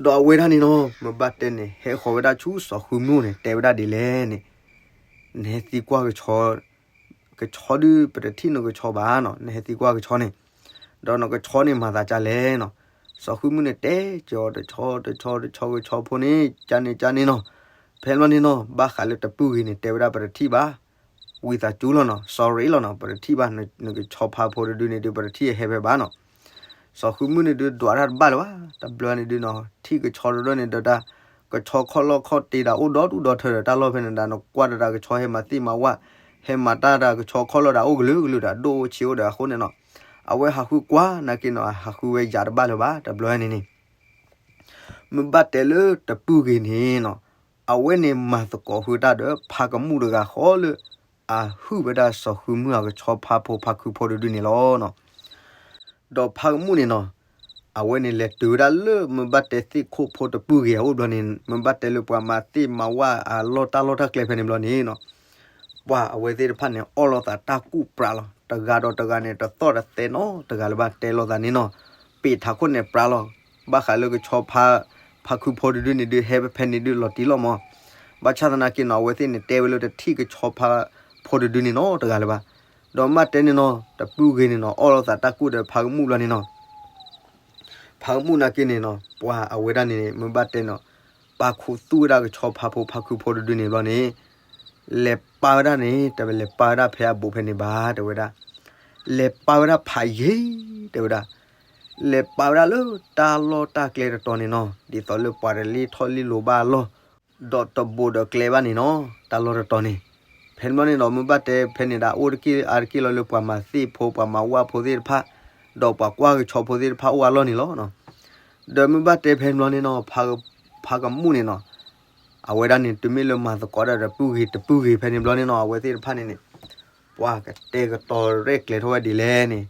ဒီးအဝဲဒၣ်န့ၣ်နီၤ မ့ၢ်ဘၣ်တဲန့ၣ် ဟဲဃီၤဝဲဒၣ်ဆူစီၤဃုမုၢ်န့ၣ် တဲဝဲဒၣ်ဒ်လဲၣ်န့ၣ်, နဟဲသံကွၢ်ကဆီ, ကဆီဒုး ပတထံၣ်နကဆီဘၣ်နီၤ, နဟဲသံကွၢ်ကဆီန့ၣ်, ဒီးနကဆီန့ၣ်မၤသးဒ်လဲၣ်နီၤ. စီၤဃုမုၢ်န့ၣ်တဲကီးတဆီတဆီတဆီ ကဆီဖိန့ၣ် ကန့ၣ်ကန့ၣ်နီၤ. ဖဲဘျီန့ၣ်နီၤ ဘၣ်ဃးလၢတပုၢ်ဂ့ၤန့ၣ် တဲဝဲဒၣ်ပတထံၣ်ဘၣ်, ဝံသးစူၤလီၤနီၤ, sorry လီၤနီၤ, ပတထံၣ်ဘၣ်, နကဆီဖါဖိတဒုန့ၣ်ဒုး ပတထံၣ်ဟဲဖဲဘၣ်နီၤ. စီၤဃုမုၢ်န့ၣ်ဒုး ဒွးတၢ်တဘၣ်လၢၤဘၣ်, တဘျီန့ၣ်ဒုးနီၤ ထံၣ်ကဆီတဒုန့ၣ်ဒီးတၢ်, ကဆီခီၣ်လီၢ်ခီၣ်တ့ဒီးအိၣ်ဒီဒူၣ်ဒီထၢဒီးတၢ်လီၢ်ဖဲန့ၣ်ဒီး နကွၢ်ဒီးတၢ်ကဆီဟဲမၤသ့ၣ်မၤဝၣ်, ဟဲမၤတၢ်ဒီးကဆီခီၣ်လီၢ်ဒီးအိၣ်ကလုာ်ကလုာ်ဒီး ဒိၣ်အိၣ်ဆံးအိၣ်ဒီးအဃိန့ၣ်နီၤ, အဝဲဟးဃုကွၢ်နာ်က့နီၤ ဟးဃုဝဲယၤတဘၣ်လၢၤဘၣ် တဘျီန့ၣ်န့ၣ် မ့ၢ်ဘၣ်တဲလၢတပုၢ်ဂ့ၤန့ၣ်နီၤ, အဝဲန့ၣ်မၤသကိးဃုာ်တၢ်ဒီးဖါကမူၣ်တဂၤဃီလၢ အဟုၣ်ဝဲဒၣ်စီၤဃုမုၢ်အကဆီဖါဖိဖါခုဖိတဒုန့ၣ်လီၤနီၤ. ဒီးဖါကမူၣ်န့ၣ်နီၤ, အဝဲန့ၣ်လဲၤတုၤဝဲဒၣ်လၢမ့ၢ်ဘၣ်တဲသ့ၣ်ခိၣ်ဖိတပုၢ်ဂ့ၤအအိၣ်ဘျီန့ၣ် မ့ၢ်ဘၣ်တဲလၢပှၤမၤသ့ၣ်မၤဝၣ်အလီၢ်တၢ်လီၢ်တၢ်ကျဲဖဲန့ၣ်ဘျီန့ၣ်နီၤ, ပှၤအဝဲသ့ၣ်တဖၣ်န့ၣ် အီၣ်လိာ်သးတၢ်ကူၣ်ပြးလီၤ. တဂၤဒီးတဂၤန့ၣ် တသီၣ်တသဲနီတဂၤလၢၤဘၣ် တဲလိာ်သးန့ၣ်နီၤ, ပ့းထးခိၣ်န့ၣ်ပြးလီၤ. ဘၣ်ဃးလၢကဆီဖါ, ဖါခုဖိတဒုန့ၣ်ဒုး ဟဲဖဲန့ၣ်ဒုးလီၤတံၢ်လီၤမး, ဘၣ်ဆၣ်သနာ်က့နီၤ အဝဲသ့ၣ်န့ၣ်တဲဝဲလၢတထံၣ်ကဆီဖါဖိတဒုန့ၣ်နီတဂၤလၢၤဘၣ်. ဒီးမ့ၢ်ဘၣ်တဲန့ၣ်နီၤ တပုၢ်ဂ့ၤန့ၣ်နီၤ အီၣ်လိာ်သးတၢ်ကူၣ်ဒီးဖါကမူၣ်ဘျီန့ၣ်နီၤ ဖါကမူၣ်နာ်က့န့ၣ်နီၤ ပှၤအဝဲဒၣ်န့ၣ် မ့ၢ်ဘၣ်တဲနီၤ, ပာ်ခူသူၣ်ဝဲဒၣ်ကဆီဖါဖိဖါခုဖိတဒုန့ၣ်ဘျီန့ၣ်, လဲၤပာ်ဝဲဒၣ်န့ၣ် တလဲၤပာ်ဝဲဒၣ်ဖဲအဘူးဖဲန့ၣ်ဘၣ် တဲဝဲဒၣ်, လဲၤပာ်ဝဲဒၣ်ဖးယံၤ တဲဝဲဒၣ်, လဲၤပာ်ဝဲဒၣ်လၢတၢ်လီၢ်တၢ်ကျဲတတီၤန့ၣ်နီၤ ဒ်သိးလၢပှၤတလ့ထီၣ်လ့လိၤဘၣ်အလီၢ်, ဒီးတဘူးဒီးကျဲဘၣ်န့ၣ်နီၤ တၢ်လီၢ်တတီၤန့ၣ်. ဖဲန့ၣ်ဘျီန့ၣ်ဒီး မ့ၢ်ဘၣ်တဲဖဲန့ၣ်ဒၣ် အိၣ်တက့ၢ်အါတက့ၢ်လီၤလၢပှၤမၤသ့ၣ်ဖိ ပှၤမၤဝၣ်ဖိသ့ၣ်တဖၣ်, ဒီးပှၤကွၢ်ကဆီဖိသ့ၣ်တဖၣ်အိၣ်အလီၢ်န့ၣ်လီၤ. ဒီးမ့ၢ်ဘၣ်တဲဖဲန့ၣ်ဘျီန့ၣ်နီၤ ဖါကမူၣ်န့ၣ်နီၤ အဝဲဒၣ်န့ၣ် တုၤမ့ၢ်လၢမၤသကိးဒၣ်ဒီးပုၢ်ဂ့ၤတပုၢ်ဂ့ၤဖဲန့ၣ်ဘျီန့ၣ်နီၤ အဝဲသ့ၣ်တဖၣ်န့ၣ်န့ၣ် ပှၤကတဲာ်ကတီၤရဲၣ်ကျဲၤထီၣ်ဝဲဒ်လဲၣ်န့ၣ်,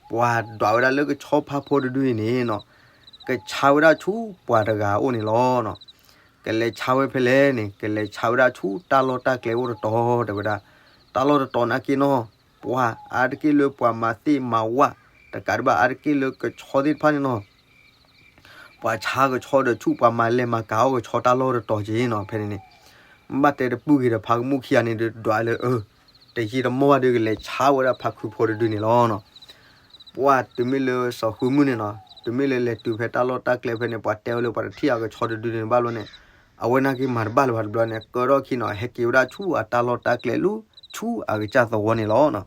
ပှၤဒွးဝဲဒၣ်လၢကဆီဖါဖိတဒုန့ၣ်န့ၣ်နီၤ, ကဆါဝဲဒၣ်ဆူပှၤတဂၤအအိၣ်န့ၣ်လီၤ. ကလဲၤဆါဝဲဖဲလဲၣ်န့ၣ် ကလဲၤဆါဝဲဒၣ်ဆူတၢ်လီၢ်တၢ်ကျဲအိၣ်တတီၤ တဲဝဲဒၣ်, တၢ်လီၢ်တတီၤနာ်က့နီၤ ပှၤအါတက့ၢ်လၢပှၤမၤသ့ၣ်မၤဝၣ်, တကးဒံးဘၣ်အါတက့ၢ်လၢကဆီသ့ၣ်တဖၣ်န့ၣ်နီၤ ပှၤဆါကဆီဒီးဆူပှၤမၤလဲၤမၤကၤအီၣ်ကဆီတၢ်လီၢ်တတီၤက့ၤနီၤ ဖဲန့ၣ်န့ၣ်, မ့ၢ်ဘၣ်တဲတပုၢ်ဂ့ၤဒီးဖါကမူၣ်ခံဂၤန့ၣ်ဒုးဒွးလၢ အၢ တယံာ်တမီၢ်ဘၣ်ဒီးကလဲၤဆါဝဲဒၣ်ဖါခုဖိတဒုန့ၣ်လီၤနီၤ. ပှၤတုၤမ့ၢ်လၢစီၤဃုမုၢ်န့ၣ်နီၤ တုၤမ့ၢ်လၢလဲၤတုၤဖဲတၢ်လီၢ်တၢ်ကျဲဖဲန့ၣ် ပှၤတဲဝဲလၢပှၤတထံၣ်အကဆီတဒုန့ၣ်ဘၣ်ဘျီန့ၣ်, အဝဲနာ်က့မၤတဘၣ်လၢၤဘၣ်တဘျီန့ၣ် ကၢထီၣ်ခံနီၤ ဟဲက့ၤဝဲဒၣ်ဆူအတၢ်လီၢ်တၢ်ကျဲလၢ ဆူအကစၢ်သဝီန့ၣ်လီၤနီၤ.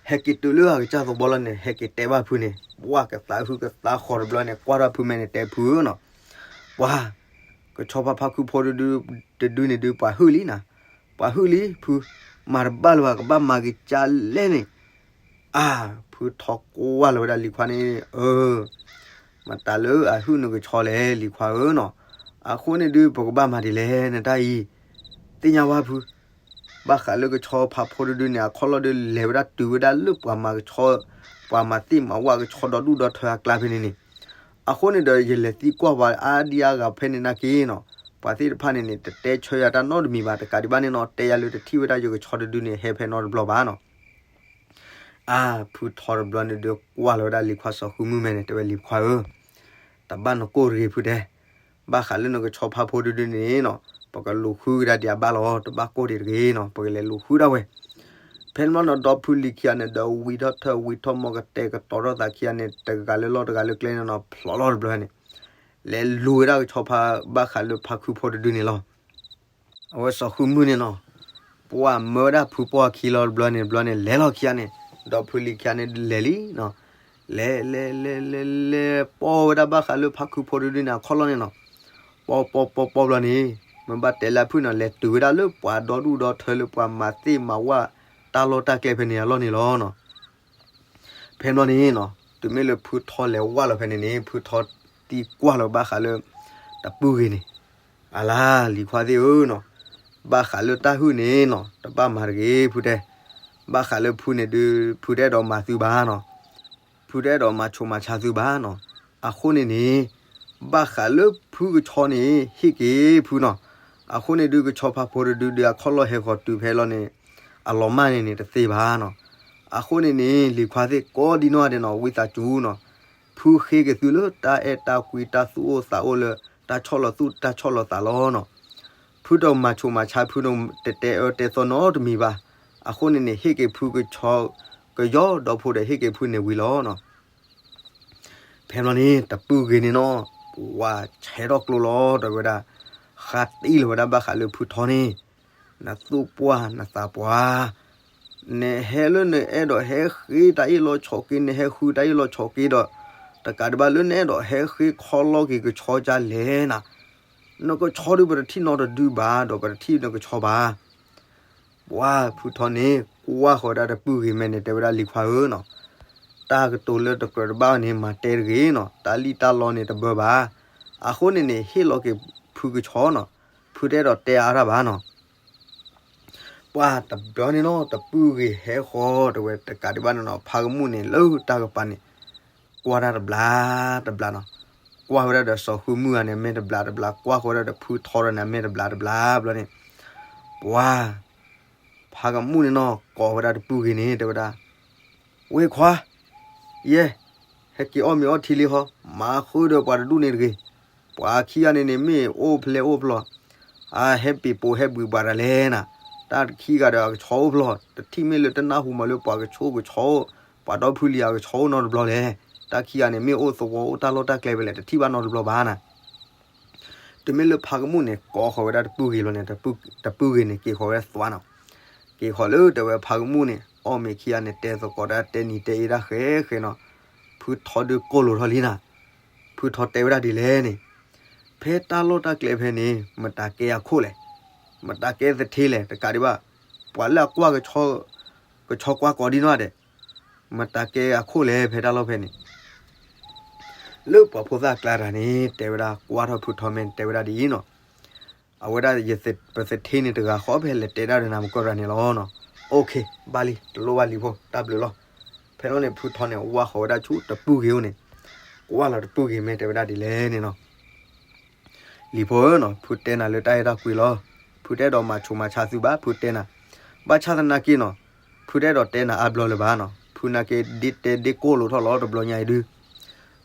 ဟဲက့ၤတုၤလၢအကစၢ်သဝီလီၤန့ၣ် ဟဲက့ၤတဲဘၣ်ဖုန့ၣ် ပှၤကသးဟုကသးဃီၤတဘျီန့ၣ် ကွၢ်ထီၣ်ဖုမဲာ်န့ၣ် တဲဖုဧၢနီၤ, ပှၤ ကဆီဖါဖါခုဖိတဒုန့ၣ်ဒုး ပှၤဟုၣ်လံနီၤ, ပှၤဟုၣ်လံဖု, မၤတဘၣ်လၢၤဘၣ် ကဘၣ်မၤက့ၤကၢ်လဲၣ်န့ၣ်, အါ ဖုထီၣ်ကွၢ်လီၤဝဲဒၣ်လံၤခွါန့ၣ်, အၢ မတၤလၢအဟုၣ်နကဆီလဲၣ် လံၤခွါဧၢနီၤ, အဃိန့ၣ်ဒုး ပကဘၣ်မၤဒ်လဲၣ် နတၢ်အံၤ, သ့ၣ်ညါဝဲဖု ဘၣ်ဃးလၢကဆီဖါဖိတဒုန့ၣ် အခီၣ်လီၢ်ဒုးလဲၤဝဲဒၣ်တုၤဝဲဒၣ်လၢပှၤမၤကဆီ, ပှၤမၤသ့ၣ်မၤဝၣ်ကဆီဒီဒူၣ်ဒီထၢအကျါဖဲန့ၣ်န့ၣ်, အဃိန့ၣ်ဒီး ယလဲၤသံကွၢ်ပှၤအါဒံအါဂၤဖဲန့ၣ်နာ်က့နီၤ, ပှၤသ့ၣ်တဖၣ်န့ၣ်န့ၣ် တတဲဆၢယၤတၢ်နီတမံၤဘၣ် တကးဒံးဘၣ်န့ၣ်နီၤ တဲယၤလၢတထံၣ်ဝဲဒၣ်ယကဆီတဒုန့ၣ် ဟဲဖဲနီတဘျီဘၣ်နီၤ. အါ ဖုထီတဘျီန့ၣ်ဒုးကွၢ်လီၤဝဲဒၣ်လံၤခွါစီၤဃုမုၢ်မဲာ်န့ၣ် တဲဝဲလံၤခွါဧၢ, တဘၣ်နကိၢ်တဂ့ၤဖုတဲ, ဘၣ်ဃးလၢနကဆီဖါဖိတဒုန့ၣ်နီၤ ပကလူၤဃုကဒါဒံးအဘၣ်လီၤ တဘၣ်ကိၢ်ဒံးတဂ့ၤနီၤ ပကလဲၤလူၤဃုဒၣ်ဝဲ. ဖဲန့ၣ်ဘျီနီၤ ဒီဖုလံၤခံဂၤန့ၣ် ဒီးဝံထီၣ်ထၢၣ်ဝံထီၣ်မီၤကတဲာ်ကတီၤထီၣ်သးခံဂၤန့ၣ် တဂၤလၢလီၢ်တဂၤလၢကျဲန့ၣ်နီၤ ဖျိးလီၤတဘျီန့ၣ် လဲၤလူၤဝဲဒၣ်ကဆီဖါဘၣ်ဃးလၢဖါခုဖိတဒုန့ၣ်လီၤ. အဝဲစီၤဃုမုၢ်န့ၣ်နီၤ ပှၤမၢဝဲဒၣ်ဖုပှၢ်ခံလီၤတဘျီန့ၣ် တဘျီန့ၣ်လဲၤလီၤခံဂၤန့ၣ် ဒီဖုလံၤခံဂၤန့ၣ်လဲၤလံနီၤ လဲၤလဲၤလဲၤလဲၤလဲၤ ပီၢ်ဝဲဒၣ်ဘၣ်ဃးလၢဖါခုဖိတဒုန့ၣ် အခီၣ်လီၢ်န့ၣ်နီၤ ပီၢ်ပီၢ်ပီၢ်ပီၢ်ဘျီန့ၣ် မ့ၢ်ဘၣ်တဲလၢအဖုၣ်နီၤ လဲၤတုၤဝဲဒၣ်လၢပှၤဒီဒူၣ်ဒီထၢလၢပှၤမၤသ့ၣ်မၤဝၣ်တၢ်လီၢ်တၢ်ကျဲဖဲန့ၣ်အလီၢ်န့ၣ်လီၤနီၤ. ဖဲန့ၣ်ဘျီန့ၣ်နီၤ တုၤမ့ၢ်လၢဖုထီလဲၤဝၢ်လီၤဖဲန့ၣ်န့ၣ် ဖုထီသံကွၢ်လီၤဘၣ်ဃးလၢ တပုၢ်ဂ့ၤန့ၣ် အလါ လံၤခွါသ့ၣ်ဧၢနီၤ ဘၣ်ဃးလၢတၢ်ဟုၣ်န့ၣ်နီၤ တဘၣ်မၤတဂ့ၤ ဖုတဲ ဘၣ်ဃးလၢဖုန့ၣ်ဒုး ဖုတအဲၣ်ဒိးမၤသုဘၣ်နီၤ ဖုတအဲၣ်ဒိးမၤဆိၣ်မၤဆါသုဘၣ်နီၤ. အဃိန့ၣ်န့ၣ် ဘၣ်ဃးလၢဖုကဆီန့ၣ် ဟ့ၣ်က့ၤဖုနီၤ. အဃိန့ၣ်ဒုး ကဆီဖါဖိတဒုဒုး အခီၣ်လီၢ်ဟဲဃီၤတုၤဖဲလီၤန့ၣ် အလီၤမၢ်န့ၣ်န့ၣ် တသ့ဘၣ်နီၤ. အဃိန့ၣ်န့ၣ် လံၤခွါသ့ၣ်ကိးဒံနီၢ်ဂၤဒဲးနီၤ ဝံသးစူၤနီၤ ဖုဃ့က့ၤသုလၢတၢ်အဲၣ်တၢ်ကွံ တၢ်သူၣ်အိၣ်သးအိၣ်လၢ တၢ်ဆီၣ်လီၤသူၣ်တၢ်ဆီၣ်လီၤသးလီၤနီၤ. ဖုတမၤဆိၣ်မၤဆါ ဖုတတဲအၢတဲသီနီတမံၤဘၣ်. အဃိန့ၣ်န့ၣ် ဟ့ၣ်က့ၤဖုကဆီ ကယီဒီဖိဒီး ဟ့ၣ်က့ၤဖုန့ၣ်ဝံၤလီၤနီၤ. ဖဲဘျီန့ၣ် တပုၢ်ဂ့ၤန့ၣ်နီၤ ပှၤဆဲးထီၣ်ကျိလီၤ တဲဝဲဒၣ် ဃးတံၢ်လီၤဝဲဒၣ်ဘၣ်ဃးလၢဖုထီန့ၣ် နသူၣ်ပှၢ်နသးပှၢ် နဟဲလၢနအဲၣ်ဒိးဟဲဃ့တၢ်အ့ၣ်လိာ်ဆိးက့ နဟဲဃုတၢ်အ့ၣ်လိာ်ဆိးက့ဒီး တကးဒံးဘၣ်လၢနအဲၣ်ဒိးဟဲဃ့ခီလီၤက့ၤကဆီဒ်လဲၣ်နၤ. နကဆီဒုးပတထံၣ်နီတဒုဘၣ် ဒီးပတထံၣ်နကဆီဘၣ်. ပှၤဖုထီန့ၣ် ကွၢ်ဃီၤဝဲဒၣ်တပုၢ်ဂ့ၤမဲာ်န့ၣ် တဲဝဲဒၣ်လံၤခွါဧၢနီၤ, တၢ်ကတိၤလၢတကြၢးတဘၣ်န့ၣ် မၤတဲတဂ့ၤနီၤ, တၢ်လံၣ်တၢ်လီန့ၣ်တဘၢဘၣ်. အဃိန့ၣ်န့ၣ် ဟ့ၣ်လီၤက့ၤဖုကဆီနီၤ, ဖုတအဲၣ်ဒိးတဲအါတၢ်ဘၣ်နီၤ. ပှၤတဘျီန့ၣ်နီၤ တပုၢ်ဂ့ၤဟဲဃီၤ တဲဝဲတကးဒံးဘၣ်န့ၣ်နီၤ ဖါကမူၣ်န့ၣ်လၢတၢ်ကပၤန့ၣ် ကွၢ်တၢ်တဘျးတဘျးနီၤ, ကွၢ်ဝဲဒၣ်ဒီးစီၤဃုမုၢ်ဂၤန့ၣ် မဲာ်တဘျးတဘျး, ကွၢ်ဃီၤဝဲဒၣ်ဒီးဖုထီဒီးန့ၣ် မဲာ်တဘျးတဘျးဘျီန့ၣ်, ပှၤ ဖါကမူၣ်န့ၣ်နီၤ ကိးဝဲဒၣ်တပုၢ်ဂ့ၤန့ၣ် တဲဝဲဒၣ်, ဝ့ၢ်ခွါ, ယဲ, ဟဲက့ၤအီၣ်မ့ၤအီထံလံဟီ, မၤဃုာ်ဒီးပှၤတဒူၣ်န့ၣ်တဂ့ၤ. ပှၤခံဂၤန့ၣ်န့ၣ် မ့ၢ်အိၣ်ဖျဲၣ်အိၣ်ဖျိ, အဟဲပ့ၤပိာ်ဟဲဘှံးပှၤတၢ်လဲၣ်နၤ, တၢ်ခံဂၤဒီးအကဆီအိၣ်ဖျိ, တထံၣ်မ့ၢ်လၢတနၢ်ဟူမးလၢပှၤကဆိၣ်ကဆီအိၣ်, ပှၤဒီဖုလံၤအကဆီအိၣ်နီတဘျီလဲၣ်. တၢ်ခံဂၤန့ၣ် မ့ၢ်အိၣ်သဝီအိၣ်တၢ်လီၢ်တၢ်ကျဲဖဲလဲၣ် တထံၣ်ဘၣ်နီတဘျီဘၣ်နၤ. တုၤမ့ၢ်လၢဖါကမူၣ်န့ၣ် ကိးဃီၤဝဲဒၣ်တပုၢ်ဂ့ၤလီၤန့ၣ်, တပုၢ်ဂ့ၤန့ၣ် က့ၤဃီၤဝဲဒၣ်သွါနီၤ. က့ၤဃီၤလၢတဲဝဲဖါကမူၣ်န့ၣ် အီၣ်မ့ၤခံဂၤန့ၣ် တဲသကိးတၢ် တဲနံၤတဲအ့ဒၣ်ဃဲဃဲနီၤ. ဖုထီဒုးကိၢ်လိာ်ထီၣ်လံနၤ. ဖုထီတဲဝဲဒၣ်ဒ်လဲၣ်န့ၣ်, ဖဲတၢ်လီၢ်တၢ်ကျဲဖဲန့ၣ် မတၤကဲအခိၣ်လဲၣ်, မတၤကဲသထ့လဲၣ်, တကးဒံးဘၣ် ပှၤလၢအကွၢ် ကဆီကွၢ်ကိးဒံနီၢ်ဒဲး, မတၤကဲအခိၣ်လဲၣ် ဖဲတၢ်လီၢ်ဖဲန့ၣ်. လၢပှၤဖိသၣ်ကျါတဂၤန့ၣ် တဲဝဲဒၣ် ကွၢ်ထီၣ်ဖုထီမ့ၢ်တဲဝဲဒၣ်ဒ်အံၤနီၤ, အဝဲဒၣ် ပသထ့န့ၣ်တဂၤဃီ ဖဲလဲၤတဲဒၣ်ဒီးနၤမကီၢ်တဂၤန့ၣ်လီၤနီၤ. အိၣ်ခ့ ဘၣ်လံ တလိၣ်ဘၣ်လံၤဖိ တၢ်ဘျုးလီၤ. ဖဲန့ၣ်န့ၣ် ဖုထီန့ၣ် ဝၢ်ဃီၤဝဲဒၣ်ဆူတပုၢ်ဂ့ၤအိၣ်န့ၣ်, ကွၢ်လီၤတပုၢ်ဂ့ၤမ့ၢ်တဲဝဲဒၣ်ဒ်လဲၣ်န့ၣ်နီၤ. လံၤဖိဧၢနီၤ, ဖုတဲနၤလၢတၢ်အဲၣ်တၢ်ကွံလီၤ. ဖုတအဲၣ်ဒိးမၤဆိၣ်မၤဆါသုဘၣ်, ဖုတဲနၤ, ဘၣ်ဆၣ်သနာ်က့နီၤ, ဖုတအဲၣ်ဒိးတဲနၤအါဘျီလၢၤဘၣ်နီၤ. ဖုနာ်က့ဒ်တဲဒ်ကိၢ်လိာ်ထီၣ်လီၤတဘျီညါအံၤဒုး.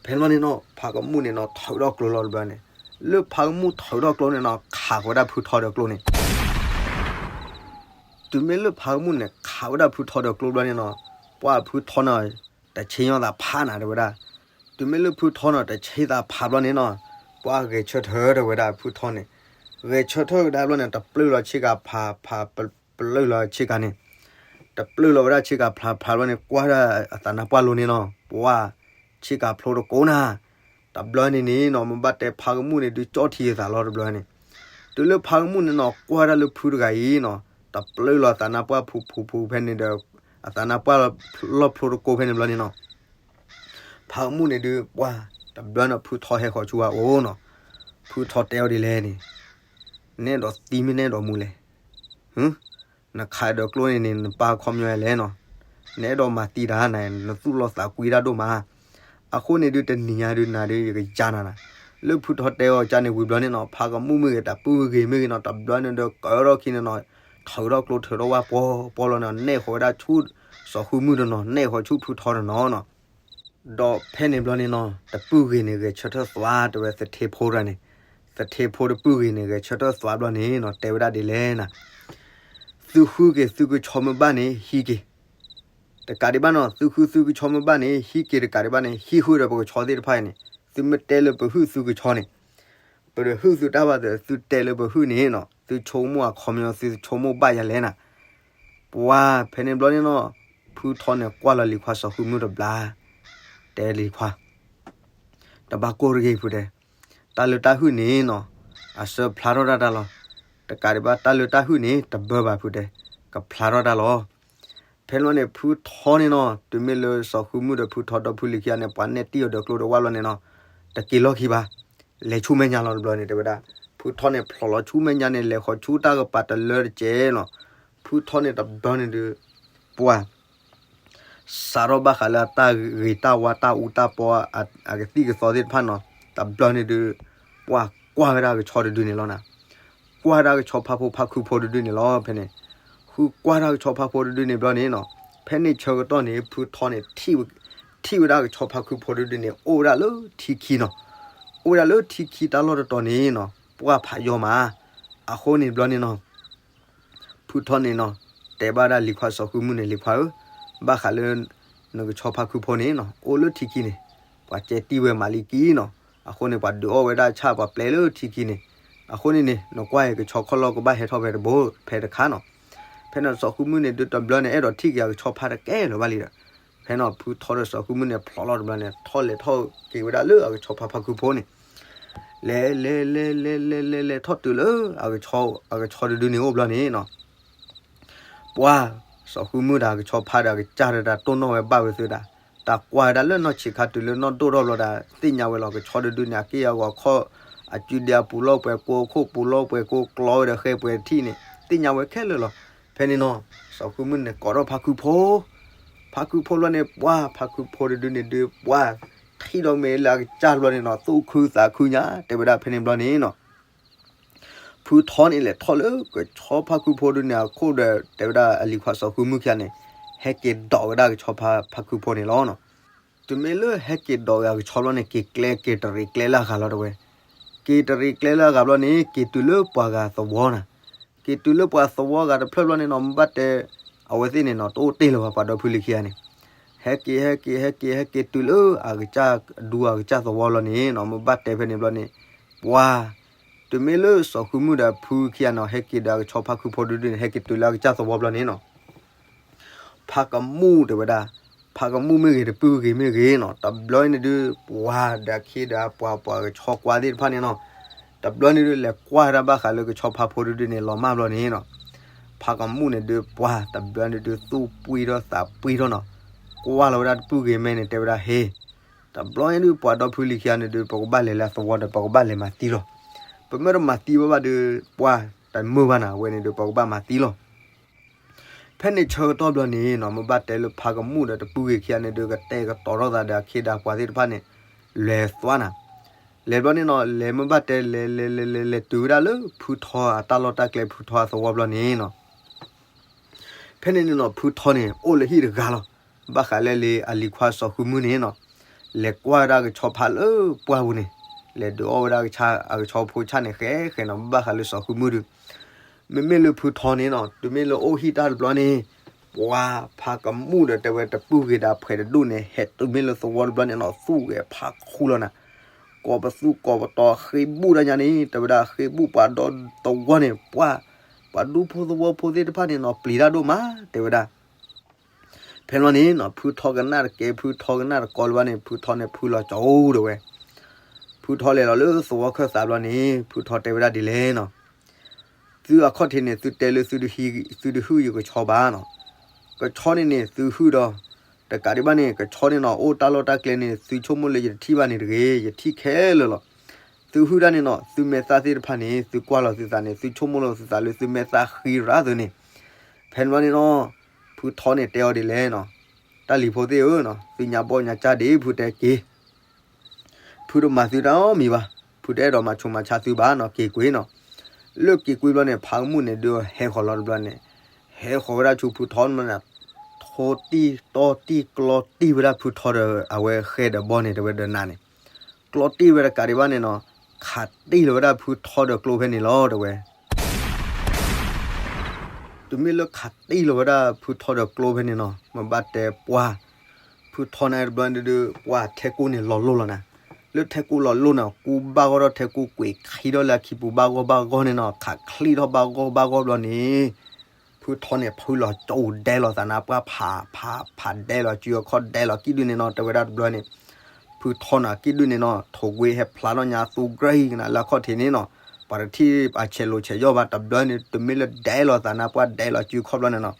ဖဲန့ၣ်ဘျီန့ၣ်နီၤ ဖါကမူၣ်န့ၣ်နီၤ ထုးထီၣ်ကျိလီၤတဘျီန့ၣ်, လၢဖါကမူၣ်ထုးထီၣ်ကျိန့ၣ်နီၤ ခးဃီၤဝဲဒၣ်ဖုထီဒီးကျိန့ၣ်. တုၤမ့ၢ်လၢဖါကမူၣ်န့ၣ် ခးဝဲဒၣ်ဖုထီဒီးကျိဘျီန့ၣ်နီၤ, ပှၤဖုထီန့ၣ် တဆ့ညီသးဖးနၤတဲဝဲဒၣ်. တုၤမ့ၢ်လၢဖုထီန့ၣ် တဆ့သးဖးဘျီန့ၣ်နီၤ, ပှၤဂဲၤဆၢထၢၣ်တဲဝဲဒၣ်ဖုထီန့ၣ်, ဂဲၤဆၢထၢၣ်ကဒါဘျီန့ၣ် တပျုၢ်လီၤဆ့ကၤဖးဖး ပပျုၢ်လီၤဆ့ကၤန့ၣ်, တပျုၢ်လီၤဝဲဒၣ်ဆ့ကၤဖးဖးဘျီန့ၣ် ကွၢ်ဒၣ်အသးနါပှၢ်လိၤန့ၣ်နီၤ, ပှၤ ဆ့ကၤဖျိတကိးနၤ. တဘျီန့ၣ်န့ၣ်နီၤ မ့ၢ်ဘၣ်တဲဖါကမူၣ်န့ၣ် ဒုးကၠီၣ်ထံအသးလီၤတဘျီန့ၣ်. တုၤလၢဖါကမူၣ်န့ၣ်နီၤ ကွၢ်ဒၣ်လၢဖုတဂၤအံၤနီၤ တပျုၢ်လီၤအသးနါပှၢ်ဖူဖူဖူဖဲန့ၣ်ဒီး အသးနါပှၢ်လီၢ်ဖျိတကိးဖဲန့ၣ်ဘျီန့ၣ်နီၤ, ဖါကမူၣ်န့ၣ်ဒုး ပှၤ တဘျီန့ၣ်ဖုထီဟဲဃီၤဆူအအိၣ်နီၤ, ဖုထီတဲအီၤဒ်လဲၣ်န့ၣ်, နဲဒိးသံမ့ၢ်နဲဒိးမူလဲၣ်. နခးဒီးကျိန့ၣ်န့ၣ် နပၢ်ခီပညီလဲၣ်နီၤ, နအဲၣ်ဒိးမၤသံတၢ်နၤ နသူၣ်လီၤသးကွံတၢ်ဒိၣ်မး. အဃိန့ၣ်ဒုးတနံၤညါဒုးနၤဒုး ယကယါနၤနၤ. လၢဖုထီတဲအီၤကန့ၣ်ဝံၤဘျီန့ၣ်နီၤ ဖါကမူၣ်မ့ၢ်ဂ့ၤ တၢ်ပုၢ်ဂ့ၤမ့ၢ်ဂ့ၤနီၤ တဘျီန့ၣ်ဒီးကၢထီၣ်ခံန့ၣ်နီၤ, ထုးထီၣ်ကျိထုးထီၣ်ဝၣ်ပှီၤပှီၤလီၤန့ၣ် နဲၣ်ဃီၤဝဲဒၣ်ဆူ စီၤဃုမုၢ်တနီၤ နဲၣ်ဃီၤဆူဖုထီတနီၤနီၤ. ဒီးဖဲန့ၣ်ဘျီန့ၣ်နီၤ တပုၢ်ဂ့ၤန့ၣ် ဂဲၤဆၢထၢၣ်သွါတဲဝဲသထ့ဖိတဂၤန့ၣ်, သထ့ဖိတပုၢ်ဂ့ၤန့ၣ် ဂဲၤဆၢထၢၣ်သွါဘျီန့ၣ်နီၤ တဲဝဲဒၣ်ဒ်လဲၣ်နၤ, သုဃုက့ၤသုကဆီမ့ၢ်ဘၣ်န့ၣ် ဟံးက့ၤ, တကးဒံးဘၣ်နီၤ သုဃုသုကဆီမ့ၢ်ဘၣ်န့ၣ် ဟံးက့ၤတကးဒံးဘၣ်န့ၣ် ဟံးဃုာ်ဒီးပကဆီသ့ၣ်တဖၣ်အံၤန့ၣ်, သုမ့ၢ်တဲလၢပဟုၣ်သုကဆီန့ၣ်, ပတဟုၣ်သုတၢ်ဘၣ်သ့ၣ် သုတဲလၢပဟုၣ်န့ၣ်နီၤ သုဆိကမိၣ်အခီပညီ သုဆိကမိၣ်ဘၣ်ယၤလဲၣ်နၤ, ပှၤဖဲန့ၣ်ဘျီန့ၣ်နီၤ, ဖုထီန့ၣ်ကွၢ်လီၤလံၤခွါစီၤဃုမုၣ်တဘျီ, တဲလံၤခွါ တဘၣ်ကိၢ်တဂ့ၤဖုတဲ, တၢ်လၢတၢ်ဟုၣ်န့ၣ်နီၤ, အစၢဖျါထီၣ်တၢ်တၢ်လီၤ, တကးဒံးဘၣ်တၢ်လၢတၢ်ဟုၣ်န့ၣ် တဘၢဘၣ်ဖုတဲ, ကဖျါထီၣ်တၢ်လီၤ. ဖဲန့ၣ်န့ၣ် ဖုထီန့ၣ်နီၤ တုၤမ့ၢ်လၢစီၤဃုမုၣ်ဒီးဖုထီဒီးဖုလံၤခံဂၤန့ၣ် ပှၤနဲၣ်တံၢ်အီၤဒီးကျိဒီးဝၣ်လီၤန့ၣ်နီၤ, တက့ၤလီၢ်ခံဘၣ်, လဲၤဆူမဲာ်ညါလီၤတဘျီန့ၣ် တဲဝဲဒၣ်, ဖုထီန့ၣ်ဖျိးလီၤဆူမဲာ်ညါန့ၣ် လဲၤဃီၤဆူတၢ်ကပၤတလၢတကဲနီၤ, ဖုထီန့ၣ်တဘျီန့ၣ်ဒုး, ပှၤ စးထီၣ်ဘၣ်ဃးလၢအတၢ်ဂ့ၤတၢ်ဝါတၢ်အူတၢ်ပီ အကသံၣ်ကသီသ့ၣ်တဖၣ်နီၤ, တဘျီန့ၣ်ဒုး, ပှၤကွၢ်ဝဲဒၣ်အကဆီတဒုန့ၣ်လီၤနၤ, ကွၢ်ဝဲဒၣ်အကဆီဖါဖိဖါခုဖိတဒုန့ၣ်လီၤ ဖဲန့ၣ်, ဃုကွၢ်ဒၣ်အကဆီဖါဖိတဒုန့ၣ်ဘျီန့ၣ်နီၤ, ဖဲန့ၣ်ဆၢကတီၢ်န့ၣ် ဖုထီန့ၣ် ထံၣ်ဝဲဒၣ်အကဆီဖါခုဖိတဒုန့ၣ် အိၣ်ဝဲဒၣ်လၢထံခံနီၤ, အိၣ်ဝဲဒၣ်လၢထံခံတၢ်လီၢ်တတီၤန့ၣ်နီၤ, ပှၢ်ဖးယီၤမး, အဃိန့ၣ်ဘျီန့ၣ်နီၤ ဖုထီန့ၣ်နီၤ, တဲဘၣ်ဒၣ်လံၤခွါစီၤဃုမုၣ်န့ၣ် လံၤခွါဧၢ, ဘၣ်ဃးလၢ နကဆီဖါခုဖိန့ၣ်နီၤ အိၣ်လၢထံခံန့ၣ်, ပှၤကဲတံၢ်ဝဲမးလံကံနီၤ, အဃိန့ၣ် ပှၤဒုးအီၣ်ဝဲဒၣ်ဆၣ် ပှၤပျဲလၢထံခံန့ၣ်, အဃိန့ၣ်န့ၣ် နကွၢ်အံၤကဆီခီၣ်လီၢ်ကဘၣ်ဟဲထီၣ်ဖဲတဘိ ဖဲတခါနီၤ, ဖဲန့ၣ်စီၤဃုမုၣ်န့ၣ်ဒုးတဘျီန့ၣ် အဲၣ်ဒိးထံၣ်က့ၤအကဆီဖါတကဲလၢၤဘၣ်လံဒီး, ဖဲန့ၣ်ဖုထီဒီးစီၤဃုမုၣ်န့ၣ် ဖျိးလီၤတဘျီန့ၣ် ထီၣ်လဲၤထီၣ်က့ၤဝဲဒၣ်လၢအကဆီဖါဖါခုဖိန့ၣ် လဲၤလဲၤလဲၤလဲၤလဲၤလဲၤလဲၤလဲၤထီၣ်တုၤလၢ အကဆီတဒုန့ၣ်အိၣ်ဘျီန့ၣ်နီၤ, ပှၤ စီၤဃုမုၣ်ဒီးအကဆီဖါဒီးအကစၢ်ဒီးတၢ်တိၢ်နီၣ်ဝဲဘၣ်ဝဲသုဒၣ်, တၢ်ကွၢ်ဝဲဒၣ်လၢနီၢ်ဆံးခါတုၤလၢနီၢ်ဒိၣ်ထီၣ်ဘျီဒီး သ့ၣ်ညါဝဲလီၤ ကဆီတဒုန့ၣ် အက့ၢ်အဂီၤခီၣ် အကုဒံအပူၤလီၢ်ပှဲၤကိ အခိၣ်ပူၤလီၢ်ပှဲၤကိ ကျီဝဲဒီးဃဲပှဲၤထံၣ်န့ၣ် သ့ၣ်ညါဝဲခဲလၢာ်လီၤ. ဖဲန့ၣ်နီၤ စီၤဃုမုၣ်န့ၣ်ကိးထီၣ်ဖါခုဖိ ဖါခုဖိလီၤန့ၣ် ပှၤ ဖါခုဖိတဒုန့ၣ်ဒုး ပှၤ ထံၣ်ဒီးမ့ၢ်လၢအကစၢ်ဘျီန့ၣ်နီၤ သူၣ်ခုသးခုညါ တဲဝဲဒၣ်ဖဲန့ၣ်ဘျီန့ၣ်နီၤ ဖုထီန့ၣ်လဲၤထီၣ်လၢကဆီဖါခုဖိဒုန့ၣ် အခိၣ်ဒီးတဲဝဲဒၣ်အလံၤခွါစီၤဃုမုၣ်ခံဂၤန့ၣ် ဟဲက့ၤဒိးဝဲဒၣ်ကဆီဖါခုဖိန့ၣ်လီၤ. တုၤမ့ၢ်လၢဟဲက့ၤဒိးဝဲအကဆီဘျီန့ၣ် က့ၤကျဲက့ၤတရံးကျဲလၢအဂၤလီၤတဝဲ, က့ၤတရံးကျဲလၢအဂၤဘျီန့ၣ် က့ၤတုၤလၢပှၤဂၤသဝီနၤ, က့ၤတုၤလၢပှၤသဝီဂၤတဖျၢၣ်ဘျီန့ၣ်နီၤ မ့ၢ်ဘၣ်တဲ အဝဲသ့ၣ်န့ၣ်နီၤ တအိၣ်တ့ၢ်လၢၤဘၣ် ပှၤဒီဖုလံၤခံဂၤန့ၣ်, ဟဲက့ၤဟဲက့ၤဟဲက့ၤဟဲက့ၤတုၤလၢအကစၢ်ဒူအကစၢ်သဝီလီၤန့ၣ်နီၤ မ့ၢ်ဘၣ်တဲဖဲန့ၣ်ဘျီန့ၣ် ပှၤ တုၤမ့ၢ်လၢစီၤဃုမုၣ်ဒီးဖုခံဂၤနီၤ ဟဲက့ၤဒီးအကဆီဖါခုဖိဒုဒုန့ၣ် ဟဲက့ၤတုၤလၢအကစၢ်သဝီဘျီန့ၣ်နီၤ ဖါကမူၣ်တဲဝဲဒၣ်, ဖါကမူၣ်မ့ၢ်ဂ့ၤ တပုၢ်ဂ့ၤမ့ၢ်ဂ့ၤနီၤ တဘျီန့ၣ်ဒုး ပှၤဒီးခ့ဒီးပှၤ ပှၤကဆီကွၢ်သ့ၣ်တဖၣ်န့ၣ်နီၤ တဘျီန့ၣ်ဒုး လဲၤကွၢ်ဝဲဒၣ်ဘၣ်ဃးလၢကဆီဖါဖိဒုဒုန့ၣ် လီၤမၢ်ဘျီန့ၣ်နီၤ ဖါကမူၣ်န့ၣ်ဒုး ပှၤတဘျီန့ၣ်ဒုး သူၣ်ပှံထီၣ်သးပှံထီၣ်နီၤ ကွၢ်လီၤဝဲဒၣ်တပုၢ်ဂ့ၤမဲန့ၣ် တဲဝဲဒၣ် ဟ့ တဘျီန့ၣ်ဒုး ပှၤဒီဖုလံၤခံဂၤန့ၣ်ဒုး ပကဘၣ်လဲၤလၢအသဝီဒီး ပကဘၣ်လဲၤမၤသံလီၤ. ပမ့ၢ်တမၤသံဘၣ်ဘၣ်ဒုး ပှၤတမုာ်ဘၣ်နၤ အဝဲန့ၣ်ဒုး ပကဘၣ်မၤသံလီၤ. ဖဲန့ၣ်ဆၢကတီၢ်ဘျီန့ၣ်နီၤ မ့ၢ်ဘၣ်တဲလၢဖါကမူၣ်ဒီးတပုၢ်ဂ့ၤခံဂၤန့ၣ်ဒုး ကတဲာ်ကတီၤထီၣ်သးဒီးအခ့ဒီးပှၤသ့ၣ်တဖၣ်န့ၣ် လဲၤသွါနၤ လဲၤဘျီန့ၣ်နီၤ လဲၤမ့ၢ်ဘၣ်တဲလဲၤလဲၤလဲၤလဲၤလဲၤတုၤဝဲဒၣ်လၢဖုထီအတၢ်လီၢ်တၢ်ကျဲ ဖုထီအသဝီဘျီန့ၣ်နီၤ ဖဲန့ၣ်န့ၣ်နီၤ ဖုထီန့ၣ် အိၣ်လၢဟံၣ်တဂၤလီၤ. ဘၣ်ဃးလၢလံၤအလံၤခွါစီၤဃုမုၣ်န့ၣ်နီၤ လဲၤကွၢ်ဝဲဒၣ်ကဆီဖါလၢပှၢ်ပူၤန့ၣ် လဲၤဒုးအီၣ်ဝဲဒၣ်အကဆီဖိဆၣ်န့ၣ် ဃဲဃဲနီၤ ဘၣ်ဃးလၢစီၤဃုမုၣ်ဒုး မ့မ့ၢ်လၢဖုထီန့ၣ်နီၤ တုၤမ့ၢ်လၢအိၣ်ဟံၣ်တၢ်တဘျီန့ၣ် ပှၤဖါကမူၣ်ဒီးတဲဝဲတပုၢ်ဂ့ၤဒီးဖှဲးတဒူၣ်န့ၣ် ဟဲတုၤမ့ၢ်လၢသဝီတဘျီန့ၣ်နီၤ သူၣ်ဂဲၤဖးခူလီၤနၤ ကိးပသူကိးပတီၤဃ့ဘူၣ်တၢ်ညါန့ၣ် တဲဝဲဒၣ်ဃ့ဘူၣ်ပှၤဒီသဝီန့ၣ် ပှၤ ပှၤဒူဖိသဝီဖိသ့ၣ်တဖၣ်န့ၣ်နီၤ ပျံၤတၢ်ဒိၣ်မး တဲဝဲဒၣ် ဖဲလီၤန့ၣ်နီၤ ဖုထီကနၣ်တကဲ ဖုထီကနၣ်တကိးလၢၤဘၣ်န့ၣ် ဖုထီန့ၣ်ဖုလီၤကၠီအိၣ်တဲဝဲ ဖုထီလဲၤလီၤလၢသဝီခၢၣ်သးဘျီန့ၣ် ဖုထီတဲဝဲဒၣ်ဒ်လဲၣ်နီၤ သုအခီၣ်ထံးန့ၣ် သုတဲလၢ သုတဟုၣ်ယကဆီဘၣ်နီၤ ကဆီန့ၣ်န့ၣ် သုဟုၣ်ဒီး တကးဒံးဘၣ်န့ၣ် ကဆီန့ၣ်နီၤ အိၣ်တၢ်လီၢ်တၢ်ကျဲန့ၣ် သုဆိကမိၣ်လၢယတထံၣ်ဘၣ်န့ၣ်တဂ့ၤ ယထံၣ်ခဲလၢာ်လီၤ. သုဟုၣ်တၢ်န့ၣ်နီၤ သုမဲာ်သၣ်သ့ၣ်တဖၣ်န့ၣ် သုကွၢ်လီၤသုသးန့ၣ် သုဆိကမိၣ်လီၤသုသးလၢသုမဲာ်သၣ်ဃံရၣ်သုန့ၣ် ဖဲန့ၣ်ဘျီန့ၣ်နီၤ ဖုထီန့ၣ်တဲအီၤဒ်လဲၣ်နီၤ တၢ်လံၤဖိသ့ၣ်ဧၢနီၤ သုညါဘီၣ်ညါကၢ်ဒံး ဖုတဲက့ၤ ဖုတမၤသုတၢ်အီၣ်မံၤဘၣ် ဖုတအဲၣ်ဒိးမၤဆူးမၤဆါသုဘၣ်နီၤ က့ၤကွံာ်နီၤ လၢက့ၤကွံာ်ဘျီန့ၣ် ဖါကမူၣ်န့ၣ်ဒုးဟဲဃီၤလီၤတဘျီန့ၣ် ဟဲဃီၤဝဲဒၣ်ဆူဖုထီန့ၣ် ထိတံၢ်တီၢ်တံၢ်ကျီတံၢ်ဝဲဒၣ်ဖုထီဒီးအဝဲဃဲဒီးဘီန့ၣ် တဲဝဲဒီးနးန့ၣ် ကျီတံၢ်ဝဲတကးဒံးဘၣ်န့ၣ်နီၤ ခးတံၢ်လီၤဝဲဒၣ်ဖုထီဒီးကျိဖဲန့ၣ်လီၤ တဲဝဲ. တုၤမ့ၢ်လၢခးတံၢ်လီၤဝဲဒၣ်ဖုထီဒီးကျိဖဲန့ၣ်နီၤ မ့ၢ်ဘၣ်တဲပှၢ်, ဖုထီန့ၣ်တဘျီဒုး ပှၢ်ထဲကိၣ်န့ၣ်လီၤလိၢ်လီၤနၤ. လၢထဲကိၣ်လီၤလိၢ်န့ၣ် ကူဘၣ်ဂီၢ်ထီၣ်ထဲကိၣ်ကွံာ်ခံထီၣ်လၢအခံပူၤဘၣ်ဂီၢ်ဘၣ်ဂီၢ်န့ၣ်နီၤ ခးချံထီၣ်ဘၣ်ဂီၢ်ဘၣ်ဂီၢ်ဘျီန့ၣ် ဖုထီန့ၣ် ဖုလီၤကၠိဒဲလီၤသးနါပှၢ်ဖးဖးဖးဒဲလီၤစုအခီၣ်ဒဲလီၤကံၣ်ဒုန့ၣ်နီၤ တဲဝဲဒၣ်တဘျီန့ၣ် ဖုထီန့ၣ် ကံၣ်ဒုန့ၣ်နီၤ ထိၣ်ကွံာ်ဟဲဖျါထီၣ်ညါသူကြၢးကနၤလၢအခီၣ်ထံးန့ၣ်နီၤ ပှၤတထံၣ်အဆဲးလိာ်ဆဲးယီၢ်ဘၣ်တဘျီန့ၣ် တမ့ၢ်လၢဒဲလီၤသးနါပှၢ်ဒဲလီၤစုအခီၣ်ဘျီန့ၣ်နီၤ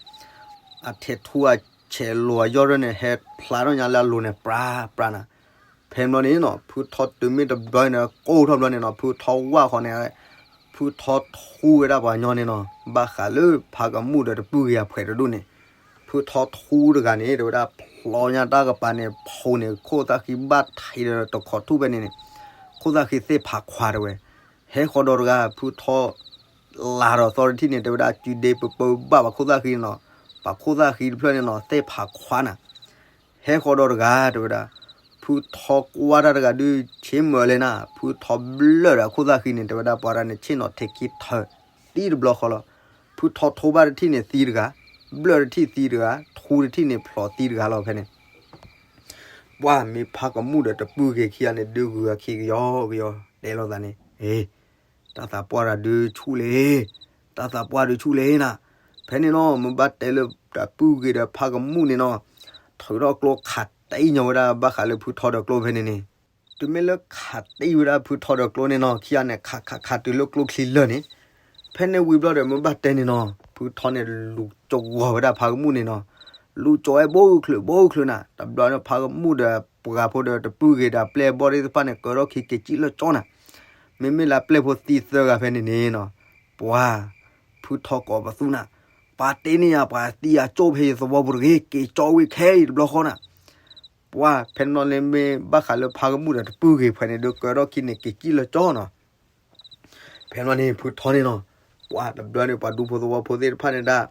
အထဲထူအဆဲးလိာ်အယီၢ်ရၢန့ၣ် ဟဲဖျါထီၣ်ညါလၢအလိၤန့ၣ် ပြးပြးနၤ. ဖဲဘျီန့ၣ်နီၤ ဖုထီတုၤမ့ၢ်တဘျီန့ၣ် ကိၢ်ထီၣ်ဘျီန့ၣ်နီၤ ဖုထီဝၣ်ဃီန့ၣ် ဖုထီထူဝဲဒၣ်ပှၤညီန့ၣ်နီၤ ဘၣ်ဃးလၢဖးကမူၣ်ဒီးတပုၢ်ဂ့ၤအဖှဲးတဒူၣ်န့ၣ် ဖုထီထူတဂၤန့ၣ် တဲဝဲဒၣ်ဖျီညါတၢ်ကပၤန့ၣ် ဖိန့ၣ် ခိၣ်သၣ်ဃံဘၣ်ထံးဒီးတခိးထူၣ်ဖဲန့ၣ်န့ၣ် ခိၣ်သၣ်ဃံသ့ၣ်ဖးခွါတဲဝဲ ဟဲဃီဒီးတဂၤ ဖုထီ လၤဒီးသီတထံၣ်န့ၣ် တဲဝဲဒၣ်စုဒ့ပပၢဘၣ်ပှၤခိၣ်သၣ်ဃံနီၤ ပှၤခိၣ်သၣ်ဃံတဖျၢၣ်န့ၣ်နီၤ သ့ၣ်ဖးခွါနၤ ဟဲဃီဒီးတဂၤ တဲဝဲဒၣ် ဖုထီကွၢ်တၢ်တဂၤဒုး ဆ့မၢလဲၣ်နၤ ဖုထီဘျၢၣ်ဒီးခိၣ်သၣ်ဃံန့ၣ် တဲဝဲဒၣ်ပှၤတဂၤန့ၣ် ဆ့ၣ်နီၤထဲခံထၢ သံတဘျီဃီလီၤ. ဖုထီထိဘၣ်တထံၣ်န့ၣ်သံတဂၤ ဘျၢၣ်တထံၣ်သံတဂၤ ထူတထံၣ်န့ၣ်ဖျိးသံတဂၤလီၤဖဲန့ၣ် ပှၢ်မ့ၢ်ဖးကမူၣ်ဒီးတပုၢ်ဂ့ၤခံဂၤန့ၣ် ဒုးဂုာ်အခံကယီကယီ တဲလိာ်သးန့ၣ် တၢ်သးပှၢ်တၢ်ဒုးဆူၣ်လံ တၢ်သးပှၢ်ဒုးဆူၣ်လံနၤ ဖဲန့ၣ်နီၤ မ့ၢ်ဘၣ်တဲလၢတပုၢ်ဂ့ၤဒီးဖးကမူၣ်န့ၣ်နီၤ ထုးထီၣ်ကျိခးတံၢ်ညီဝဲဒၣ်ဘၣ်ဃးလၢဖုထီဒီးကျိဖဲန့ၣ်န့ၣ် တုၤမ့ၢ်လၢခးတံၢ်ဝဲဒၣ်ဖုထီဒီးကျိန့ၣ်နီၤ ခံဂၤန့ၣ် ခးခးခးတုၤလၢကျိချံလၢာ်န့ၣ် ဖဲန့ၣ်ဝံၤဘျီဒီးမ့ၢ်ဘၣ်တဲန့ၣ်နီၤ ဖုထီန့ၣ်လူၤကၠီၤဂီၤဝဲဒၣ်ဖးကမူၣ်န့ၣ်နီၤ လူၤကၠီၤဝဲဘိချုးဘိချုးနၤ တဘျီန့ၣ်ဖးကမူၣ်ဒီးပှၤဖိဒီးတပုၢ်ဂ့ၤဒီးအပျဲၢ်အဘီၣ်သ့ၣ်တဖၣ်န့ၣ် ကၢထီၣ်ခံက့ၤကံၣ်လၢကၠီနၤ မ့မ့ၢ်လၢအပျဲၢ်ဖိသံသၢဂၤဖဲန့ၣ်န့ၣ်နီၤ ပှၤ ဖုထီကိးပသူနၤ ပှၤတ့န့ၢ်ယၤ ပှၤသံယၤကၠိဖဲယသဝီပူၤတဂ့ၤ က့ၤကၠီဝံၤခဲအံၤတဘျီဃီနၤ ပှၤဖဲန့ၣ်လီၤန့ၣ်မ့ၢ်ဘၣ်ဃးလၢဖးကမူၣ်ဒီးတပုၢ်ဂ့ၤဖဲန့ၣ် ဒုးကၢထီၣ်ခံန့ၣ် က့ၤကံၣ်လၢကၠီနီၤ ဖဲန့ၣ်လီၤန့ၣ် ဖုထီန့ၣ်နီၤ ပှၤတဘျီန့ၣ် ပှၤဒူဖိသဝီဖိသ့ၣ်တဖၣ်န့ၣ်ဒၣ်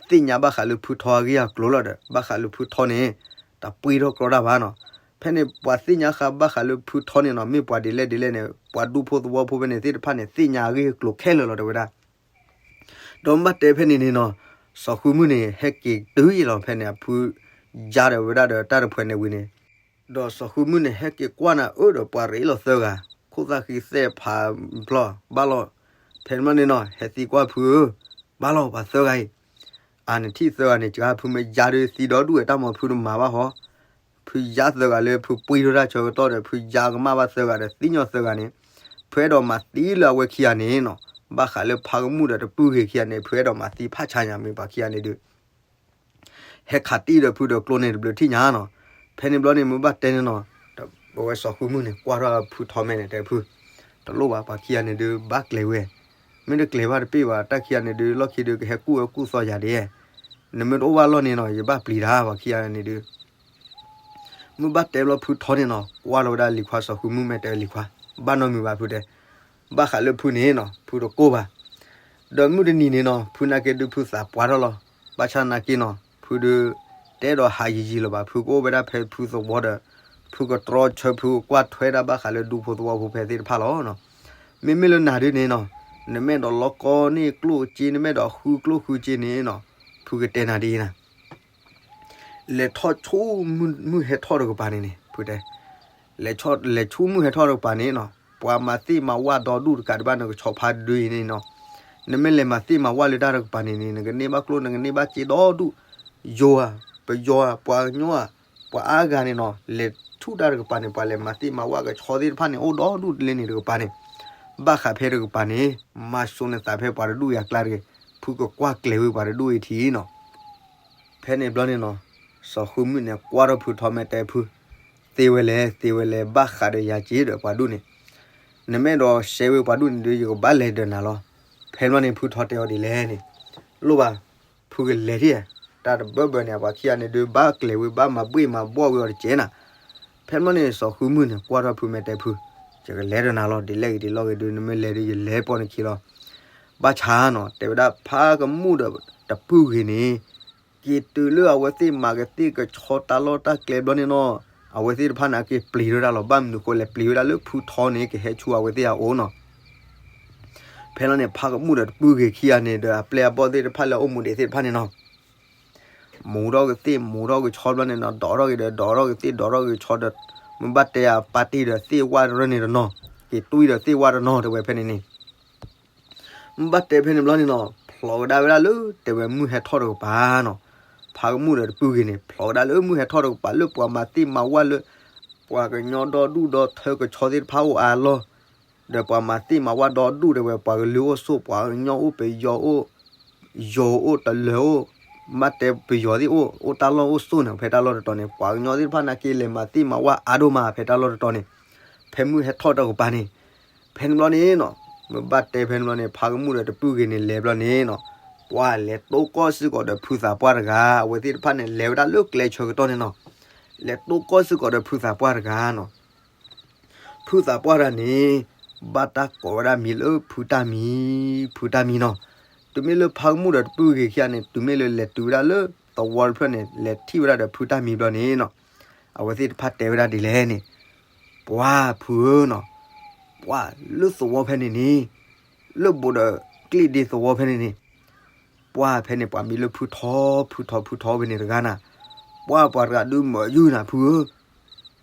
သ့ၣ်ညါဘၣ်ဃးလၢဖုထီအဂ့ၢ်အကျိၤလီၤဒီး ဘၣ်ဃးလၢဖုထီန့ၣ် တပှ့ၤထီၣ်ကြီတၢ်ဘၣ်နီၤ ဖဲန့ၣ်ပှၤသ့ၣ်ညါဃာ်ဘၣ်ဃးလၢဖုထီန့ၣ်နီၤ မ့ၢ်ပှၤဒ်လဲၣ်ဒ်လဲၣ်န့ၣ် ပှၤဒူဖိသဝီဖိဖဲန့ၣ်သ့ၣ်တဖၣ်န့ၣ် သ့ၣ်ညါအဂ့ၢ်အကျိၤခဲလၢာ်လီၤတဲဝဲဒၣ် ဒီးမ့ၢ်ဘၣ်တဲဖဲန့ၣ်န့ၣ်နီၤ စီၤဃုမုၢ်န့ၣ် ဟဲက့ၤတုၤယံၤလီၤဖဲန့ၣ် အဖုယါဒီးဝဲဒၣ်ဒီးတၢ်တဖှဲးန့ၣ်ဝံၤန့ၣ် ဒီးစီၤဃုမုၢ်န့ၣ် ဟဲက့ၤကွၢ်နၤအၢဒီးပှၤရ့လီၤသၢဂၤ ခိၣ်သၣ်ဃံသဲးဖးဖျီၣ်ဘၣ်လီၤ ဖဲန့ၣ်န့ၣ်နီၤ ဟဲသံကွၢ်ဖုဧၢ ဘၣ်လီၤပှၤသၢဂၤအံၤ အနထံၣ်သၢဂၤန့ၣ် ကဖုမ့ၢ်ယါဒီးသံဒီဒူၣ်ဝဲတၢ်မၤဖုတမၤဘၣ်ဟီ ဖုယါသၢဂၤလၢဖုပှ့ၤထီၣ်တၢ်ဆၢကတီၢ်ဒီး ဖုယါကမၣ်ဘၣ်သၢဂၤဒီးသံညီသၢဂၤန့ၣ် ဖုအဲၣ်ဒိးမၤသံလၢအဝဲခံဂၤန့ၣ်နီၤ ဘၣ်ဃးလၢဖးကမူၣ်ဒီးတပုၢ်ဂ့ၤခံဂၤန့ၣ် ဖုအဲၣ်ဒိးမၤသံဖးဆါညါမ့ၢ်ပှၤခံဂၤန့ၣ်ဒုး ဟဲခးတံၢ်ဒီးဖုဒီးကျိန့ၣ်တဘျုးထံၣ်ညါနီၤ ဖဲန့ၣ်ဘျီန့ၣ်မ့ၢ်ဘၣ်တဲန့ၣ်နီၤ အဝဲစီၤဃုမုၢ်န့ၣ် ကွၢ်ထီၣ်ဖုထီမဲာ်န့ၣ် တဲဖု တလိၣ်ဘၣ်ပှၤခံဂၤန့ၣ်ဒုး ဘၣ်ကျဲၤဝဲ မ့ၢ်တကျဲၤဘၣ်တပ့ၢ်ဘၣ် တၢ်ခံဂၤန့ၣ်ဒုး လီၢ်ခံဒုးကဟဲကူၣ်ဝဲကူၣ်သီယၤဒ် နမ့ၢ်တအိၣ်ဘၣ်လီၢ်န့ၣ်နီၤ ယဘၣ်ပျံၤတၢ်ပှၤခံဂၤန့ၣ်ဒုး မ့ၢ်ဘၣ်တဲဘျီဖုထီန့ၣ်နီၤ ကွၢ်လီၤဝဲဒၣ်လံၤခွါစီၤဃုမုၢ်မဲာ်တဲလံၤခွါ ဘၣ်နီတမံၤဘၣ်ဖုတဲ ဘၣ်ဃးလၢဖုန့ၣ်နီၤ ဖုတကိၢ်ဘၣ် ဒီးမုၢ်တနံၤန့ၣ်နီၤ ဖုနာ်က့ဒုးဖုသးပှၢ်ထီၣ်လီၤ ဘၣ်ဆၣ်နာ်က့နီၤ ဖုဒုး တအဲၣ်ဒိးဟးယံာ်ယံာ်လၢၤဘၣ် ဖုကအိၣ်ဝဲဒၣ်ဖဲဖုသဝီဒီး ဖုကတြီဆၢဖုကကွၢ်ထွဲဒၣ်ဘၣ်ဃးလၢဒူဖိသဝီဖိဖဲသ့ၣ်တဖၣ်လီၤနီၤ မ့မ့ၢ်လၢနၤဒုးန့ၣ်နီၤ နမ့ၢ်အဲၣ်ဒိးလီကီန့ၢ်ကျိၣ်စ့ နမ့ၢ်အဲၣ်ဒိးဃုကျိၣ်ဃုစ့န့ၣ်နီၤ ဖုကတဲနၤဒ်အံၤနၤ လဲၤထီၣ်ဆူမုၢ်ဟဲထီၣ်တကပၤန့ၣ်န့ၣ် ဖုတဲ လဲၤဆူမုၢ်ဟဲထီၣ်တကပၤန့ၣ်နီၤ ပှၤမၤသ့ၣ်မၤဝၣ်ဒီဒူၣ်တကးဒံးဘၣ် နကဆီဖါဒုအံၤန့ၣ်နီၤ နမ့ၢ်လဲၤမၤသ့ၣ်မၤဝၣ်လၢတၢ်တကပၤန့ၣ်န့ၣ် နကန့ၢ်ဘၣ်ကျိၣ် နကန့ၢ်ဘၣ်စ့ဒီဒူၣ် ယိၤဧါ ပယီၤဧါ ပှၤကညီဧါ ပှၤအါဂၤန့ၣ်နီၤ လဲၤဆူတၢ်တကပၤန့ၣ် ပှၤလဲၤမၤသ့ၣ်မၤဝၣ်ကဆီသ့ၣ်တဖၣ်န့ၣ် အိၣ်ဒီဒူၣ်လၢန့ၣ်တကပၤန့ၣ် ဘၣ်ဃးဖဲတကပၤန့ၣ် မၤစိၤနသးဖဲပှၤတဒူၣ်အံၤအကျါတဂ့ၤ ဖုကကွၢ်ကျဲၤဝဲပှၤတဒူၣ်အံၤထံနီၤ ဖဲန့ၣ်ဘျီန့ၣ်နီၤ စီၤဃုမုၢ်န့ၣ် ကွၢ်ထီၣ်ဖုထီမဲာ်တဲဖု သ့ဝဲလဲၣ် သ့ဝဲလဲၣ် ဘၣ်ဃးဒီးယၤက့ၤဒီးပှၤဒူၣ်န့ၣ် နမ့ၢ်အဲၣ်ဒိးရှဲဝဲပှၤဒူၣ်န့ၣ်ဒုး ယကဘၣ်လဲၤဒီးနၤလီၤ. ဖဲန့ၣ်ဘျီန့ၣ် ဖုထီတဲအီၤဒ်လဲၣ်န့ၣ် လိၣ်ဘၣ် ဖုကလဲၤထံၣ် တၢ်တဘၢဘၢန့ၣ် ပှၤခံဂၤန့ၣ်ဒုး ဘၣ်ကျဲၤဝဲ ဘၣ်မၤဘှ့ၣ်မၤဘှီၣ်ဝဲအီၤတကဲးနၤ. ဖဲန့ၣ်ဘျီန့ၣ် စီၤဃုမုၢ်န့ၣ် ကွၢ်ထီၣ်ဖုမဲာ်တဲဖု ယကလဲၤဒီးနၤလီၤ ဒ်လဲၣ်ဂ့ၤဒ်လဲၣ်ဂ့ၤဒုး နမ့ၢ်လဲၤဒုး ယလဲၤပိာ်နခံလီၤ. ဘၣ်ဆၣ်နီၤ တဲဝဲဒၣ်ဖးကမူၣ်ဒီးတပုၢ်ဂ့ၤန့ၣ် က့ၤတုၤလၢအဝဲသ့ၣ်မၤကသ့ၣ်ကဆီတၢ်လီၢ်တၢ်ကျဲဘျီန့ၣ်နီၤ အဝဲသ့ၣ်တဖၣ်န့ၣ် အက့ၤပျံၤဝဲဒၣ်လီၤ. ဘၣ်မနုၤဃိလဲၣ် ပျံၤဝဲဒၣ်လၢဖုထီန့ၣ် ကဟဲဆူအဝဲသ့ၣ်အအိၣ်နီၤ. ဖဲလီၤန့ၣ် ဖါကမူၣ်ဒီးတပုၢ်ဂ့ၤခံဂၤန့ၣ်ဒီး အပျဲၢ်အဘီၣ်သ့ၣ်တဖၣ်လၢအအိၣ်မူဒံးသ့ၣ်တဖၣ်န့ၣ်နီၤ မူထီၣ်ကသ့ၣ် မူထီၣ်ကဆီဘျီန့ၣ်နီၤ ဒိးထီၣ်က့ၤဒီး ဒိးထီၣ်ကသ့ၣ် ဒိးထီၣ်က့ၤဆီဒီး မ့ၢ်ဘၣ်တဲအပၢ်တ့ၢ်ဒီးသ့ၣ်ဝၣ်တရၢန့ၣ်တနီၤ က့ၤတွံၢ်ဒီးသ့ၣ်ဝၣ်တနီၤ တဲဝဲဖဲန့ၣ်န့ၣ် မ့ၢ်ဘၣ်တဲဖဲန့ၣ်ဘျီန့ၣ်နီၤ ဖျိးကဒါဝဲဒၣ်လၢ တဲဝဲမုၢ်ဟဲထီၣ်တကပၤနီၤ. ဖါကမူၣ်ဒီးတပုၢ်ဂ့ၤန့ၣ် ဖျိးကဒါလၢမုၢ်ဟဲထီၣ်တကပၤ လၢပှၤမၤသ့ၣ်မၤဝၣ်လၢ ပှၤကညီဒီဒူၣ်ဒီထၢကဆီသ့ၣ်တဖၣ်အိၣ်အါလီၢ် ဒီးပှၤမၤသ့ၣ်မၤဝၣ်ဒီဒူၣ်တဲဝဲ ပှၤကလုာ်အိၣ်ဆိး ပှၤကညီအိၣ် ပယီၤအိၣ် ယိၤအိၣ်တလၢၤအိၣ် ဘၣ်တဲပယီၤသ့ၣ်အိၣ် အိၣ်တၢ်လီၢ်အိၣ်ဆိးန့ၣ် ဖဲတၢ်လီၢ်တတီၤန့ၣ် ပှၤကညီသ့ၣ်တဖၣ်နာ်က့လဲၤမၤသ့ၣ်မၤဝၣ်အါဒိၣ်မး ဖဲတၢ်လီၢ်တတီၤန့ၣ် ဖဲမုၢ်ဟဲထီၣ်တကပၤန့ၣ် ဖဲန့ၣ်ဘျီန့ၣ်နီၤ မ့ၢ်ဘၣ်တဲဖဲန့ၣ်ဘျီန့ၣ် ဖါကမူၣ်ဒီးတပုၢ်ဂ့ၤန့ၣ်လဲၤဘျီန့ၣ်နီၤ ပှၤလဲၤတိၢ်ကီၢ်စ့ၢ်ကီးဒီးဖုသးပှၢ်တဂၤ အဝဲသ့ၣ်တဖၣ်န့ၣ် လဲၤဝဲဒၣ်လၢကျဲဆၢကတီၢ်န့ၣ်နီၤ လဲၤတိၢ်ကီၢ်စ့ၢ်ကီးဒီးဖုသးပှၢ်တဂၤနီၤ ဖုသးပှၢ်တဂၤန့ၣ် ဘၣ်တၢ်ကိးဝဲဒၣ်မံၤလၢဖုတၢ်မံၤ ဖုတၢ်မံၤနီၤ တုၤမ့ၢ်လၢဖါကမူၣ်ဒီးတပုၢ်ဂ့ၤခံဂၤန့ၣ် တုၤမ့ၢ်လၢလဲၤတုၤဝဲဒၣ်လၢသဝီတဖျၢၣ်န့ၣ် လဲၤထံၣ်ဝဲဒၣ်ဒီးဖုတၢ်မံၤဘျီန့ၣ်နီၤ အဝဲသ့ၣ်တဖၣ်တဲဝဲဒၣ်ဒ်လဲၣ်န့ၣ် ပှၤဖုဧၢနီၤ ပှၤလၢသဝီဖဲန့ၣ်န့ၣ် လၢဘူးဒီးကျ့ၣ်ဒ့သဝီဖဲန့ၣ်န့ၣ် ပှၤဖဲန့ၣ်ပှၤမံၤလၢဖုထီ ဖုထီ ဖုထီဖဲန့ၣ်တဂၤနၤ ပှၤပှၤတဂၤဒုးမၢယုၢ်နၤဖုဧၢ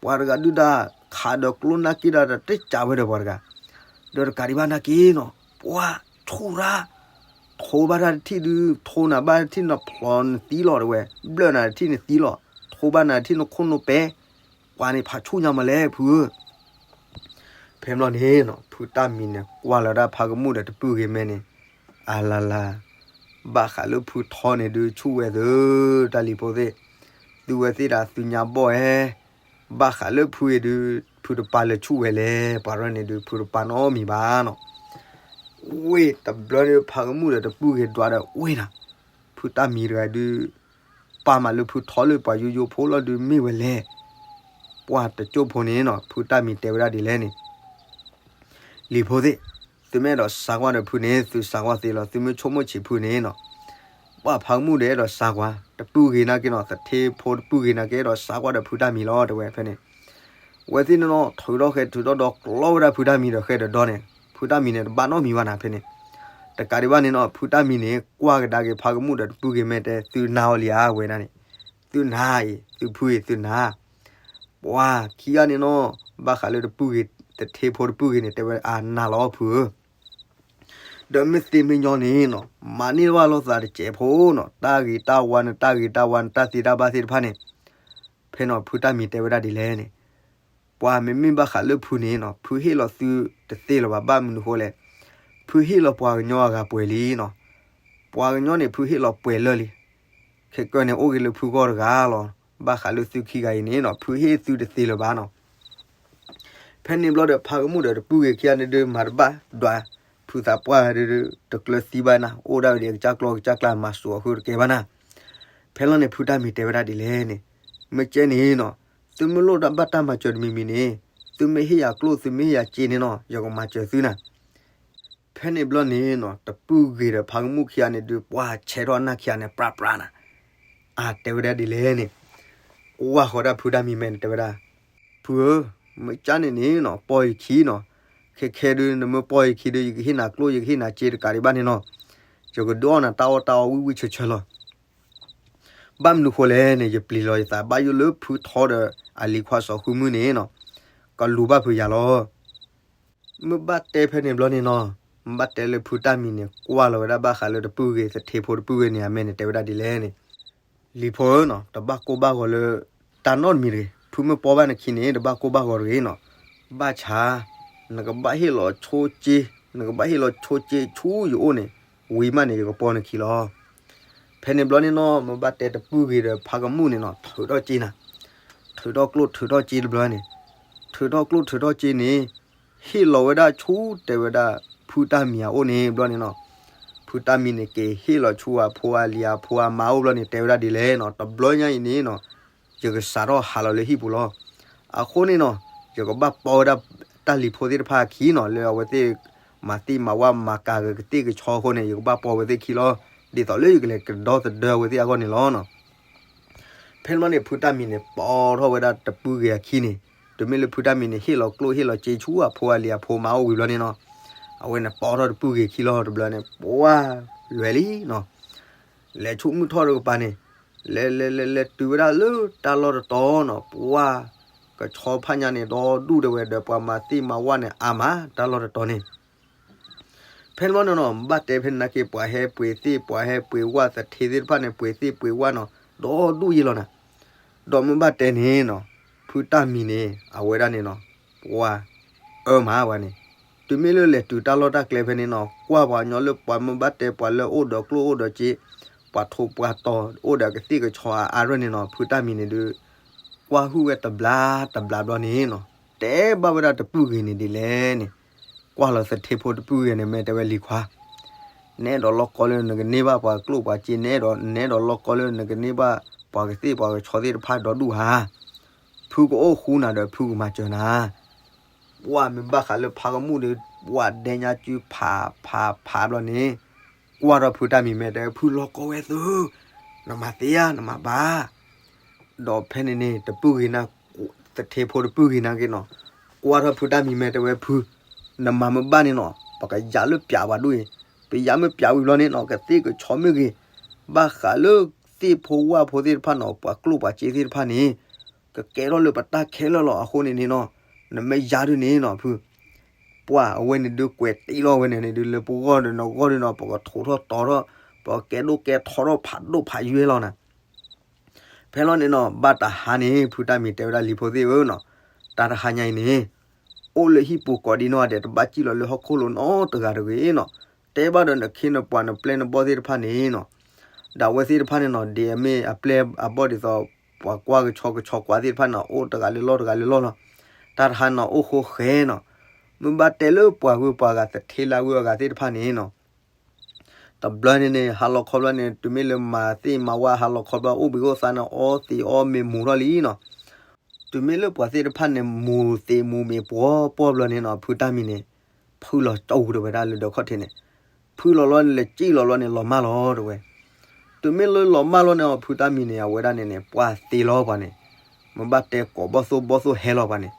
ပှၤတဂၤဒုးဒၣ်ခးဒီးကျိနာ်က့ဒီးတစံးဝဲဒီးပှၤတဂၤ ဒီးတကးဒံးဘၣ်နာ်က့နီၤ ပှၤဆူၣ်ရၣ် ထိဘၣ်တၢ်တထံၣ်ဒုး ထိနၤဘၣ်တထံၣ်နဖျိနသံလီၤတဲဝဲ ဘျၢၣ်နၤတထံၣ်နသံလီၤ ထိဘၣ်နၤတထံၣ်နခိၣ်နူာ်ပဲ ပှၤန့ၣ်ဖးဆူၣ်ညါမးလဲၣ်ဖုဧၢ ဖဲဘျီန့ၣ်နီၤ ဖုတၢ်မံၤန့ၣ် ကွၢ်လီၤဒၣ်ဖါကမူၣ်ဒီးတပုၢ်ဂ့ၤမဲန့ၣ် အလၤလၤ ဘၣ်ဃးလၢဖုထီန့ၣ်ဒုးဆူၣ်ဝဲသု တၢ်လံၤဖိသ့ၣ် သုဝဲသ့ၣ်ဒၣ်သုညါဘီၣ်ဧဲ ဘၣ်ဃးလၢဖုအံၤဒုး ဖုတပာ်လၢဆူၣ်ဝဲလဲၣ် ပှၤရၢန့ၣ်ဒုး ဖုတပာ်နီတမံၤဘၣ်နီၤ ဝ့ၢ်တဘျီန့ၣ် ဖါကမူၣ်ဒီးတပုၢ်ဂ့ၤဒွးဒီးဝ့ၢ်နၤ ဖုတၢ်မံၤတဂၤဒုး ပာ်မးလၢဖုထီလၢပှၤယိယိဖိလီၤဒုးမ့ၢ်ဝဲလဲၣ် ပှၤတကၠိၢ်ဖိန့ၣ်နီၤ ဖုတၢ်မံၤတဲဝဲဒၣ်ဒ်လဲၣ်န့ၣ် လံၤဖိသ့ၣ် သုမ့ၢ်အဲၣ်ဒိးစါကွၢ်ဒီးဖုန့ၣ် သုစါကွၢ်သ့လီၤ သုမ့ၢ်ဆိကမိၣ်ဆံးဖုန့ၣ်နီၤ ပှၤဖါကမူၣ်ဒီးအဲၣ်ဒိးစါကွၢ် တပုၢ်ဂ့ၤနာ်က့နီၤ သထ့ဖိတပုၢ်ဂ့ၤနာ်က့ အဲၣ်ဒိးစါကွၢ်ဒီးဖုတၢ်မံၤလီၤတဲဝဲဖဲန့ၣ် ဝဲသ့ၣ်န့ၣ်နီၤ ထုးထီၣ်ဃဲထုးထီၣ်ဒီးကျီဝဲဒၣ်ဖုတၢ်မံၤဒီးဃဲဒီးဒီန့ၣ် ဖုတၢ်မံၤန့ၣ် တဘၣ်နီတမံၤဘၣ်နၤဖဲန့ၣ် တကးဒံးဘၣ်န့ၣ်နီၤ ဖုတၢ်မံၤန့ၣ် ကွၢ်ကဒါက့ၤဖါကမူၣ်ဒီးတပုၢ်ဂ့ၤမဲတဲ သုနၤအီၤလံဧါဝဲဒၣ်န့ၣ် သုနၤအံၤ သုဖုအံၤသုနၤ ပှၤခံဂၤန့ၣ်နီၤ ဘၣ်ဃးလၢတပုၢ်ဂ့ၤ သထ့ဖိတပုၢ်ဂ့ၤန့ၣ် တဲဝဲအနၤလီၤဖုဧၢ ဒီးမ့ၢ်သ့မ့ၢ်ညီန့ၣ်နီၤ မၤန့ၢ်ဘၣ်လိာ်သးတစဲးဖိနီၤ တၢ်ဂ့ၤတၢ်ဝါနတၢ်ဂ့ၤတၢ်ဝါနတၢ်သ့တၢ်ဘၣ်သ့ၣ်တဖၣ်န့ၣ် ဖဲနီၤဖုတၢ်မံၤတဲဝဲဒၣ်ဒ်လဲၣ်န့ၣ် ပှၤမ့မ့ၢ်ဘၣ်ဃးလၢဖုန့ၣ်နီၤ ဖုဟ့ၣ်လီၤသုတသ့လၢၤဘၣ် ဘၣ်မနုၤဃိလဲၣ် ဖုဟ့ၣ်လီၤပှၤကညီအဂၤပှဲၤလံနီၤ ပှၤကညီန့ၣ် ဖုဟ့ၣ်လီၤပှဲၤလၢာ်လံ ခဲကၢန့ၣ် အိၣ်ဂ့ၤလၢဖုဂီၢ်တဂၤလီၤ ဘၣ်ဃးလၢသုခံဂၤအံၤန့ၣ်နီၤ ဖုဟ့ၣ်သုတသ့လၢၤဘၣ်နီၤ ဖဲန့ၣ်ဘျီဒီး ဖါကမူၣ်ဒီးတပုၢ်ဂ့ၤခံဂၤန့ၣ်ဒုး မၤတဘၣ်ဒွး ဖုသးပှၢ်ဒုး တကျၢၤသံဘၣ်နၤ အိၣ်ဒၣ်ဝဲဒၣ်ကစၢ်ကျီကစၢ်ကျါ မၤစူၤအီၤဃုတကဲဘၣ်နၤ ဖဲလီၤန့ၣ် ဖုတၢ်မံၤတဲဝဲဒၣ်ဒ်လဲၣ်န့ၣ် မ့ၢ်ကဲန့ၣ်နီၤ သုမ့ၢ်လိၣ်တၢ်ဘၣ်တၢ်မၤစၢၤတမံၤမံၤန့ၣ် သုမ့ၢ်ဟ့ၣ်ယၤကျိၣ် သုမ့ၢ်ဟ့ၣ်ယၤစ့န့ၣ်နီၤ ယကမၤစၢၤသုနၤ ဖဲန့ၣ်ဘျီန့ၣ်နီၤ တပုၢ်ဂ့ၤဒီးဖါကမူၣ်ခံဂၤန့ၣ်ဒုး ပှၤဆဲးထီၣ်နၢ်ခံဂၤန့ၣ် ပြးပြးနၤ အတဲဝဲဒၣ်ဒ်လဲၣ်န့ၣ် ကွၢ်ဃီၤဒၣ်ဖုတၢ်မံၤမဲန့ၣ် တဲဝဲဒၣ် ဖုဧၢ, မ့ၢ်ကၢ်န့ၣ်န့ၣ်နီၤ ပီၢ်ယခံနီၤ, ခဲခဲဒုး နမ့ၢ်ပီၢ်ယခံဒုး ယကဟ့ၣ်နၤကျိၣ် ယကဟ့ၣ်နၤစ့တကးဒံးဘၣ်န့ၣ်နီၤ, ယကဒုးအီၣ်နၤတၢ်အီၣ်တၢ်အီဝံၣ်ဝံၣ်ဆၢဆၢလီၤ. ဘၣ်မနုၤဃိလဲၣ်န့ၣ် ယပျံၤလီၤယသးဘၣ်ယိၣ်လၢဖုထီဒီးအလံၤခွါစီၤဃုမုၢ်န့ၣ်နီၤ, ကလူၤဘၣ်ဖုယၤလီၤ. မ့ၢ်ဘၣ်တဲဖဲန့ၣ်ဘျီန့ၣ်နီၤ, မ့ၢ်ဘၣ်တဲလၢဖုတၢ်မံၤန့ၣ် ကွၢ်လီၤဝဲဒၣ်ဘၣ်ဃးလၢတပုၢ်ဂ့ၤ သထ့ဖိတပုၢ်ဂ့ၤန့ၣ် အမဲာ်န့ၣ် တဲဝဲဒၣ်ဒ်လဲၣ်န့ၣ်, လံၤဖိဧၢနီၤ, တဘၣ်ကိၢ်ဘၣ်ဂီၤလၢ တၢ်နီတမံၤတဂ့ၤ, ဖုမ့ၢ်ပီၢ်ဘၣ်နခံန့ၣ် တဘၣ်ကိၢ်ဘၣ်ဂီၤတဂ့ၤနီၤ, ဘၣ်ဆၣ် နကဘၣ်ဟ့ၣ်လီၤဆိစ့, နကဘၣ်ဟ့ၣ်လီၤဆိစ့ဆူယအိၣ်န့ၣ် ဝံၤမးန့ၣ် ယကပီၢ်နခံလီၤ. ဖဲန့ၣ်ဘျီန့ၣ်နီၤ မ့ၢ်ဘၣ်တဲတပုၢ်ဂ့ၤဒီးဖါကမူၣ်န့ၣ်နီၤ ထုးထီၣ်စ့နၤ, ထုးထီၣ်ကျိၣ်ထုးထီၣ်စ့တဘျီန့ၣ်, ထုးထီၣ်ကျိၣ်ထုးထီၣ်စ့န့ၣ် ဟ့ၣ်လီၤဝဲဒၣ်ဆူတဲဝဲဒၣ် ဖုတၢ်မံၤအအိၣ်န့ၣ်ဘျီန့ၣ်နီၤ, ဖုတၢ်မံၤန့ၣ် က့ၤဟ့ၣ်လီၤဆူအဖိအလံၤအဖိအမါအိၣ်ဘျီန့ၣ် တဲဝဲဒၣ်ဒ်လဲၣ်နီၤ, တဘျီညါအံၤန့ၣ်နီၤ ယကစးထီၣ်ဟးလီၤလၢဟံၣ်ပူၤလီၤ. အဃိန့ၣ်နီၤ ယကဘၣ်ပီၢ်ဝဲဒၣ်တၢ်လံၤဖိသ့ၣ်တဖၣ်အခံနီၤ လၢအဝဲသ့ၣ် မၤသ့ၣ်မၤဝၣ်မၤကၤဂ့ၤကသ့ၣ်ကဆီအဃိန့ၣ် ယကဘၣ်ပီၢ်ဝဲသ့ၣ်ခံလီၤ. ဒ်သိးလၢယကလဲၤကဒီသဒၢအဝဲသ့ၣ်အဂီၢ်န့ၣ်လီၤနီၤ. ဖဲန့ၣ်ဘျီန့ၣ် ဖုတၢ်မံၤန့ၣ် ပိာ်ထီၣ်ဝဲဒၣ်တပုၢ်ဂ့ၤအခံန့ၣ်, တုၤမ့ၢ်လၢဖုတၢ်မံၤန့ၣ် ဟ့ၣ်လီၤကျိၣ်ဟ့ၣ်လီၤစ့ဆူအဖိအလံၤအဖိမါအိၣ်ဝံၤဘျီန့ၣ်နီၤ, အဝဲန့ၣ်ပိာ်ထီၣ်တပုၢ်ဂ့ၤခံလီၤတဘျီန့ၣ် ပှၢ်လွဲၤလံနီၤ. လဲၤဆူမုၢ်ထီၣ်တကပၤန့ၣ်, လဲၤလဲၤလဲၤလဲၤတုၤဝဲဒၣ်လၢတၢ်လီၢ်တတီၤနီၤ, ပှၢ်ကဆီဖးညါန့ၣ် ဒီဒူၣ်တဲဝဲ ဒီးပှၤမၤသ့ၣ်မၤဝၣ်န့ၣ် အါမးတၢ်လီၢ်တတီၤန့ၣ် ဖဲန့ၣ်ဘျီန့ၣ်နီၤ ဘၣ်တဲဖဲန့ၣ်နာ်က့ ပှၤဟဲပှ့ၤသ့ၣ် ပှၤဟဲပှ့ၤဝၣ်သထ့သ့ၣ်တဖၣ်န့ၣ် ပှ့ၤသ့ၣ်ပှ့ၤဝၣ်နီၤ ဒီဒူၣ်ယဲလီၤနၤ. ဒီးမ့ၢ်ဘၣ်တဲန့ၣ်နီၤ ဖုတၢ်မံၤန့ၣ် အဝဲဒၣ်န့ၣ်နီၤ ပှၤအၢမးဝဲန့ၣ်, တုၤမ့ၢ်လၢလဲၤတုၤတၢ်လီၢ်တၢ်ကျဲဖဲန့ၣ်နီၤ ကွၢ်ပှၤကညီလၢပှၤမ့ၢ်ဘၣ်တဲပှၤလၢအိၣ်ဒီးကျိၣ်အိၣ်ဒီးစ့ ပှၤထိးပှၤတီၤ အိၣ်ဒီးကသ့ၣ်ကဆီအါအါရၢၢ်န့ၣ်နီၤ ဖုတၢ်မံၤန့ၣ်ဒုး ကွၢ်ဟုၣ်ဝဲတဘျါတဘျါဘျီန့ၣ်နီၤ တဲဘၣ်ဝဲဒၣ်တပုၢ်ဂ့ၤန့ၣ်ဒ်လဲၣ်န့ၣ်, ကွၢ်လီၤသထ့ဖိတပုၢ်ဂ့ၤန့ၣ် မ့ၢ်တဲဝဲလံၤခွါ နအဲၣ်ဒိးလီၢ်ကီလၢနကန့ၢ်ဘၣ်ပှၤကျိၣ်ပှၤစ့ နအဲၣ်ဒိး နအဲၣ်ဒိးလီၢ်ကီလၢနကန့ၢ်ဘၣ်ပှၤကသ့ၣ်ပှၤကဆီသ့ၣ်တဖၣ်ဒီဒူၣ်ဧါ. ဖုကအိၣ်ဃူနၤဒီးဖုကမၤစၢၤနၤ. ပှၢ်မ့ၢ်ဘၣ်ဃးလၢဖးကမူၣ်ဒီး ပှၢ်ဒဲညါစုဖးဖးဖးဘျီန့ၣ်, ကွၢ်ထီၣ်ဖုတၢ်မံၤမ့ၢ်တဲ ဖုလီၢ်ကီဝဲသု, နမၤသ့ဧါ နမၤဘၣ် ဒီးဖဲန့ၣ်န့ၣ် တပုၢ်ဂ့ၤနၤ, သထ့ဖိတပုၢ်ဂ့ၤနၤက့နီၤ, ကွၢ်ထီၣ်ဖုတၢ်မံၤမ့ၢ်တဲဝဲဖု, နမၤမ့ၢ်ဘၣ်န့ၣ်နီၤ ပကယၤလၢပျးပှၤဒူၣ်အံၤ, ပယၤမ့ၢ်ပျးဝံၤဘျီန့ၣ်နီၤ ကသ့ၣ်ကဆီမ့ၢ်ဂ့ၤ, ဘၣ်ဃးလၢသ့ၣ်ဖိဝၣ်ဖိသ့ၣ်တဖၣ်နီၤ ပှၤကျိၣ်ပှၤစ့သ့ၣ်တဖၣ်န့ၣ်, ကကဲထီၣ်လၢပတၢ်ခဲလၢာ်လီၤ. အဃိန့ၣ်န့ၣ်နီၤ နမ့ၢ်ယၤဒုန့ၣ်နီၤဖု ပှၢ်အဝဲန့ၣ်ဒုးကွဲးတ့လီၤဝဲန့ၣ်န့ၣ်ဒုး လၢပဂီၢ်ဒီးနဂီၢ်ဒုနီၤ ပကထိးထီၣ်တီၤထီၣ်, ပကကဲဒိၣ်ကဲထီထီၣ်ဖးဒိၣ်ဖးယွဲလီၤနၤ. ဖဲလီၤန့ၣ်နီၤ ဘၣ်တဟါန့ၣ် ဖုတၢ်မံၤတဲဝဲဒၣ်လံၤဖိသ့ၣ်ဧၢနီၤ, တၢ်တဟါညါအံၤန့ၣ် အိၣ်လၢဟံၣ်ပူၤကိးဒံနီၢ်ဂၤဒဲး တဘၣ်စံၣ်လီၤလၢဟီၣ်ခိၣ်လိၤနီတဂၤတဂ့ၤနီၤ. တဲဘၣ်ဒီးနခ့နပှၤနပျဲၢ်နဘီၣ်သ့ၣ်တဖၣ်န့ၣ်နီၤ, ဒီးအဝဲသ့ၣ်တဖၣ်န့ၣ်နီၤ ဒ်အမ့ၢ်အပျဲၢ်အဘီၣ်ဒ်သိး ပှၤကွၢ်ကဆီကဆီကွၢ်သ့ၣ်တဖၣ်န့ၣ်နီၤ အိၣ်တဂၤလၢလီၢ်တဂၤလၢလီၢ်လီၤ. တၢ်တဟါန့ၣ်နီၤ အိၣ်ဃိဃဲနီၤ, မ့ၢ်ဘၣ်တဲလၢပှၤဂုၤပှၤဂၤသထ့လၢအဂုၤအဂၤသ့ၣ်တဖၣ်န့ၣ်နီၤ တဘျီန့ၣ်န့ၣ် ဟါလီၤခီဘျီန့ၣ် တုၤမ့ၢ်လၢမၤသ့ၣ်မၤဝၣ်ဟါလီၤခီဘျီ အိၣ်ဘှံးအိၣ်သါန့ၣ် အီသံးအီမ့ၤမူၤထီၣ်လံနီၤ. တုၤမ့ၢ်လၢပှၤသ့ၣ်တဖၣ်န့ၣ် မူၤသံးမူၤမ့ၤပှီၤပှီၢ်ဘျီန့ၣ်နီၤ ဖုတၢ်မံၤန့ၣ် ဖုလီၤကၠီဝူၤတဲဝဲဒၣ်လၢဒၢးခီၣ်ထံးန့ၣ်, ဖုလီၤလီၤန့ၣ် လဲၤစံၣ်လီၤလီၤန့ၣ် လီၤမၢ်လီၤတဲဝဲ. တုၤမ့ၢ်လၢလီၤမၢ်လီၤန့ၣ် ဖုတၢ်မံၤန့ၣ် အဝဲဒၣ်န့ၣ်န့ၣ် ပှၢ်သ့လီၤပှၤန့ၣ်, မ့ၢ်ဘၣ်တဲကိးဘီၣ်သိၣ်ဘီၣ်သိၣ်ဟဲလီၤပှၤန့ၣ်,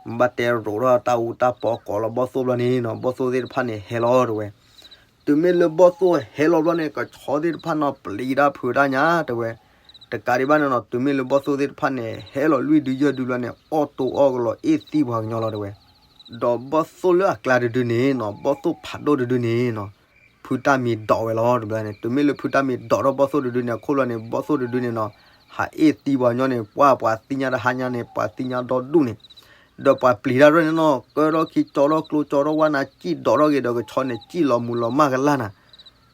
မ့ၢ်ဘၣ်တဲရိးထီၣ်တၢ်အူတၢ်ပီကိးလီၤဘီၣ်သိၣ်ဘျီန့ၣ်နီၤ ဘီၣ်သိၣ်သ့ၣ်တဖၣ်န့ၣ်ဟဲလီၤတဲဝဲ. တုၤမ့ၢ်လၢဘီၣ်သိၣ်ဟဲလီၤဘျီန့ၣ် ကဆီသ့ၣ်တဖၣ်နီၤ ပျံၤတၢ်ဖုးတၢ်ညါတဲဝဲ. တကးဒံးဘၣ်န့ၣ်နီၤ တုၤမ့ၢ်လၢဘီၣ်သိၣ်သ့ၣ်တဖၣ်န့ၣ် ဟဲလီၤလွံၢ်ဒုယဲၢ်ဒုဘျီန့ၣ် အီၣ်တိၢ်အီၣ်ကလီၤ အ့ၣ်သံပှၤကညီလီၤတဲဝဲ. ဒီးဘီၣ်သိၣ်လၢအကျါတဒုန့ၣ်နီၤ ဘီၣ်သိၣ်ဖးဒိၣ်တဒုန့ၣ်နီၤ ဖုတၢ်မံၤဒိးဝဲလီၤတဘျီန့ၣ် တုၤမ့ၢ်လၢဖုတၢ်မံၤဒိးထီၣ်ဘီၣ်သိၣ်တဒုန့ၣ် အခိၣ်လီၤန့ၣ် ဘီၣ်သိၣ်တဒုန့ၣ်နီၤ ဟးအ့ၣ်သံပှၤကညီန့ၣ် ပှၢ်ပှၤသံညါတဟါညါန့ၣ် ပှၤသံညါဒီဒူၣ်န့ၣ်, ဒီးပှၤပျံၤတၢ်ရဲၣ်န့ၣ်နီၤ ကၢထီၣ်ခံကၠီထီၣ်ကျိကၠီထီၣ်ဝၣ်နၤ စံၣ်ဒိးထီၣ်က့ၤဒီးကဆီန့ၣ် စံၣ်လီၤမုာ်လီၤမၢ်ကလၢ်နၤ.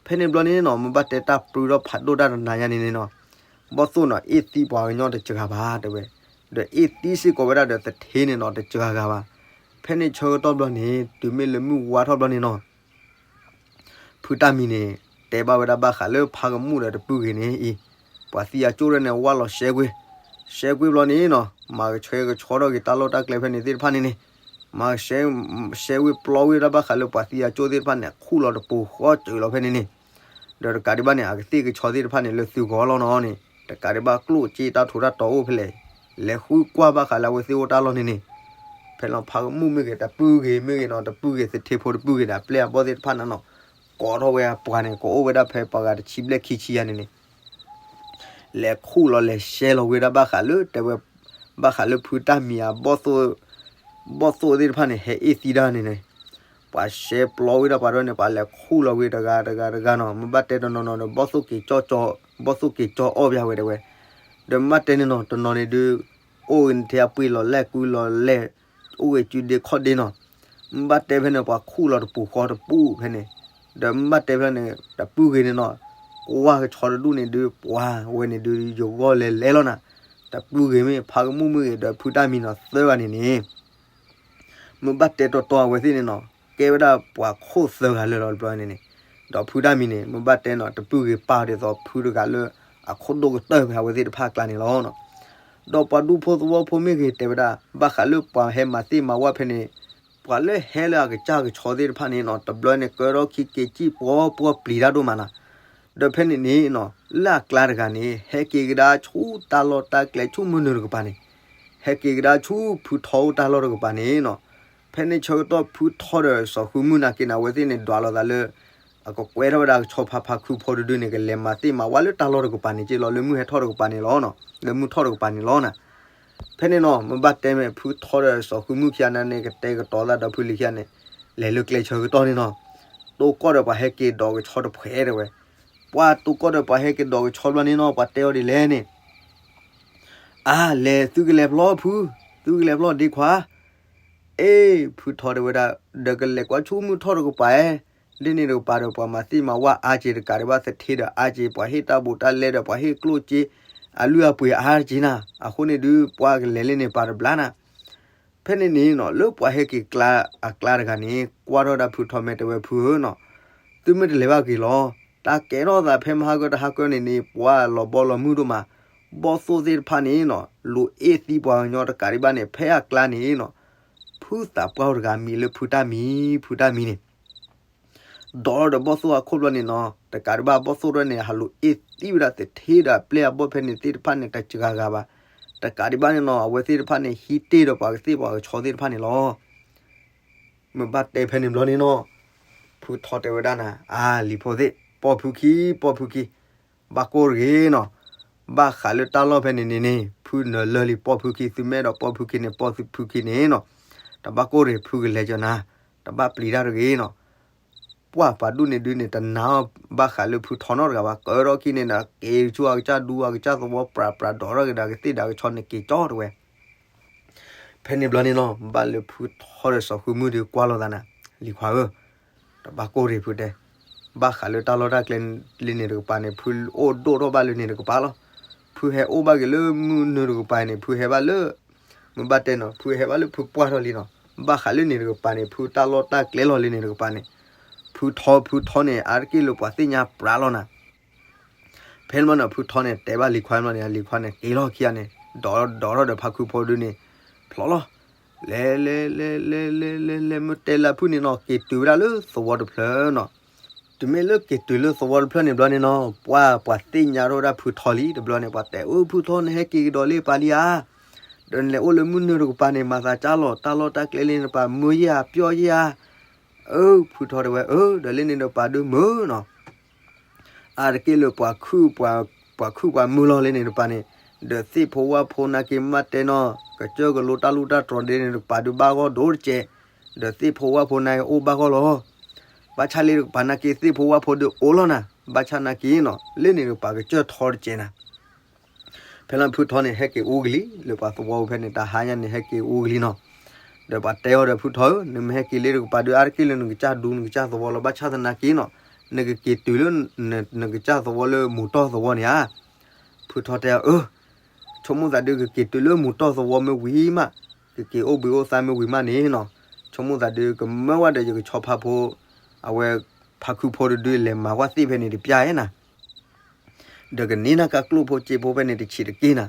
ဖဲန့ၣ်ဘျီန့ၣ်နီၤ မ့ၢ်ဘၣ်တဲတၢ်ပြူထီၣ်ဖးဒိၣ်တၢ်တနၤညါန့ၣ်န့ၣ်နီၤ ဘီၣ်သိၣ်နီၤ အ့ၣ်သံပှၤကညီတစှၤဘၣ်တဲဝဲ, ဒီးအ့ၣ်သံစ့ၢ်ကီးဝဲဒၣ်ဒီးသထ့န့ၣ်နီၤ တစှၤဂၤဘၣ်. ဖဲန့ၣ်ဆၢကတီၢ်ဘျီန့ၣ် တုၤမ့ၢ်လၢမုၢ်ဝါထီၣ်ဘျီန့ၣ်နီၤ ဖုတၢ်မံၤန့ၣ် တဲဘၣ်ဝဲဒၣ်ဘၣ်ဃးလၢဖးကမူၣ်ဒီးတပုၢ်ဂ့ၤန့ၣ်အံၤ, ပှၤသံအကၠိၣ်ရဲၣ်န့ၣ် ဝၢ်လီၤရှဲကွံာ်, ရှဲကွံာ်ဘျီန့ၣ်နီၤ မၤကဆှဲကဆှီထီၣ်က့ၤတၢ်လီၢ်တၢ်ကျဲဖဲန့ၣ်သ့ၣ်တဖၣ်န့ၣ်န့ၣ်, မၤကဆှဲ ရှဲဝံၤပျီဝံၤဒၣ်ဘၣ်ဃးလၢပှၤသံအကၠိၣ်သ့ၣ်တဖၣ်န့ၣ် ခူၣ်လီၤတပူၤဃီစၢၤလီၤဖဲန့ၣ်န့ၣ်, ဒီးတကးဒံးဘၣ်န့ၣ် အကသ့ၣ်ကဆီသ့ၣ်တဖၣ်န့ၣ် လၢသုဂီၢ်လီၤနီၤန့ၣ် တကးဒံးဘၣ်ကျိၣ်စ့တၢ်ထူးတၢ်တီၤအိၣ်ဖဲလဲၣ်, လဲၤဃုကွၢ်ဘၣ်ဃးလၢအဝဲသ့ၣ်အိၣ်တၢ်လီၢ်န့ၣ်န့ၣ်, ဖဲလီၤဖးကမူၣ်မ့ၢ်ဂ့ၤ တပုၢ်ဂ့ၤမ့ၢ်ဂ့ၤနီၤ တပုၢ်ဂ့ၤသထ့ဖိတပုၢ်ဂ့ၤဒီးအပျဲၢ်အဘီၣ်သ့ၣ်တဖၣ်န့ၣ်နီၤ, ကိးထီၣ်ဝဲအပှၤန့ၣ် ကအိၣ်ဝဲဒၣ်ဖဲပှၤဂၤတဆံဘျဲၣ်ခံဆံယါန့ၣ်န့ၣ် လဲၤခူၣ်လီၤလဲၤရှဲလီၤဝံၤဒၣ်ဘၣ်ဃးလၢတဲဝဲ, ဘၣ်ဃးလၢဖုတၢ်မံၤအဘီၣ်သိၣ်, ဘီၣ်သိၣ်သ့ၣ်တဖၣ်န့ၣ် ဟဲအ့ၣ်သံတၢ်န့ၣ်န့ၣ်, ပှၤရှဲပျီဝံၤဒၣ်ပှၤဒီးန့ၣ် ပှၤလဲၤခူၣ်လီၤဝံၤတဂၤတဂၤတဂၤနီၤ မ့ၢ်ဘၣ်တဲတနီၤနီၤဒီး ဘီၣ်သိၣ်က့ၤကၠီၣ်, ဘီၣ်သိၣ်က့ၤကၠီၣ်အီၣ်ဘၣ်ဝဲတဲဝဲ, ဒီးမ့ၢ်ဘၣ်တဲန့ၣ်နီၤ တနီၤန့ၣ်ဒုး အိၣ်ဂ့ၤနထ့အပှ့ၤလီၤလဲၣ်ကွံလီၤလဲၣ်, အိၣ်ဂ့ၤစုဒ့ခီၣ်ဒ့နီၤ မ့ၢ်ဘၣ်တဲဖဲန့ၣ် ပှၤခူၣ်လီၤတပူၤဃီတပူၤဖဲန့ၣ်, ဒီးမ့ၢ်ဘၣ်တဲဖဲန့ၣ် တပုၢ်ဂ့ၤန့ၣ်နီၤ, ကွၢ်ကဆီတဒူၣ်န့ၣ်ဒုး ပှၤဝဲန့ၣ်ဒုး ယဂီၢ်လဲၤလဲၤလီၤနၤ, တပုၢ်ဂ့ၤမ့ၢ် ဖးကမူၣ်မ့ၢ်ဂ့ၤ ဒီးဖုတၢ်မံၤနီၤ သၢဂၤန့ၣ်န့ၣ် မ့ၢ်ဘၣ်တဲတီတီအဝဲသ့ၣ်န့ၣ်နီၤ ကဲဝဲဒၣ်ပှၤခိၣ်သၢဂၤလၢာ်လီၤတဘျီန့ၣ်န့ၣ်, ဒီးဖုတၢ်မံၤန့ၣ် မ့ၢ်ဘၣ်တဲနီၤ တပုၢ်ဂ့ၤပၢ်ဒ်သိးဖုတဂၤလၢ အခိၣ်ဒိၣ်ကတၢၢ်ဖဲအဝဲသ့ၣ်တဖၣ်အကျါန့ၣ်လီၤ. ဒီးပှၤဒူဖိသဝီဖိမ့ၢ်ဂ့ၤ တဲဝဲဒၣ် ဘၣ်ဃးလၢပှၤဟဲမၤသ့ၣ်မၤဝၣ်ဖဲန့ၣ်, ပှၤလၢဟဲလၢအကစၢ်ကဆီသ့ၣ်တဖၣ်န့ၣ်နီၤ တဘျီန့ၣ် ကၢထီၣ်ခံက့ၤစံၣ်ပှီပှီပျံၤတၢ်ဒိၣ်မးနၤ, ဒီးဖဲန့ၣ်န့ၣ်နီၤ လၢအကျါတဂၤန့ၣ် ဟဲက့ၤကဒါဆူတၢ်လီၢ်တၢ်ကျဲဆူမုၢ်နုာ်တကပၤန့ၣ်, ဟဲက့ၤကဒါဆူဖုထီအိၣ်တၢ်လီၢ်တကပၤန့ၣ်နီၤ, ဖဲန့ၣ်ဆၢကတီၢ်ဖုထီဒီးစီၤဃုမုၢ်နာ်က့န့ၣ် အဝဲသ့ၣ်န့ၣ်ဒွးလိာ်သးလၢ အကကွဲထီၣ်ဝဲဒၣ်ကဆီဖါဖါခုဖိတဒုန့ၣ် ကလဲၤမၤသ့ၣ်မၤဝါလၢတၢ်လီၢ်တကပၤန့ၣ်က့လီၤ လၢမုၢ်ဟဲထီၣ်တကပၤန့ၣ်လီၤနီၤ, လၢမုၢ်ထီၣ်တကပၤန့ၣ်လီၤနီၤ. ဖဲန့ၣ်နီၤ မ့ၢ်ဘၣ်တဲမ့ၢ်ဖုထီဒီးစီၤဃုမုၢ်ခံဂၤန့ၣ် ကတဲာ်ကတီၤသးဒီးဖုလံၤခံဂၤန့ၣ် လဲၤလၢကျဲဆၢကတီၢ်န့ၣ်နီၤ, တိၢ်ကီၢ်ဒီးပှၤဟဲက့ၤဒိးကဆီတဖှဲးတဲဝဲ, ပှၤတိၢ်ကီၢ်ဒီးပှၤဟဲက့ၤဒိးကဆီဘျီန့ၣ်နီၤ ပှၤတဲအီၤဒ်လဲၣ်န့ၣ် အါ လဲၤသုကလဲၤဖျီဖု, သုကလဲၤဖျီဒ့ခွါ, အ့ ဖုထီတဲဝဲဒၣ်, ဒီးကလဲၤကွၢ်ဆူမုၢ်ထီၣ်တကပၤဧါ, လၢန့ၣ်တကပၤဒီးပှၤမၤသ့ၣ်မၤဝါအါက့ၤတကးဒံးဘၣ်သထ့ဒီးအါက့ၤ ပှၤဟ့ၣ်တၢ်ဘူးတၢ်လဲဒီးပှၤဟ့ၣ်ကျိၣ်စ့ အလုၢ်အပှ့ၤအါက့ၤနၤ, အဃိန့ၣ်ဒုးပှၤကလဲၤလၢန့ၣ်ပၤတဘျါနၤ. ဖဲန့ၣ်န့ၣ်နီၤ လၢပှၤဟဲက့ၤကျါအကျါတဂၤန့ၣ် ကွၢ်ထီၣ်ဒၣ်ဖုထီမဲာ်တဲဝဲဖုဧၢနီၤ, သုမ့ၢ်တလဲၤဘၣ်က့ၤလီၤ, တၢ်ကဲထီၣ်သးဖဲမဟါကတဟါကန့ၣ်န့ၣ် ပှၤလီၤဘီလီၤမုၢ်ဒိၣ်မး, ဘီၣ်သိၣ်သ့ၣ်တဖၣ်န့ၣ်နီၤ လူၤအ့ၣ်သံပှၤကညီတကးဒံးဘၣ်န့ၣ် ဖဲအကျါန့ၣ်နီၤ, ဖုသးပှၢ်တဂၤမံၤလၢဖုတၢ်မံၤ ဖုတၢ်မံၤန့ၣ် ဒီးဒီးဘီၣ်သိၣ်အခိၣ်ဘျီန့ၣ်နီၤ တကးဒံးဘၣ်ဘီၣ်သိၣ်ဒၣ်န့ၣ် ဟးလူၤအ့ၣ်သံဝဲဒၣ်သထ့ဒီးအပျဲၢ်အဘီၣ်ဖဲန့ၣ်သ့ၣ်တဖၣ်န့ၣ် တစှၤဂၤဘၣ်, တကးဒံးဘၣ်န့ၣ်နီၤ အဝဲသ့ၣ်တဖၣ်န့ၣ် ဟံးတ့ၢ်ဒီးပှၤကသ့ၣ်ပှၤကဆီသ့ၣ်တဖၣ်န့ၣ်လီၤ. မ့ၢ်ဘၣ်တဲဖဲန့ၣ်ဘျီန့ၣ်နီၤ ဖုထီတဲဝဲဒၣ်နၤ အါ လံၤဖိသ့ၣ် ပိာ်ဖုခံ ပိာ်ဖုခံ ဘၣ်ကိၢ်တဂ့ၤနီၤ, ဘၣ်ဃးလၢတၢ်လီၢ်ဖဲန့ၣ်န့ၣ်န့ၣ် ဖုနၢၤလၢာ်လံ ပိာ်ဖုခံ သုမ့ၢ်အဲၣ်ဒိးပိာ်ဖုခံန့ၣ် ပိာ်ဖုခံန့ၣ်နီၤ, တဘၣ်ကိၢ်တဂ့ၤ ဖုကလဲၤကၢနၤ, တဘၣ်ပျံၤတၢ်တဂ့ၤနီၤ. ပှၢ်ပှၤဒူၣ်န့ၣ်ဒုးန့ၣ် တနာ်ဘၣ်ဃးလၢဖုထီနီတဂၤဘၣ်, ကၢထီၣ်ခံန့ၣ်ဒီး က့ၤဆူအကစၢ်ဒူအကစၢ်သဝီ ပြးပြးဒီးရၣ်က့ၤဒီးကသ့ၣ်ဒီးကဆီန့ၣ်က့ၤကၠီတဲဝဲ ဖဲန့ၣ်ဘျီန့ၣ်နီၤ ဘၣ်လၢဖုထီဒီးစီၤဃုမုၢ်ဒီးကွၢ်လိာ်သးနၤ, လံၤခွါဧၢ, တဘၣ်ကိၢ်တဂ့ၤဖုတဲ, ဘၣ်ဃးလၢတၢ်လီၢ်တၢ်ကျဲလၢန့ၣ်တကပၤန့ၣ် ဖုအိၣ်ဒိၣ်ထီၣ်ဘၣ်လၢန့ၣ်တကပၤလီၤ. ဖုဟဲအိၣ်ဘၣ်က့ၤလၢမုၢ်နုာ်တကပၤန့ၣ် ဖုဟဲဘၣ်လၢ မ့ၢ်ဘၣ်တဲနီၤ ဖုဟဲဘၣ်လၢဖုပှၢ်ထီၣ်လံနီၤ, ဘၣ်ဃးလၢန့ၣ်တကပၤန့ၣ် ဖုတၢ်လီၢ်တၢ်ကျဲလီၤလၢန့ၣ်တကပၤန့ၣ်, ဖုထီ ဖုထီန့ၣ် အါတက့ၢ်လၢပှၤသ့ၣ်ညါပြးလီၤနၤ. ဖဲန့ၣ်ဘျီန့ၣ် ဖုထီန့ၣ် တဲဘၣ်လံၤခွါဘျီန့ၣ် အလံၤခွါန့ၣ် က့ၤလီၤခံဂၤန့ၣ် ဒီးဒီးထီၣ်ဒီးဖါခုဖိဒုန့ၣ် ဖျိလီၤ. လဲၤလဲၤလဲၤလဲၤလဲၤလဲၤလဲၤ မ့ၢ်တဲလၢဖုန့ၣ်နီၤ က့ၤတုၤဝဲဒၣ်လၢသဝီတဖျၢၣ်နီၤ. တုၤမ့ၢ်လၢက့ၤတုၤလၢသဝီတဖျၢၣ်န့ၣ်ဘျီန့ၣ်နီၤ ပှၢ်ပှၤသ့ၣ်ညါထီၣ်ဝဲဒၣ်ဖုထီလံ တဘျီန့ၣ် ပှၤတဲအၢ ဖုထီ နဟဲက့ၤကဒီးလၢပၤလံဧါ, ဒီးနလဲၤအိၣ်လၢမုၢ်နုာ်တကပၤန့ၣ် မၤသးကၢ်လီၤ တၢ်လီၢ်တၢ်ကျဲလၢန့ၣ်တကပၤ မၢယဲဧါ ပျီယဲဧါ. အၢ ဖုထီတဲဝဲ အၢ ဒီးလၢန့ၣ်တကပၤဒုးမုာ်နီၤ. အါတက့ၢ်လၢပှၤခုၣ်ပှၤ ပှၤခုၣ်ပှၤမုာ်လီၤလၢန့ၣ်တကပၤန့ၣ်, ဒီးသ့ၣ်ဖိဝၣ်ဖိနာ်က့မ့ၢ်တဲနီၤ ကစၢၢ်ကလိတၢ်လူၢ်တၢ်တြီၤဒ်န့ၣ်တကပၤဒုးဘၣ်ဂီၢ်ဒိၣ်တကဲး, ဒီးသ့ၣ်ဖိဝၣ်ဖိနာ်က့အိၣ်ဘၣ်ဂီၢ်လီၤ. ဘၣ်ဆၣ်လၢတကပၤနာ်က့သ့ၣ်ဖိဝၣ်ဖိဒုးအိၣ်လီၤနၤ, ဘၣ်ဆၣ်နာ်က့နီၤ လၢန့ၣ်တကပၤကစၢၢ်ထီတကဲးနၤ. ဖဲလၢဖုထီန့ၣ် ဟဲက့ၤအိၣ်ကလံ လၢပှၤသဝီဖဲန့ၣ် တဟါညါန့ၣ် ဟဲက့ၤအိၣ်ကလံနီၤ. ဒီးပှၤတဲအီၤဒီး ဖုထီဧၢ နမ့ၢ်ဟဲက့ၤလၢတကပၤဒုး အါတက့ၢ်လၢနကစၢ်ဒူ နကစၢ်သဝီလီၤ. ဘၣ်ဆၣ်သနာ်က့နီၤ နကက့ၤတုၤလၢ နကစၢ်သဝီလၢမူၤတီၢ်သဝီန့ၣ်ဧါ. ဖုထီတဲအီၤ အၢ ဆိကမိၣ်သးဒုး ကက့ၤတုၤလၢမူၤတီၢ်သဝီမ့ၢ်ဝံၤမး, ကက့ၤအိၣ်ဘှံးအိၣ်သါမ့ၢ်ဝံၤမးန့ၣ်နီၤ, ဆိကမိၣ်သးဒုး ကမၢဝဲဒီးယကဆီဖါဖိ အဝဲ ဖါခုဖိတဒု လဲၤမၤဝဲသ့ၣ်ဖဲန့ၣ်တပျၢ်ဧါနၤ. ဒီးကန့ၢ်နၢ်ကါကျိၣ်ဖိစ့ဖိဖဲန့ၣ်တဆံးတက့ၢ်နၤ.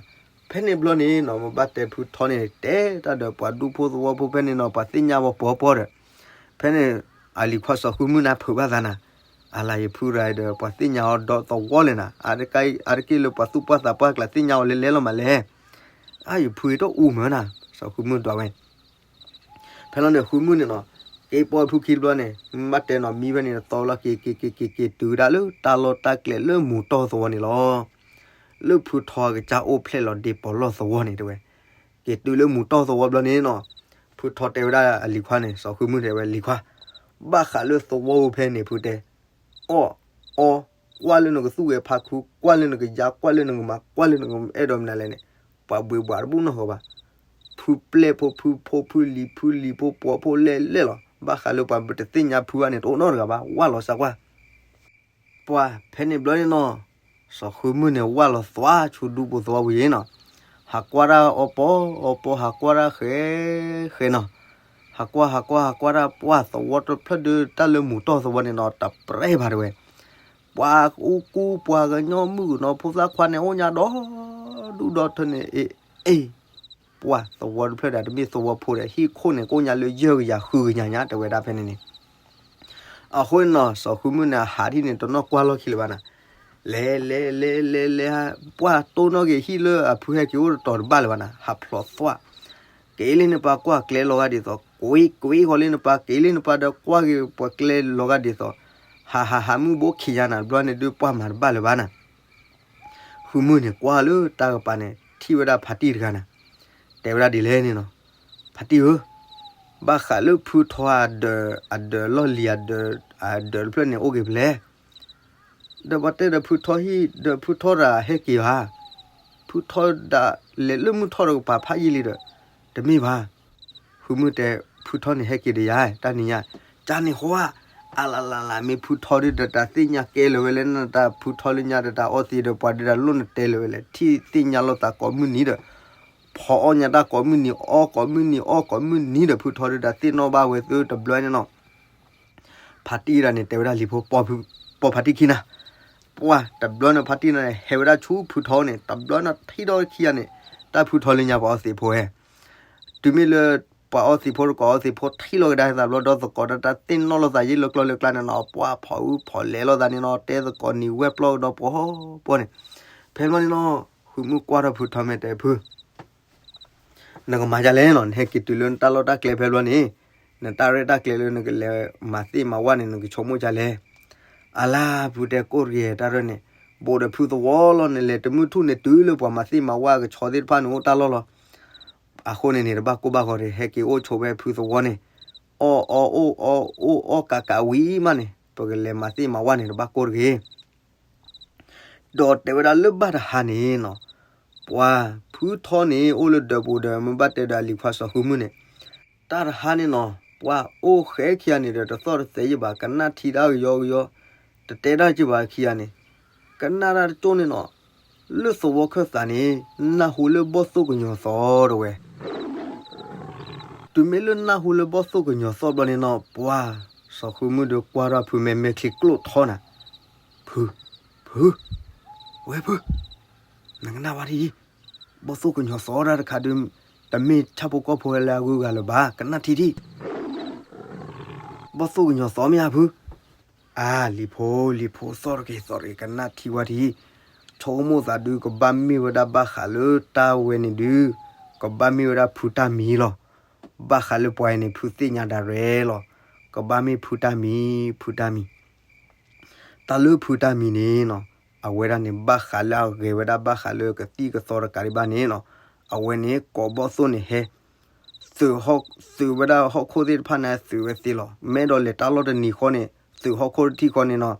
ဖဲန့ၣ်ဘျီန့ၣ်နီၤ မ့ၢ်ဘၣ်တဲဖုထီန့ၣ် တဲတၢ်ဒီးပှၤဒူဖိသဝီဖိဖဲန့ၣ်နီၤ ပှၤသ့ၣ်ညါဝဲပှီၤပှီၤဒီး ဖဲန့ၣ် အလံၤခွါစီၤဃုမုၢ်နၤဖုးဘၣ်သးနၤ, အလၤယဖုရၤဒီး ပှၤသ့ၣ်ညါအီၤဒီးသဝီလဲၣ်နၤ, အါတက့ၢ်လၢပှၤသူၣ်ပှၢ်သးပှၢ်ကျါသ့ၣ်ညါအီၤလဲၤလဲၤလီၤမးလဲၣ်. အါယဖုတအူမၢနၤ, စီၤဃုမုၢ်ဒွးဝဲ ဖဲလီၤန့ၣ် ဃုမုၢ်န့ၣ်နီၤ, က့ၤပိာ်ဖုခံတဘျီန့ၣ် မ့ၢ်ဘၣ်တဲနီၤ မံဖဲန့ၣ်တသီလီၤ က့ၤက့ၤက့ၤက့ၤက့ၤတုၤဝဲဒၣ်လၢ တၢ်လီၢ်တၢ်ကျဲလၢမူၤတီၢ်သဝီန့ၣ်လီၤ. လၢဖုထီအကစၢ်အိၣ်ဖျဲၣ်လီၤဒ့ပီၤလီၢ်သဝီန့ၣ်တဲဝဲ. က့ၤတုၤလၢမူၤတီၢ်သဝီဘျီန့ၣ်နီၤ, ဖုထီတဲဝဲဒၣ်အလံၤခွါန့ၣ် စီၤဃုမုၢ်တဲဝဲလံၤခွါ, ဘၣ်ဃးလၢသဝီဖဲန့ၣ်ဖုတဲ အီၣ် အီ ကွၢ်လၢနကသူၣ်ဂဲၤဖးခူ, ကွၢ်လၢနကယါ, ကွၢ်လၢနကမၤ, ကွၢ်လၢနကအဲၣ်ဒိးမနုၤလဲၣ်န့ၣ်, ပှၤဘှံးဘှးတဘူၣ်နီၢ်ဃီဘၣ်. ဖုပျဲၢ်ဖိ ဖုဖိ ဖုလံၤ ဖုလံၤဖိ ပှီၤဖိလဲၣ်လဲၣ်လီၤ. ဘၣ်ဃးလၢပှၤတသ့ၣ်ညါဖုဘၣ်န့ၣ် တအိၣ်နီတဂၤဘၣ်, ဝၢ်လီၤစၢ်ကွၢ် ပှၢ်ဖဲန့ၣ်ဘျီန့ၣ်နီၤ, စီၤဃုမုၢ်န့ၣ် ဝၢ်လီၤသွါဆူဒူဖိသဝီပူၤယံၤနီၤ, ဟးကွၢ်တၢ်အီပီအီပီ ဟးကွၢ်တၢ်ဃဲဃဲနီၤ, ဟးကွၢ် ဟးကွၢ် ဟးကွၢ်တၢ် ပှၢ်သဝီတဖျၢၣ်ဒုး တၢ်လၢမူၤတီၢ်သဝီန့ၣ်နီၤ တပြဲၢ်ဘၣ်တဲဝဲ, ပှၤအူကူ ပှၤကညီ မုၣ်ကနီၤ ဖိသၣ်ခွါန့ၣ် အိၣ်ညါဒီဒူၣ်ဒီထၢန့ၣ် အ့ အ့ ပှၢ်သဝီတဖျၢၣ်ဒီး တမ့ၢ်သဝီဖိဒီး ဟံၣ်ခိၣ်န့ၣ် ကအိၣ်ညါလၢယဲၢ်ကယၤဃုကယၤညါ တဲဝဲဒၣ်ဖဲန့ၣ်န့ၣ်. အဃိန့ၣ်နီၤ စီၤဃုမုၢ်န့ၣ် အဟးထံၣ်န့ၣ် တနီၢ်ကွၢ်လီၢ်ခံလၢၤဘၣ်နၤ, လဲၤလဲၤလဲၤလဲၤလဲၤ ပှၢ်တိၢ်နီၣ်က့ၤဟံၣ်လၢအဖုဟဲက့ၤအိၣ်တတီၤတဘၣ်လၢၤဘၣ်နၤ ဟးဖျိးသွၣ်, က့ၤလၢနပၢ်ကွၢ်ကျဲလီၤဂာ်ဒ်သိး ကွ့ကွ့ဃီလၢနပၢ် က့ၤလၢနပၢ်ဒီးကွၢ်က့ၤပှၤကျဲလီၤဂာ်ဒ်သိး, ဟးဟးဟးမုၢ်ဘိခံယါနၤ တဘျီန့ၣ်ဒုးပှၢ်မၤတဘၣ်လၢၤဘၣ်နၤ ဃုမုၢ်န့ၣ်ကွၢ်လၢတၢ်ကပၤန့ၣ် ထံၣ်ဝဲဒၣ်ဖါတံၢ်တဂၤနၤ, တဲဝဲဒၣ်ဒ်လဲၣ်န့ၣ်နီၤ, ဖါတံၢ်ဧၢ, ဘၣ်ဃးလၢဖုထီအဒၢး အဒၢးလီၢ်လံၤအဒၢး အဒၢးတဖျၢၣ်န့ၣ်အိၣ်က့ၤဖဲလဲၣ်, ဒီးပှၤတဲဒီးဖုထီဟံၣ်ဒီးဖုထီတဂၤဟဲက့ၤဧါ, ဖုထီဒၣ်လဲၤလၢမုၢ်ထီၣ်တကပၤဖးယံာ်လံဒီး, တမ့ၢ်ဘၣ်, ဃုမုၢ်တဲ, ဖုထီန့ၣ်ဟဲက့ၤဒီးယၤ တၢ်နံၤညါ, ကန့ၣ်ဃီဧါ, အလလလ မ့ၢ်ဖုထီဒုးဒီးတၢ်သ့ၣ်ညါကဲလၢၤဝဲလဲၣ် နတၢ်ဖုထီလၢညါဒီးတၢ်အီသံးဒီးပှၤဒုးတၢ်လိၣ်နတဲလၢၤဝဲလဲၣ် ထံၣ်သ့ၣ်ညါလိာ်သးကိးမုၢ်နံၤဒီး, ဖီအီၣ်ညါတၢ်ကိးမုၢ်နံၤ အီကိးမုၢ်နံၤ အီကိးမုၢ်နံၤဒီး ဖုထီဒုးတၢ်သ့ၣ်နီၣ်ဘၣ်ဝဲသုတဘျီန့ၣ်နီၤ ဖါတံၢ်ဒၣ်န့ၣ် တဲဝဲဒၣ်လံၤဖိ, ပိာ်ဖါတံၢ်ခံနၤ, ပှၢ်တဘျီန့ၣ်ဖါတံၢ်န့ၣ် ဟဲဝဲဒၣ်ဆူဖုထီန့ၣ် တဘျီန့ၣ်ထံၣ်ထီၣ်ခံဂၤန့ၣ်, တၢ်ဖုထီလၢညါပှၤအီသံးဖိဟဲ, တုၤမ့ၢ်လၢ, ပှၤအီသံးဖိတကိးအီသံးဖိထံၣ်လီၤကဒါသးဘျီ ဒီးသကိးတၢ်တၢ်သ့ၣ်နီၣ်လိာ်သးယ့ၢ်လၢကျီၢ်လၢကျါန့ၣ်နီၤ ပှၢ်ဖီၣ်အူဖီၣ်လဲၤလိာ်သးန့ၣ်နီၤ တဲသကိးနံၤဝဲပျီကဒီးပှီၢ်ပှီၢ်န့ၣ်, ဖဲဘျီန့ၣ်နီၤ, ဃုမုၢ်ကွၢ်ထီၣ်ဖုထီမဲာ်တဲဖု နကမၤဒ်လဲၣ်နီၤ နဟဲက့ၤတုၤလၢနတၢ်လီၢ်တၢ်ကျဲဖဲဘျီန့ၣ်, နတၢ်ရဲၣ်တၢ်ကျဲၤလၢနကလဲၤမၤသ့ၣ်မၤဝၣ်န့ၣ် နကဆိကမိၣ်ဒ်လဲၣ်. အလါ ဖုတဲကိၣ်တဂ့ၤ တၢ်ရဲၣ်န့ၣ်, ဘူးဒီးဖုသဝီလီၤ နလဲၤတမုၢ်ထူၣ်န့ၣ်တုၤလၢပှၤမၤသ့ၣ်မၤဝၣ်ကဆီသ့ၣ်တဖၣ်န့ၣ်အိၣ်တၢ်လီၢ်လီၤ. အဃိန့ၣ်န့ၣ် တဘၣ်ကိၢ်ဘၣ်ဂီၤဒီး ဟဲက့ၤအိၣ်ဆိးဖဲဖုသဝီန့ၣ်, အီၣ်အီၣ်အိၣ်အီၣ်အိၣ်အီၣ်ကးကးဝံၤမးန့ၣ် ပကလဲၤမၤသ့ၣ်မၤဝၣ်န့ၣ် တဘၣ်ကိၢ်တဂ့ၤ ဒီးတဲဝဲဒၣ်လၢဘၣ်တဟါန့ၣ်နီၤ, ပှၤဖုထီန့ၣ်အိၣ်လၢဒၢးပူၤဒီး မ့ၢ်ဘၣ်တဲဒီးအလံၤခွါစီၤဃုမုၢ်န့ၣ်, တၢ်တဟါန့ၣ်နီၤ ပှၤအိၣ်ဃဲခံဂၤန့ၣ်ဒီး တသီၣ်တသဲယံၣ်ဘၣ် ကနၣ်ထံတၢ်ကယီကယီ, တတဲတၢ်က့ၤဘၣ်ခံဂၤန့ၣ်, ကနၣ်တၢ်တကၠိၢ်န့ၣ်နီၤ, လၢသဝီခၢၣ်သးန့ၣ်, နၢ်ဟူလၢဘီၣ်သိၣ်ကညီၤသီတဝဲ တုၤမ့ၢ်လၢနၢ်ဟူလၢဘီၣ်သိၣ်ကညီၤသီဘျီန့ၣ်နီၤ ပှၤစီၤဃုမုၢ်ဒီးကွၢ်ထီၣ်ဖုမဲာ်မဲာ်ချံကျိၣ်ထီနၤ, ဖု, ဖု, ဝဲဖု, နကနၣ်ဝဲဒ်အံၤ, ဘီၣ်သိၣ်ကညီၤသီတၢ်တခါဒုး, တမ့ၢ်ဆၣ်ဖိကီၢ်ဖိလၢအဂုၤအဂၤလၢၤဘၣ် ကနၣ်ထံထံ ဘီၣ်သိၣ်ကညီၤသီမ့ၢ်ဧါဖု, အါ လံၤဖိ လံၤဖိ သီၣ်တက့ၤသီၣ်တက့ၤ ကနၣ်ထံဝဲဒ်အံၤ, ဆိကမိၣ်သးဒုးကဘၣ်မ့ၢ်ဝဲဒၣ်ဘၣ်ဃးလၢတၢ်ဝဲန့ၣ်ဒုး, ကဘၣ်မ့ၢ်ဝဲဒၣ်ဖုတၢ်မံၤလီၤ. ဘၣ်ဃးလၢပှၤအံၤန့ၣ် ဖုသ့ၣ်ညါဒၣ်ရဲၣ်လီၤ. ကဘၣ်မ့ၢ်ဖုတၢ်မံၤ ဖုတၢ်မံၤ တၢ်လၢဖုတၢ်မံၤန့ၣ်နီၤ, အဝဲဒၣ်န့ၣ် ဘၣ်ဃးလၢအဂဲၤဝဲဒၣ်ဘၣ်ဃးလၢကသံၣ်ကသီတကးဒံးဘၣ်န့ၣ်နီၤ, အဝဲန့ၣ်ကိးဘီၣ်သိၣ်န့ၣ်ဟဲ, သုးဝဲဒၣ်ဟီၣ်ခိၣ်သ့ၣ်တဖၣ်န့ၣ်သုးဝဲသ့လီၤ. မ့ၢ်အဲၣ်ဒိးလဲၤတၢ်လီၢ်တနံၤဃီန့ၣ် သုးဟီၣ်ခိၣ်တထံၣ်ဃီန့ၣ်နီၤ,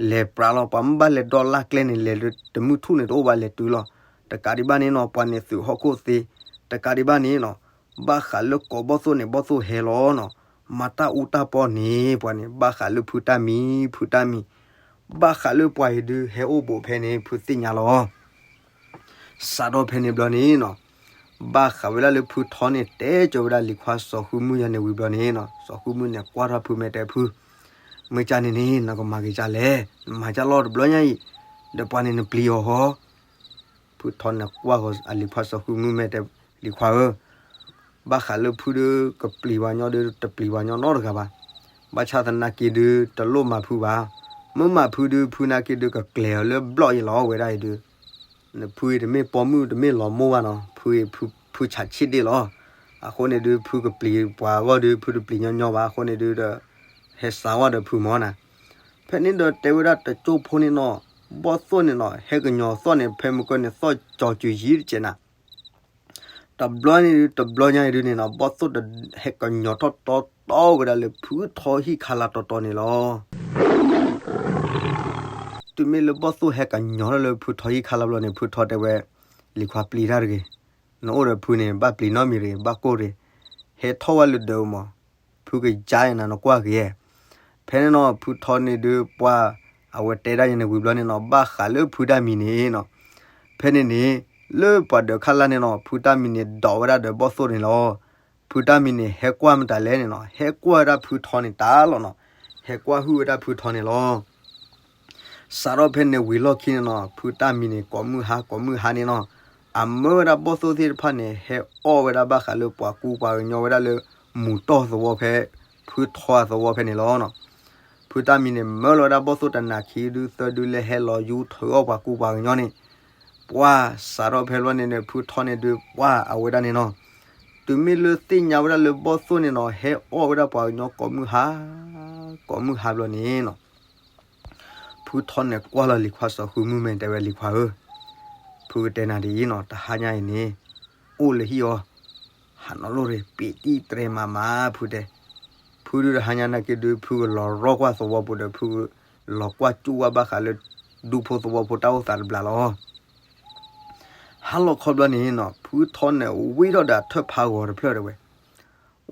လဲၤပြးလီၤ. ပှၤမ့ၢ်ဘၣ်လဲၤဒီးလၢကျဲန့ၣ် လဲၤတမုၢ်ထူၣ်န့ၣ်တအိၣ်ဘၣ်လဲၤတုၤလီၤ. တကးဒံးဘၣ်န့ၣ်နီၤ ပှၤန့ၣ်သုးဟီၣ်ခိၣ်သ့, တကးဒံးဘၣ်န့ၣ်နီၤ, ဘၣ်ဃးလၢကိးဘီၣ်သိၣ်န့ၣ် ဘီၣ်သိၣ်ဟဲလီၤနီၤ, မၤတၢ်အူတၢ်ပီၢ်န့ၣ် ပှၤန့ၣ် ဘၣ်ဃးလၢဖုတၢ်မံၤ ဖုတၢ်မံၤ, ဘၣ်ဃးလၢပှၤအံၤဒုးဟဲအိၣ်ဘူးဖဲန့ၣ် ဖုသ့ၣ်ညါလီၤ. စးထီၣ်ဖဲန့ၣ်ဘျီန့ၣ်နီၤ, ဘၣ်ဃးဝဲဒၣ်လၢဖုထီန့ၣ် တဲကၠီၤဝဲဒၣ်လံၤခွါစီၤဃုမုၢ်ယၤန့ၣ်ဝံၤဘျီန့ၣ်နီၤ, စီၤဃုမုၢ်န့ၣ်ကွၢ်ထီၣ်ဖုမဲာ်တဲဖု, မ့ၢ်ကၢ်န့ၣ်န့ၣ် နကမၤက့ၤကၢ်လဲၣ်, နမၤကၢ်လီၤတဘျီညါအံၤ, ဒီးပှၤန့ၣ်နပျံၤအီၤဟီ ဖုထီန့ၣ်ကွၢ်ဃီၤအလံၤခွါစီၤဃုမုၢ်မဲာ်တဲ, လံၤခွါဧၢ, ဘၣ်ဃးလၢဖုဒုးကပျံၤပှၤညီဒုး တပျံၤပှၤညီနီတဂၤဘၣ်. ဘၣ်ဆၣ်သနာ်က့ဒုး တလိၣ်မၤဖုဘၣ်. မ့ၢ်မၤဖုဒုး ဖုနာ်က့ဒုးကကျဲၤအီၤလၢဘျီၣ်အံၤလီၤ ဝဲဒၣ်အံၤဒုး, နဖုအံၤတမ့ၢ်ပိာ်မုၣ်တမ့ၢ်လီၤမိၢ်ဘၣ်နီၤ, ဖုအံၤဖုဆးဆ့ၣ်ဒ့ၣ်လီၤ. အဃိန့ၣ်ဒုး ဖုကပျံၤပှၤအဂီၢ်ဒုး ဖုတပျံၤညီညီဘၣ် အဃိန့ၣ်ဒုးဒီး ဟဲစးဝဲဒီးဖုမၢ်နၤ ဖဲန့ၣ်ဒီးတဲဝဲဒၣ်တကၠိၢ်ဖိန့ၣ်နီၤ, ဘီၣ်သိၣ်န့ၣ်နီၤ ဟဲကညီၤသီၣ်န့ၣ် ဖဲမုၢ်ကၢန့ၣ် သီၣ်ကၠီၤစူၤယံၤတကဲးနၤ, တဘျီန့ၣ်ဒုး တဘျီညါအံၤဒုးန့ၣ်နီၤ ဘီၣ်သိၣ်တဟဲကညီၤထီၣ်တီတီဝဲဒၣ်လၢဖုထီဟံၣ်ခါလၢတီတီန့ၣ်လီၤ. တုၤမ့ၢ်လၢဘီၣ်သိၣ်ဟဲကညီၤထီၣ်လၢဖုထီဟံၣ်ခါလၢဘျီန့ၣ် ဖုထီတဲဝဲ, လံၤခွါပျံၤတၢ်တဂ့ၤ, နအိၣ်ဒီးဖုန့ၣ် ဘၣ်ပျံၤနီတမံၤတဂ့ၤ, ဘၣ်ကိၢ်တဂ့ၤ, ဟဲထီၣ်ဝဲလၢဒၢးမၢ်, ဖုကယါယနၤနကွၢ်ဂ့ၤ. ဖဲန့ၣ်နီၤ ဖုထီန့ၣ်ဒုးပှၤ, အဝဲတဲဒၣ်ယန့ၣ်ဝံၤဘျီန့ၣ်နီၤ ဘၣ်ဃးလၢဖုတၢ်မံၤန့ၣ်နီၤ, ဖဲန့ၣ်န့ၣ်, လၢပှၤဒၢးခါလၢ်န့ၣ်နီၤ ဖုတၢ်မံၤန့ၣ်ဒိးဝဲဒၣ်ဒီးဘီၣ်သိၣ်န့ၣ်လီၤ. ဖုတၢ်မံၤန့ၣ် ဟဲကွၢ်မတၤလဲၣ်န့ၣ်နီၤ ဟဲကွၢ်ဝဲဒၣ်ဖုထီန့ၣ်တၢ်လီၤနီၤ, ဟဲကွၢ်ဟုၣ်ဝဲဒၣ်ဖုထီန့ၣ်လီၤ. စးထီၣ်ဖဲန့ၣ်ဝံၤလီၢ်ခံန့ၣ်နီၤ ဖုတၢ်မံၤန့ၣ် ကိးမုၢ်ဟါကိးမုၢ်ဟါန့ၣ်နီၤ, အမၢဝဲဒၣ်ဘီၣ်သိၣ်သ့ၣ်တဖၣ်န့ၣ် ဟဲအီၣ်ဝဲဒၣ်ဘၣ်ဃးလၢပှၤကူပှၤကညီဝဲဒၣ်လၢ မူၤတီၢ်သဝီဖဲ, ဖုထီအသဝီဖဲန့ၣ်လီၤနီၤ. ဖု ဖုတၢ်မံၤန့ၣ် မၢလီၤဝဲဒၣ်ဘီၣ်သိၣ်တနၤခံဒုသၢဒုလၢဟဲလီၤယူထၢအီၣ်ပှၤကူပှၤကညီန့ၣ်, ပှၢ်စးထီၣ်ဖဲလီၤန့ၣ်န့ၣ် ဖုထီန့ၣ်ဒုးပှၢ်အဝဲဒၣ်န့ၣ်နီၤ, တုၤမ့ၢ်လၢသ့ၣ်ညါဝဲဒၣ်လၢဘီၣ်သိၣ်န့ၣ်နီၤ ဟဲအီၣ်ဝဲဒၣ်ပှၤကညီကိးမုၢ်ဟါ, ကိးမုၢ်ဟါဘျီန့ၣ်နီၤ ဖုထီန့ၣ်ကွၢ်လီၤလံၤခွါစီၤဃုမုၢ်မဲာ် တဲဝဲလံၤခွါဧၢ, ဖုကတဲနၤဒ်အံၤနီၤ တဟါညါအံၤန့ၣ် အိၣ်လၢဟံၣ်အီၤ, ဟးနီၣ်လိၣ်ရ့ၣ် ပ့ၤတံၢ်တြဲၤမးမး ဖုတဲ, ဖုဒုးတဟါညါနာ်က့ဒုး ဖုကလီၤရီကွၢ်သဝီပူၤဒီး ဖုလီၤကွၢ်ကၠူၣ်ဝဲဘၣ်ဃးလၢ ဒူဖိသဝီဖိတၢ်အိၣ်သးတဘျီလီၤ. ဟါလီၤခီဘျီန့ၣ်နီၤ ဖုထီန့ၣ် ဝံထီၣ်ဒီးအထၢၣ်ဖးဂီၤတဖျၢၣ်တဲဝဲ,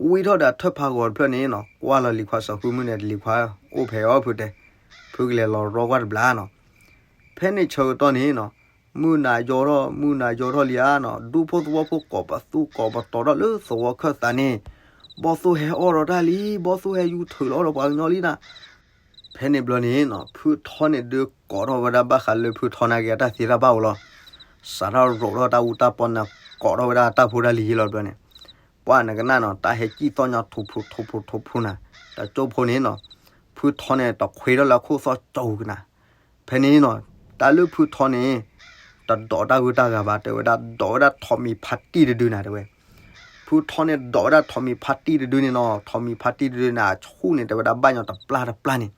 ဝံထီၣ်ဒီးအထၢၣ်ဖးဂီၤတဖျၢၣ်န့ၣ်နီၤ ကွၢ်လီၤလံၤခွါစီၤဃုမုၢ်န့ၣ် လံၤခွါအိၣ်ဖဲအီၤ ဖုတဲ, ဖုကလဲၤလီၤရီကွၢ်တဘျီနီၤ. ဖဲန့ၣ်ဆၢကတီၢ်န့ၣ်နီၤ မုၢ်နၤယီၤထီၣ် မုၢ်နၤယီၤထီၣ်လံဧါနီၤ ဒူဖိသဝီဖိကိးပသူကိးပတီၤထီၣ်လၢသဝီခၢၣ်သးန့ၣ်, ဘီၣ်သိၣ်ဟဲအီၣ်ဒီးတၢ်လံ ဘီၣ်သိၣ်ဟဲယူၤထုးလီၤဒီးပှၤကညီလံနၤ. ဖဲန့ၣ်ဘျီန့ၣ်နီၤ ဖုထီန့ၣ်ဒုးကိးထီၣ်ဝဲဒၣ်ဘၣ်ဃးလၢဖုထီနာ်က့အတၢ်သ့တၢ်ဘၣ်အိၣ်လီၤ. စးထီၣ်ရိးထီၣ်တၢ်အူတၢ်ပီနၤ ကိးထီၣ်ဝဲဒၣ်တၢ်ဖိတၢ်လံၤယ့လီၤဘျီန့ၣ်, ပှၢ်နကနၣ်နီၤ တၢ်ဟဲကံၣ်သီၣ်ညါထိၣ်ဖူထိၣ်ဖူထိၣ်ဖူနၤ, တကၠိဖိန့ၣ်နီၤ ဖုထီန့ၣ်တခွ့ထီၣ်လၢအခိၣ်သီၣ်ကၠိကနၤ. ဖဲန့ၣ်နီၤ တၢ်လၢဖုထီန့ၣ် တဒိးတၢ်ဂုၢ်တၢ်ဂၤဘၣ် တဲဝဲဒၣ် ဒိးဝဲဒၣ်ထိးမံၤဖါတံၢ်တဒုနၤတဲဝဲ. ဖုထီန့ၣ်ဒိးဝဲဒၣ်ထိးမံၤဖါတံၢ်တဒုန့ၣ်နီၤ ထိးမံၤဖါတံၢ်တဒုန့ၣ် အဆူၣ်န့ၣ် တဲဝဲဒၣ်ဘၣ်ညီတပျၢ်တပျၢ်န့ၣ်,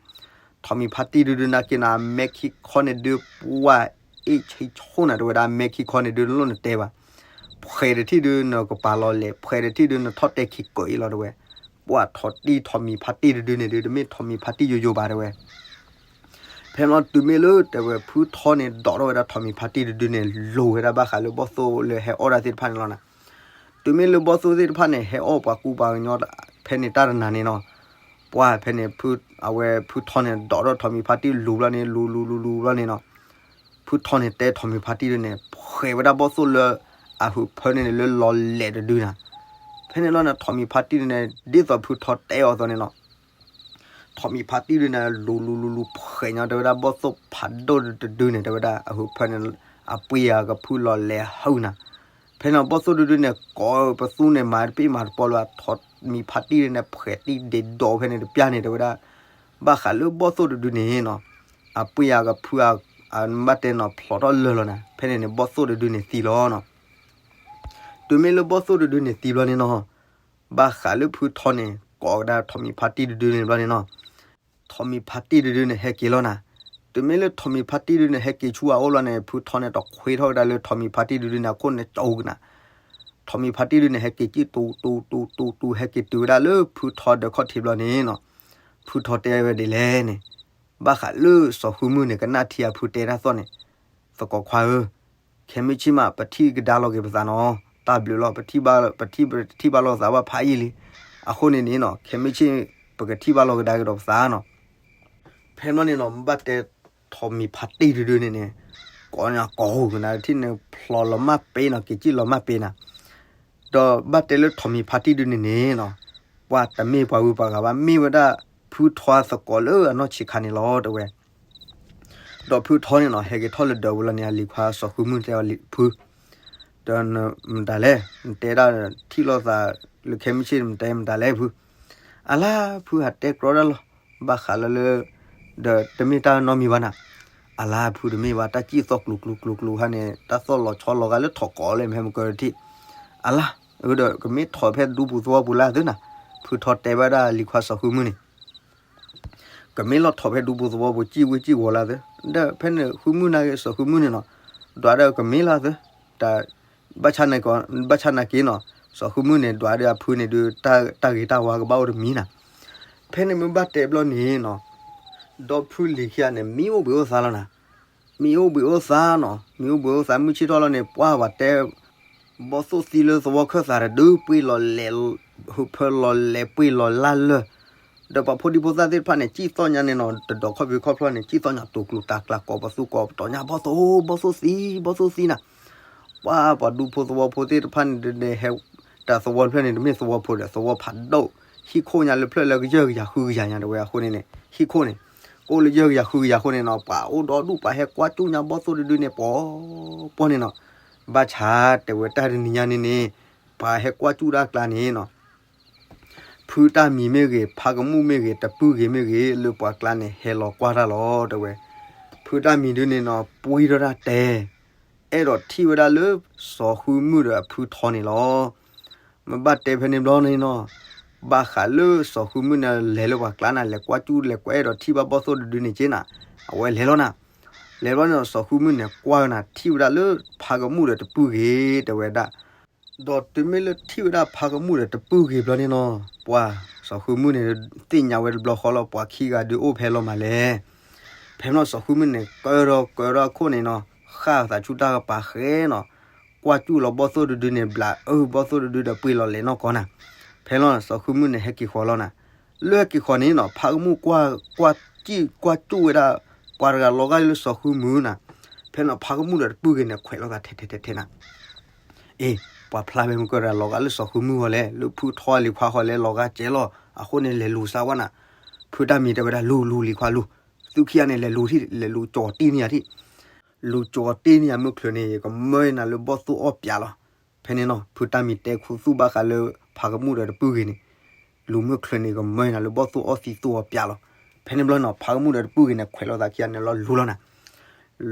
ထိးမံၤဖါတံၢ်တဒုနာ်က့နၤ အမဲခံခီန့ၣ်ဒုး ပှၢ်အ့ၣ်ဆံဆူၣ်နၤ တဲဝဲဒၣ် အမဲခံခီန့ၣ်ဒုး နလိၣ်နတဲဘၣ်. ဖှဲးတထံၣ်ဒုး နကပၤလီၤလဲၤ ဖှဲးတထံၣ်ဒုး နထီၣ်တဲခံကၢအံၤလီၤတဲဝဲ. ပှၢ်ထိးတံၢ်ထိးမံၤဖါတံၢ်တဒုန့ၣ်ဒုး တမ့ၢ်ထိးမံၤဖါတံၢ်ယိယိဘၣ်တဲဝဲ. ဖဲန့ၣ်တုၤမ့ၢ်လၢတဲဝဲ ဖုထီန့ၣ် ဒိးထီၣ်ဝဲဒၣ်ထိးမံၤဖါတံၢ်တဒုန့ၣ် လိၤဝဲဒၣ်ဘၣ်ဃးလၢဘီၣ်သိၣ်လၢဟဲအီၣ်ဒၣ်သ့ၣ်တဖၣ်န့ၣ်လီၤနၤ. တုၤမ့ၢ်လၢဘီၣ်သိၣ်သ့ၣ်တဖၣ်န့ၣ် ဟဲအီၣ်ပှၤကူပှၤကညီ ဖဲန့ၣ်တၢ်တနၤန့ၣ်နီၤ, ပှၢ်ဖဲန့ၣ် အဝဲဖုထီန့ၣ် ဒိးထီၣ်ထိးမံၤဖါတံၢ်လူၤဘျီန့ၣ် လူၤလူၤလူၤလူၤဘျီန့ၣ်နီၤ ဖုထီန့ၣ်တဲထိးမံၤဖါတံၢ်ဒုန့ၣ် ဖှဲးဝဲဒၣ်ဘီၣ်သိၣ်လၢအဟုးဖၢန့ၣ်န့ၣ် လၢလီၤလဲၤတဒုနၤ. ဖဲန့ၣ်လီၤန့ၣ် ထိးမံၤဖါတံၢ်ဒုန့ၣ် ဒ်သိးဖုထီတဲအီၤအသိးန့ၣ်နီၤ ထိးမံၤဖါတံၢ်ဒုန့ၣ် လူၤလူၤလူၤလူၤဖှဲးညီ တဲဝဲဒၣ်ဘီၣ်သိၣ်ဖးဒိၣ်တဒုန့ၣ် တဲဝဲဒၣ်အဟုးဖၢန့ၣ် အပှ့ၤအကဖုလီၤလဲၤဟုးနၤ. ဖဲန့ၣ်ဘီၣ်သိၣ်တဒုန့ၣ် ကိးပသူန့ၣ် မၤတပ့ၢ်မၤတပီလၢ ထိးမံၤဖါတံၢ်ဒုန့ၣ် ဖှဲးတံၢ်ဒ့ဒိးဖဲန့ၣ်တပျၢ်န့ၣ် တဲဝဲဒၣ် ဘၣ်ဃးလၢဘီၣ်သိၣ်တဒုန့ၣ်နီၤ အပှ့ၤအကဖု အဘၣ်တဲနီၤ ဖျိးထီၣ်လၢာ်လီၤနၤ. ဖဲန့ၣ်န့ၣ် ဘီၣ်သိၣ်တဒုန့ၣ်သံလီၤနီၤ. တုၤမ့ၢ်လၢဘီၣ်သိၣ်တဒုန့ၣ်သံဘျီန့ၣ်နီၤ ဘၣ်ဃးလၢဖုထီန့ၣ် ကိးကဒါထိးမံၤဖါတံၢ်တဒုန့ၣ်ဘျီန့ၣ်နီၤ ထိးမံၤဖါတံၢ်တဒုန့ၣ် ဟဲက့ၤလီၤနၤ. တုၤမ့ၢ်လၢထိးမံၤဖါတံၢ်တဒုန့ၣ် ဟဲက့ၤဆူအအိၣ်လီၤန့ၣ် ဖုထီန့ၣ် တခွ့ထီၣ်ကဒါလၢထိးမံၤဖါတံၢ်တဒုန့ၣ် အခိၣ်န့ၣ်ကၠိကနၤ. ထိးမံၤဖါတံၢ်တဒုန့ၣ် ဟဲက့ၤကံၣ်တူတူတူတူ ဟဲက့ၤတုၤဝဲဒၣ်လၢဖုထီဒီးခီၣ်ထံးဘျီန့ၣ်နီၤ ဖုထီတဲဝဲဒ်လဲၣ်န့ၣ် ဘၣ်ဃးလၢစီၤဃုမုၢ်န့ၣ် ကနၣ်ထံအဖုတဲတၢ်သီၣ်န့ၣ် သကိးခွါဧၢ, ခဲမုၢ်ဆ့ၣ်မး ပထံၣ်ကဒါလီၤက့ၤပသးနီၤ, တၢ်ဘျုးလီၤ, ပထံၣ်ဘၣ်, ပထံၣ်ဘၣ်လီၤသးဘၣ်ဖးယံာ်လံ. အဃိန့ၣ်န့ၣ်နီၤ ခဲမုၢ်ဆ့ၣ် ပကထံၣ်ဘၣ်လီၤကဒါက့ၤဒီးပသးနီၤ. ဖဲမ့ၢ်န့ၣ်နီၤ ဘၣ်တဲထိးမံၤဖါတံၢ်တဒုန့ၣ်န့ၣ် ကိးညါကိးဟူးကနၤထံၣ်န့ၣ် ဖျိးလီၤမၢ်ပ့ၤနီၤ, က့ၤကံၣ်လီၤမၢ်ပ့ၤနၤ ဒီးဘၣ်တဲလၢထိးမံၤဖါတံၢ်တဒုန့ၣ်န့ၣ်နီၤ ပှၤတမ့ၢ်ပှၤဂုၤပှၤဂၤဘၣ်, မ့ၢ်ဝဲဒၣ်ဖုထီသကိးလၢအနီၢ်ဆံးခါန့ၣ်လီၤတဲဝဲ. ဒီးဖုထီန့ၣ်နီၤ ဟဲက့ၤထီၣ်လၢဒၢးပူၤလီၤန့ၣ် အလံၤခွါစီၤဃုမုၢ်တဲအီၤလံ ဖု, ဒီးနမတၤလဲၣ်, နတဲဒၣ်ထံၣ်လိာ်သးလၢခဲမုၢ်ဆ့ၣ် နတဲမတၤလဲၣ်ဖု, အလါဖုဟးတဲကြီဒၣ်လီၤ, ဘၣ်ဃးလၢလၢ ဒီးတမ့ၢ်တၢ်နီတမံၤဘၣ်နၤ, အလါဖုတမ့ၢ်ဘၣ် တၢ်ကံၣ်သီၣ်ကျူၤကျူၤကျူၤကျူၤဟါန့ၣ် တၢ်သီၣ်လီၤဆီလီၤဂာ်လၢထိးကိးလၢမဟဲမကၢတထံၣ်, အလါ, အဒီးကမ့ၢ်ထိးဖဲဒူပူၤသဝီပူၤလၢသ့နၤ, ဖုထီတဲဘၣ်ဒၣ်လံၤခွါစီၤဃုမုၢ်န့ၣ် ကမ့ၢ်လီၤထိးဖဲဒူပူၤသဝီပူၤ ကံၣ်ဝ့ၢ်ကံၣ်ဝီၤလၢသ့, ဒီးဖဲန့ၣ်ဃုမုၢ်နာ်က့ စီၤဃုမုၢ်န့ၣ်နီၤ, ဒွးဒီးကမ့ၢ်လီၤသ့, တၢ် ဘၣ်ဆၣ်နာ်က့နီၤ စီၤဃုမုၢ်န့ၣ် ဒွးဒီးအဖုန့ၣ်ဒုး တၢ်ဂ့ၤတၢ်ဝါကဘၣ်အိၣ်တမံၤနၤ, ဖဲန့ၣ်မ့ၢ်ဘၣ်တဲဘျီန့ၣ်နီၤ, ဒီဖုလံၤခံဂၤန့ၣ် မံအိၣ်ဘှံးအိၣ်သါလီၤနၤ, မံအိၣ်ဘှံးအိၣ်သါနီၤ, မံအိၣ်ဘှံးအိၣ်သါ မုၢ်ဆ့ၣ်ထီၣ်လီၤန့ၣ် ပှၢ်ဝဲတဲ ဘီၣ်သိၣ်သံလၢသဝီခၢၣ်သးတဒု ပှ့ၤလီၤလဲၤ ဟုးဖၢလီၤလဲၤပှ့ၤလီၤလၢ်လၢ်, ဒီးပှၤဖိဒံဖိသၣ်သ့ၣ်တဖၣ်န့ၣ် ကံၣ်သီၣ်ညါန့ၣ်နီၤ တဒီးခီၣ်ဖံးခီၣ်ဖျီၣ်န့ၣ် ကံၣ်သီၣ်ညါတိၤကျိၤတၢ်ကျးကိးပသူကိးပတီၤညါ ဘီၣ်သိၣ် ဘီၣ်သိၣ်သံ ဘီၣ်သိၣ်သံနၤ, ပှၢ်ပှၤဒူဖိသဝီဖိသ့ၣ်တဖၣ်န့ၣ် ဟဲ တၢ်သဝီတဖျၢၣ်န့ၣ် တမ့ၢ်သဝီဖိဒီး သဝီဖးဒိၣ် ဟံၣ်ခိၣ်ညါလၢဖျၢၣ်လၢကယၢၢ်ကယၤဃုကယၤညါတဲဝဲအဃိန့ၣ်န့ၣ် ဟံၣ်ခိၣ်န့ၣ် ကအိၣ်လၢယၢၢ်ကယၤဃုကယၤအဃိန့ၣ်နီၤ ပှၤအိၣ်ဒီဒူၣ်ပှၤဟဲကွၢ်ကၠူၣ်ညါဘီၣ်သိၣ်တဒုန့ၣ် ပှီၤပှီၤန့ၣ်နီၤ, ဘၣ်ဆၣ်တဲဝဲတၢ်တနံၤညါန့ၣ်န့ၣ် ပှၤဟဲကွၢ်ကၠူၣ်တၢ်ကျါန့ၣ်နီၤ ဖုတၢ်မံၤမ့ၢ်ဂ့ၤ, ဖးကမူၣ်မ့ၢ်ဂ့ၤ, တပုၢ်ဂ့ၤမ့ၢ်ဂ့ၤ, လၢပှၤကျါန့ၣ် ဟဲလီၤကွၢ်တၢ်လီၤ တဲဝဲ. ဖုတၢ်မံၤဒုန့ၣ်နီၤ ပှံထီၣ်တၢ်တဲ, အဲၣ်ဒိးထံၣ်ဝဲဒၣ်လၢ စီၤဃုမုၣ်ဒီးအဖုထီန့ၣ်လီၤ. မ့ၢ်ဘၣ်တဲဖဲန့ၣ်ဘျီန့ၣ်နီၤ, ဘၣ်ဃးလၢစီၤဃုမုၣ်န့ၣ် လဲၤလၢပှၤကျါန့ၣ် လဲၤကွၢ်ကၠူၣ် လဲၤကွၢ်အဲၣ်ဒိးထံၣ်ဘၣ်ဘီၣ်သိၣ်တဒုန့ၣ်က့နၤ, အဝဲလဲၤလီၤနၤ. လဲၤဘျီန့ၣ် စီၤဃုမုၣ်န့ၣ် ကွၢ်နၤ ထံၣ်ဝဲဒၣ်လၢဖးကမူၣ်ဒီးတပုၢ်ဂ့ၤ တဲဝဲဒၣ်. ဒီးတုၤမ့ၢ်လၢထံၣ်ဝဲဒၣ်ဖးကမူၣ်ဒီးတပုၢ်ဂ့ၤဘျီန့ၣ်နီၤ, ပှၤစီၤဃုမုၣ်န့ၣ် သ့ၣ်ညါဝဲတဘျီဃီလီၤ ပှၤခံဂၤဒုးအိၣ်ဖဲလီၤမးလဲၣ်. ဖဲန့ၣ်စီၤဃုမုၣ်န့ၣ် ကၢထီၣ်ကၢထီၣ်အခိၣ်န့ၣ်နီၤ, ဃၣ်သးဆူတၢ်ကပၤဃဲနီၤ, ကွၢ်ကၠူၣ်လီၤဘီၣ်သိၣ်တဒုန့ၣ် ဘျးအၢဘီၣ်သိၣ်တဒုဒီးပှ့ၤလီၤလဲၤနီၢ်ကီၢ်နၤ. ဖဲန့ၣ်စီၤဃုမုၣ်န့ၣ် ဟဲက့ၤဃီၤလီၤနၤ. လၢဟဲက့ၤဃီၤန့ၣ်နီၤ ဖးကမူၣ်ကွၢ် ကွၢ်ကၠံၣ် ကွၢ်ကၠူၣ်ဝဲဒၣ် ပှၤတဂၤလီၤဂာ်လၢစီၤဃုမုၣ်နၤ. ဖဲန့ၣ်ဖးကမူၣ်ဒီးတပုၢ်ဂ့ၤန့ၣ် ခွဲးလိာ်သးထဲထဲထဲထဲနၤ. အ့ ပှၤဖျါဖဲမုၢ်ကီၢ်တဂၤလီၤဂာ်လၢစီၤဃုမုၣ်ဃီလဲၣ်, လၢဖုထီလံၤခွါဃီလဲၣ် လီၤဂာ်ကဲလီၤ. အဃိန့ၣ် လဲၤလူၤစၢ်ဝဲနၤ. ဖုတၢ်မံၤတဲဝဲဒၣ် လူၤလူၤလံၤခွါလူၤ, သုခံဂၤန့ၣ် လဲၤလူၤထံၣ် လဲၤလူၤကၠီၤတ့ၢ်န့ၢ်ယၤထံၣ်, လူၤကၠီၤတ့ၢ်န့ၢ်ယၤမုၢ်ချုးန့ၣ် ယကမၢနၤလၢဘီၣ်သိၣ်အီၣ်ပၠးလီၤ. ဖဲန့ၣ်နီၤ ဖုတၢ်မံၤတဲခူသူၣ်ဘၣ်ဃးလၢ ဖးကမူၣ်ဒီးတပုၢ်ဂ့ၤန့ၣ်, လူၤမုၢ်ချုးန့ၣ် ကမၢနၤလၢဘီၣ်သိၣ်အီၣ်သံသိၣ်အီၣ်ပၠးလီၤ. ဖဲန့ၣ်ဘျီနီၤ ဖးကမူၣ်ဒီးတပုၢ်ဂ့ၤန့ၣ် ခွဲးလိာ်သးခံဂၤန့ၣ်လီၤ လူၤလီၤနၤ.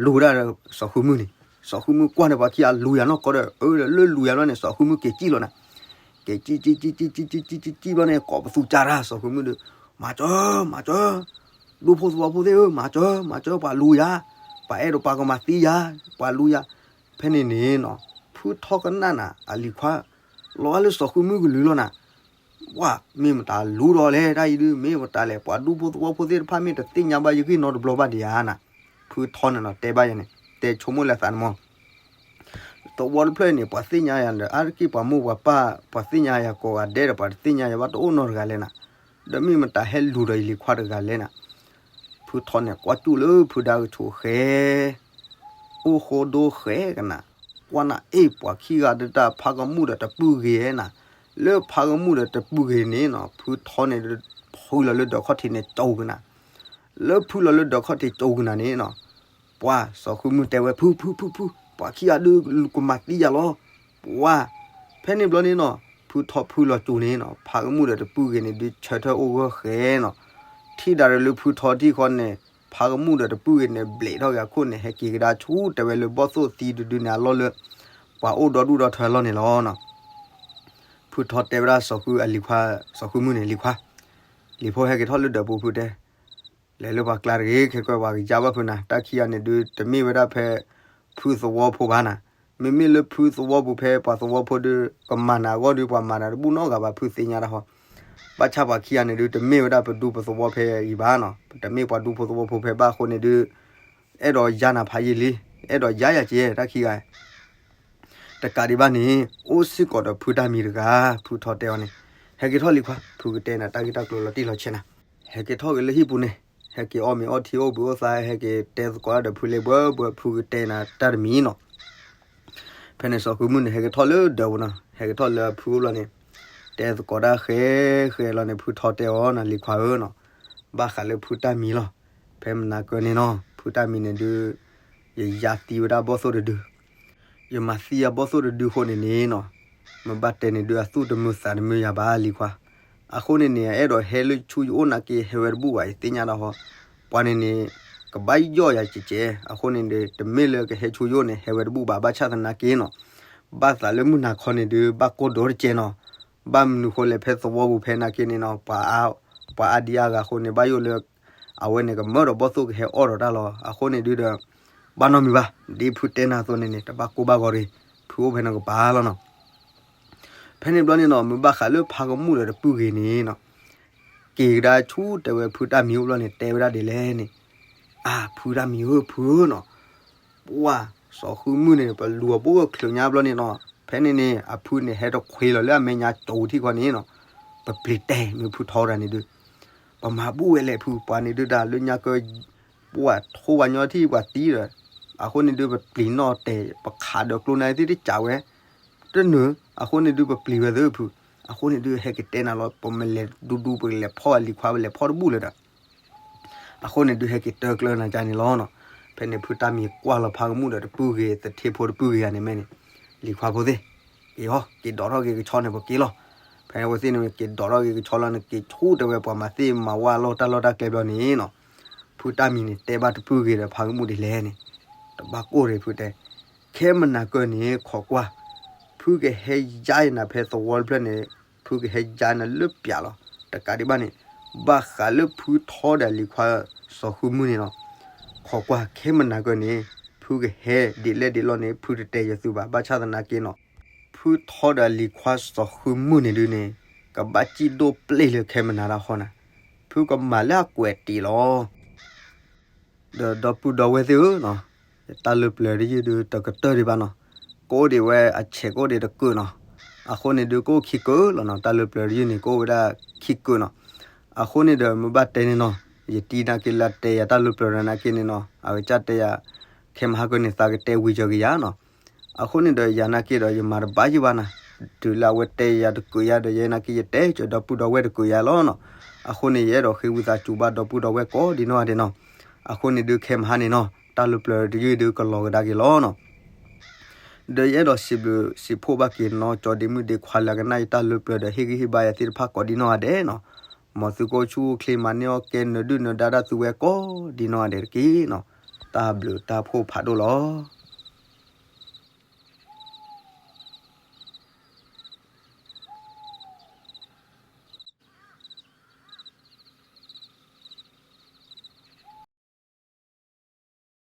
လူၤဒၣ်ဒီးစီၤဃုမုၣ်န့ၣ်, စီၤဃုမုၣ်ကွၢ်န့ၣ် ပှၤခံဂၤလူၤယၤနီၢ်ကီၢ်ဒီး အၢ လၢလူၤယၤဘျီန့ၣ် စီၤဃုမုၣ်က့ၤကံၣ်လီၤနၤ. က့ၤကံၣ်ကံၣ်ကံၣ်ကံၣ်ကံၣ်ကံၣ်ကံၣ်ကံၣ်ကံၣ် ဘျီန့ၣ် ကိးပသူကၢ်တၢ် စီၤဃုမုၣ်ဒီး, မၤစၢၤ မၤစၢၤ, ဒူဖိသဝီဖိသ့ၣ်ဧၢ မၤစၢၤ မၤစၢၤ ပှၤလူၤယၤ, ပှၤအဲၣ်ဒိးပှၤကမၤသံယၤ, ပှၤလူၤယၤ. ဖဲန့ၣ်န့ၣ်နီၤ ဖုထီကနၣ်နၤ အလံၤခွါ လီၤဂာ်လၢစီၤဃုမုၣ်ကလုၢ်လီၤနၤ. ဝဲ မ့ၢ်မတၤလူၤဒီးလဲၣ် တၢ်အံၤဒုး မ့ၢ်မတၤလဲၣ် ပှၤဒူဖိသဝီဖိသ့ၣ်တဖၣ်မ့ၢ်တသ့ၣ်ညါဘၣ်ယဂ့ၢ်နီတဘျီဘၣ်ဒံးဧါနၤ. ဖုထီန့ၣ်နီၤ တဲဘၣ်ယၤန့ၣ် တဲဆိကမိၣ်လၢသးန့ၣ်မး သဝီတဖျၢၣ်န့ၣ် ပှၤသ့ၣ်ညါယၤဒီး အါတက့ၢ်ပှၤမိၢ်ပှၤပၢ် ပှၤသ့ၣ်ညါယၤကိးဂၤဒဲးဒီး ပှၤတသ့ၣ်ညါယၤဘၣ်တအိၣ်နီတဂၤလဲၣ်နၤ. ဒီးမ့ၢ်မတၤဟဲလူၤဒီးယလံၤခွါတဂၤလဲၣ်နၤ. ဖုထီန့ၣ် ကွၢ်ကၠူၣ်လၢဖုဒါကဆိးဃဲ အိၣ်ဃိဒိဃဲကနၤ, ကွၢ်နၤအ့ၣ် ပှၤခံဂၤဒုးတၢ်ဖးကမူၣ်ဒီးတပုၢ်ဂ့ၤနၤ. လၢဖးကမူၣ်ဒီးတပုၢ်ဂ့ၤန့ၣ်နီၤ ဖုထီန့ၣ် ဖုလီၤလၢဒၢးခီၣ်ထံးန့ၣ် ကၠိကနၤ. လၢဖုလီၤလၢဒၢးခီၣ်ထံးကၠိကနၤန့ၣ်နီၤ ပှၤစီၤဃုမုၣ်တဲဝဲ ဖု ဖု ဖု ဖု ပှၤခံဂၤဒုးကမၤသံယၤလီၤ. ပှၤ ဖဲန့ၣ်ဘျီန့ၣ်နီၤ ဖုထီဖုလီၤကၠိန့ၣ်နီၤ ဖးကမူၣ်ဒီးတပုၢ်ဂ့ၤန့ၣ် ဒုးဆၢထၢၣ်အိၣ်ဂၢၢ်ဃဲနီၤ. ထံၣ်ဒၣ်ဒီးလၢဖုထီထံၣ်ဃီန့ၣ် ဖးကမူၣ်ဒီးတပုၢ်ဂ့ၤန့ၣ် ဘျဲးထီၣ်က့ၤအခိၣ်န့ၣ် ဟဲက့ၤကဒါဆူတဲဝဲလၢဘီၣ်သိၣ်သံတဒုန့ၣ် အလီၢ်လၢ ပှၤအိၣ်ဒီဒူၣ်ဒီထၢအလီၢ်န့ၣ်လီၤနီၤ. ဖုထီတဲဝဲဒၣ်စီၤဃုအလံၤခွါ, စီၤဃုမုၣ်န့ၣ် လံၤခွါ, လံၤဖိဟဲက့ၤထီၣ်လၢဒၢးပူၤဖုတဲ လဲၤလၢပှၤကျါတဂ့ၤ, ခဲကဲပှၤကယါဘၣ်ဖုနၤ, တၢ်ခံဂၤန့ၣ်ဒုး တမ့ၢ်ဝဲဒၣ်ဖဲ ဖုသဝီဖိဘၣ်နၤ, မ့မ့ၢ်လၢဖုသဝီပူၤဖဲပှၤသဝီဖိဒုး ကမၤနၤအဂီၢ်ဒုး ပှၤမၤနၤတဘူၣ်နီတဂၤဘၣ် ဖုသ့ၣ်ညါတၢ်ဃီ, ဘၣ်ဆၣ်ပှၤခံဂၤန့ၣ်ဒုး တမ့ၢ်ဝဲဒၣ်ပဒူပသဝီဖဲအံၤဘၣ်နီၤ, ပတမ့ၢ်ပှၤဒူဖိသဝီဖိဖဲဘၣ်အဃိန့ၣ်ဒုး အဲၣ်ဒိးယါနၤဖးယံာ်လံ, အဲၣ်ဒိးယါယၤက့ၤ တၢ်ခံဂၤ တကးဒံးဘၣ်န့ၣ် အိၣ်စ့ၢ်ကီးဒီးဖုတၢ်မံၤတဂၤ, ဖုထီတဲအီၤန့ၣ်, ဟဲက့ၤထီၣ်လံၤခွါ, ဖုကတဲနၤတၢ်ဂ့ၢ်တၢ်ကျိၤလီၤတံၢ်လီၤဆဲးနၤ, ဟဲက့ၤထီၣ်က့ၤလၢဟံၣ်ပူၤန့ၣ်, ဟဲက့ၤအီၣ်မ့ၤအီထံအိၣ်ဘှံးအိၣ်သါ, ဟဲက့ၤတဲသကိးတၢ်ဒီးဖုလၢဘှဲဘှဲ, ဖုကတဲနၤတၢ်တမံၤနီၤ. ဖဲန့ၣ်စီၤဃုမုၣ်န့ၣ် ဟဲက့ၤထီၣ်လၢဒၢးပူၤနီၤ, ဟဲက့ၤထီၣ်လၢအဖုအိၣ်ဘျီန့ၣ်, တဲသကိးတၢ်ဃဲဃဲလီၤန့ၣ် ဖုထီတဲအီၤနီၤ, လံၤခွါဧၢနီၤ, ဘၣ်ဃးလၢဖုတၢ်မံၤလီၤ. ဖဲမနၤကၢန့ၣ်နီၤ, ဖုတၢ်မံၤန့ၣ်ဒုး ယယါသံဝဲဒၣ်ဘီၣ်သိၣ်တဒု ယမၤသံအဘီၣ်သိၣ်တဒုအဃိန့ၣ်န့ၣ်နီၤ, မ့ၢ်ဘၣ်တဲန့ၣ်ဒုး အသူၣ်တမုာ်သးတမုာ်ယၤဘၣ်လံၤခွါ, အဃိန့ၣ်န့ၣ် အအဲၣ်ဒိးဟဲလၢဆူယအိၣ်နာ်က့ ဟဲဝဲတဘူၣ်ဘၣ် ယသ့ၣ်ညါဒၣ်ဟီ, ပှၤန့ၣ်န့ၣ် ကဘၣ်ယီၢ်ယၤကဲးကဲး, အဃိန့ၣ်ဒီး တမ့ၢ်လၢကဟဲဆူယအိၣ်န့ၣ် ဟဲဝဲတဘူၣ်ဘၣ် ဘၣ်ဆၣ်သနာ်က့နီၤ, ဘၣ်သးလၢမုၢ်နၤခီန့ၣ်ဒုး ဘၣ်ကိၢ်ဒိတကဲးနီၤ, ဘၣ်မနုၤဃိလဲၣ်ဖဲသဝီပူၤဖဲနာ်က့န့ၣ်နီၤ, ပှၤအါဒံအါဂၤအဃိန့ၣ် ဘၣ်ယိၣ်လၢ အဝဲန့ၣ်ကမၢဒီးဘီၣ်သိၣ်ကဟဲအီၣ်ဒီးတၢ်လီၤ, အဃိန့ၣ်ဒုးဒီး ဘၣ်နီတမံၤဘၣ်, ဒ်ဖုတဲနၤအသိးန့ၣ်န့ၣ် တဘၣ်ကိၢ်ဘၣ်ဂီၤတဂ့ၤ, ဖုအိၣ်ဖဲန့ၣ်ကပၤလီၤနီၤ. ဖဲန့ၣ်ဘျီန့ၣ်နီၤ မ့ၢ်ဘၣ်ဃးလၢဖးကမူၣ်ဒီးတပုၢ်ဂ့ၤန့ၣ်နီၤ, က့ၤကဒါဆူတဲဝဲဖုတၢ်မံၤအိၣ်ဘျီန့ၣ် တဲဝဲဒၣ်ဒ်လဲၣ်န့ၣ်, အါ ဖုတၢ်မံၤဧၢ ဖုဧၢနီၤ, ပှၤ စီၤဃုမုၣ်န့ၣ် ပလူၤအဘိၣ်ချုးညါဘျီန့ၣ်နီၤ, ဖဲန့ၣ်န့ၣ် အဖုန့ၣ် ဟဲတခွ့လီၤလၢအမဲာ်ညါကၠိထံၣ်ခီန့ၣ်နီၤ, ပပျံၤတဲာ်မ့ၢ်ဖုထီတၢ်န့ၣ်ဒုး, ပမၤဘူၣ်ဝဲလဲၣ်ဖု ပှၤန့ၣ်ဒုးဒၣ်လၢညါကၢ ပှၤထိဝဲညီထံၣ်ပှၤသံဒီး, အဃိန့ၣ်ဒုး ပပျံၤနီၣ်တဲာ် ပခးဒီးကျိနါသ့ၣ်တကးဝဲ, တနုာ် အဃိန့ၣ်ဒုး ပပျံၤဝဲသ့ၣ်ဖု, အဃိန့ၣ်ဒုး ဟဲက့ၤတဲနၤလီၤ ပမ့ၢ်လဲၤဒူဒူ ပလဲၤဖီၣ်အလံၤခွါ ပလဲၤဖီၣ်တဘူၣ်လၢၤဒီး အဃိန့ၣ်ဒုး ဟဲက့ၤတၢကျၢနၤကန့ၣ်လီၤနီၤ. ဖဲန့ၣ်ဖုတၢ်မံၤကွၢ်လီၤဖးကမူၣ်ဒီးတပုၢ်ဂ့ၤ သထ့ဖိတပုၢ်ဂ့ၤဂၤန့ၣ်မ့ၢ်န့ၣ်, လံၤခွါဖိသ့ၣ်, က့ၤဟီ က့ၤဒိးထီၣ်က့ၤကဆီန့ၣ် ပက့ၤလီၤ. ဖဲန့ၣ်အဝဲသ့ၣ်န့ၣ် က့ၤဒိးထီၣ်က့ၤကဆီလီၤန့ၣ် က့ၤဆူတဲဝဲပှၤမၤသ့ၣ်မၤဝါလီၢ်တၢ်လီၢ်တၢ်ကျဲဘျီန့ၣ်နီၤ, ဖုတၢ်မံၤန့ၣ် တဲဘၣ်တပုၢ်ဂ့ၤဒီးဖးကမူၣ်ဒ်လဲၣ်န့ၣ်, တဘၣ်ကိၢ်ရ့ၣ်ဖုတဲ, ခဲမနၤကၢၢ်န့ၣ် ခိးကွၢ်, ဖုကဟဲယါယနၤဖဲသဝီတဖျၢၣ်န့ၣ်, ဖုကဟဲယါနၤလၢပျးလီၤ. တကးဒံးဘၣ်န့ၣ်, ဘၣ်ဃးလၢဖုထီဒီးအလံၤခွါစီၤဃုမုၢ်န့ၣ်နီၤ, ခိးကွၢ် ခဲမနၤကၢၢ်န့ၣ် ဖုကဟဲဒ်လဲၣ်ဒ်လဲၣ်န့ၣ် ဖုတတဲယသုဘၣ်. ဘၣ်ဆၣ်သနာ်က့နီၤ, ဖုထီဒီးအလံၤခွါစီၤဃုမုၢ်န့ၣ်ဒုန့ၣ်, ကဘၣ်စံၣ်ဒိၣ်ပျ့ၢ်လၢခဲမနၤတၢ်ဃီနၤ, ဖုကမၤလၢအကွဲးတံၢ်လီၤ. ဒီးဒီပုၢ်ဒီဝဲၢ်သ့ၣ်ဧၢနီၤ, တၢ်လၢပျၢၤတယုၢ်ဒုတကတၢၢ်ဒံးဘၣ်နီၤ, ကအိၣ်ဒံးဝဲအဆဲးကအိၣ်ဒံးတကုာ်နီၤ, အဃိန့ၣ်ဒုကအိၣ်ခံကုာ်လီၤနီၤ, တၢ်လၢပျၢၤတယုၢ်န့ၣ် ကအိၣ်ဝဲဒၣ်ခံကုာ်နီၤ. အဃိန့ၣ်ဒီးမ့ၢ်ဘၣ်တဲန့ၣ်နီၤ, ယတံၤနာ်က့လၢတဲယၤတၢ်လၢပျၢၤနာ်က့န့ၣ်နီၤ, အဝဲကတဲယၤ, ခဲမဟါကၢၢ်န့ၣ် သးကတဲဝံၤကၢၤကယၤနီၤ. အဃိန့ၣ်ဒီးယၤနာ်က့ဒီးယမၤတဘၣ်ယုၢ်ဘၣ်နၤ, တုၤလၢအဝဲတဲယၤတကုာ်ယၤဒီးယဲနာ်က့ယတဲကၢၤဒီပုၢ်ဒီဝဲၢ်တကုာ်ယၤလီၤနီၤ. အဃိန့ၣ် ယအဲၣ်ဒိးဃ့ဝံသးစူၤဘၣ်ဒီပုၢ်ဒီဝဲၢ်ကိးဒံနီၢ်ဂၤဒဲးနီၤ. အဃိန့ၣ်ဒုခဲမဟါန့ၣ်နီၤ, တၢ်လၢပျၢၤတယုၢ်ဒုကလီၤကဒါက့ၤလီၤနီၤ. ဒီးယအဲၣ်ဒိးစံးဘျုးစံးဖှိၣ်ဘၣ်က့ၤနီၤ, ကၠီဒ့မုၣ်ဒ့ခွါလၢအကနၣ်ယတၢ်လၢပျၢၤဒီးဟ့ၣ်ဂံၢ်ဟ့ၣ်ဘါယၤသ့ၣ်တဖၣ်ကိးဒံနီၢ်ဂၤဒဲးနီၤ. မ်သုကအိၣ်ဆူၣ်အိၣ်ချ့မၤန့ၢ်အီၣ်ကဲ နၢၤဒုၣ်နၢၤဒါဒၣ်သုဝဲကိးဒံနီၢ်ဂၤဒဲးတက့ၢ်နီၤ. တၢ်ဘျုးတၢ်ဖှိၣ်ဖးဒိၣ်လီၤ.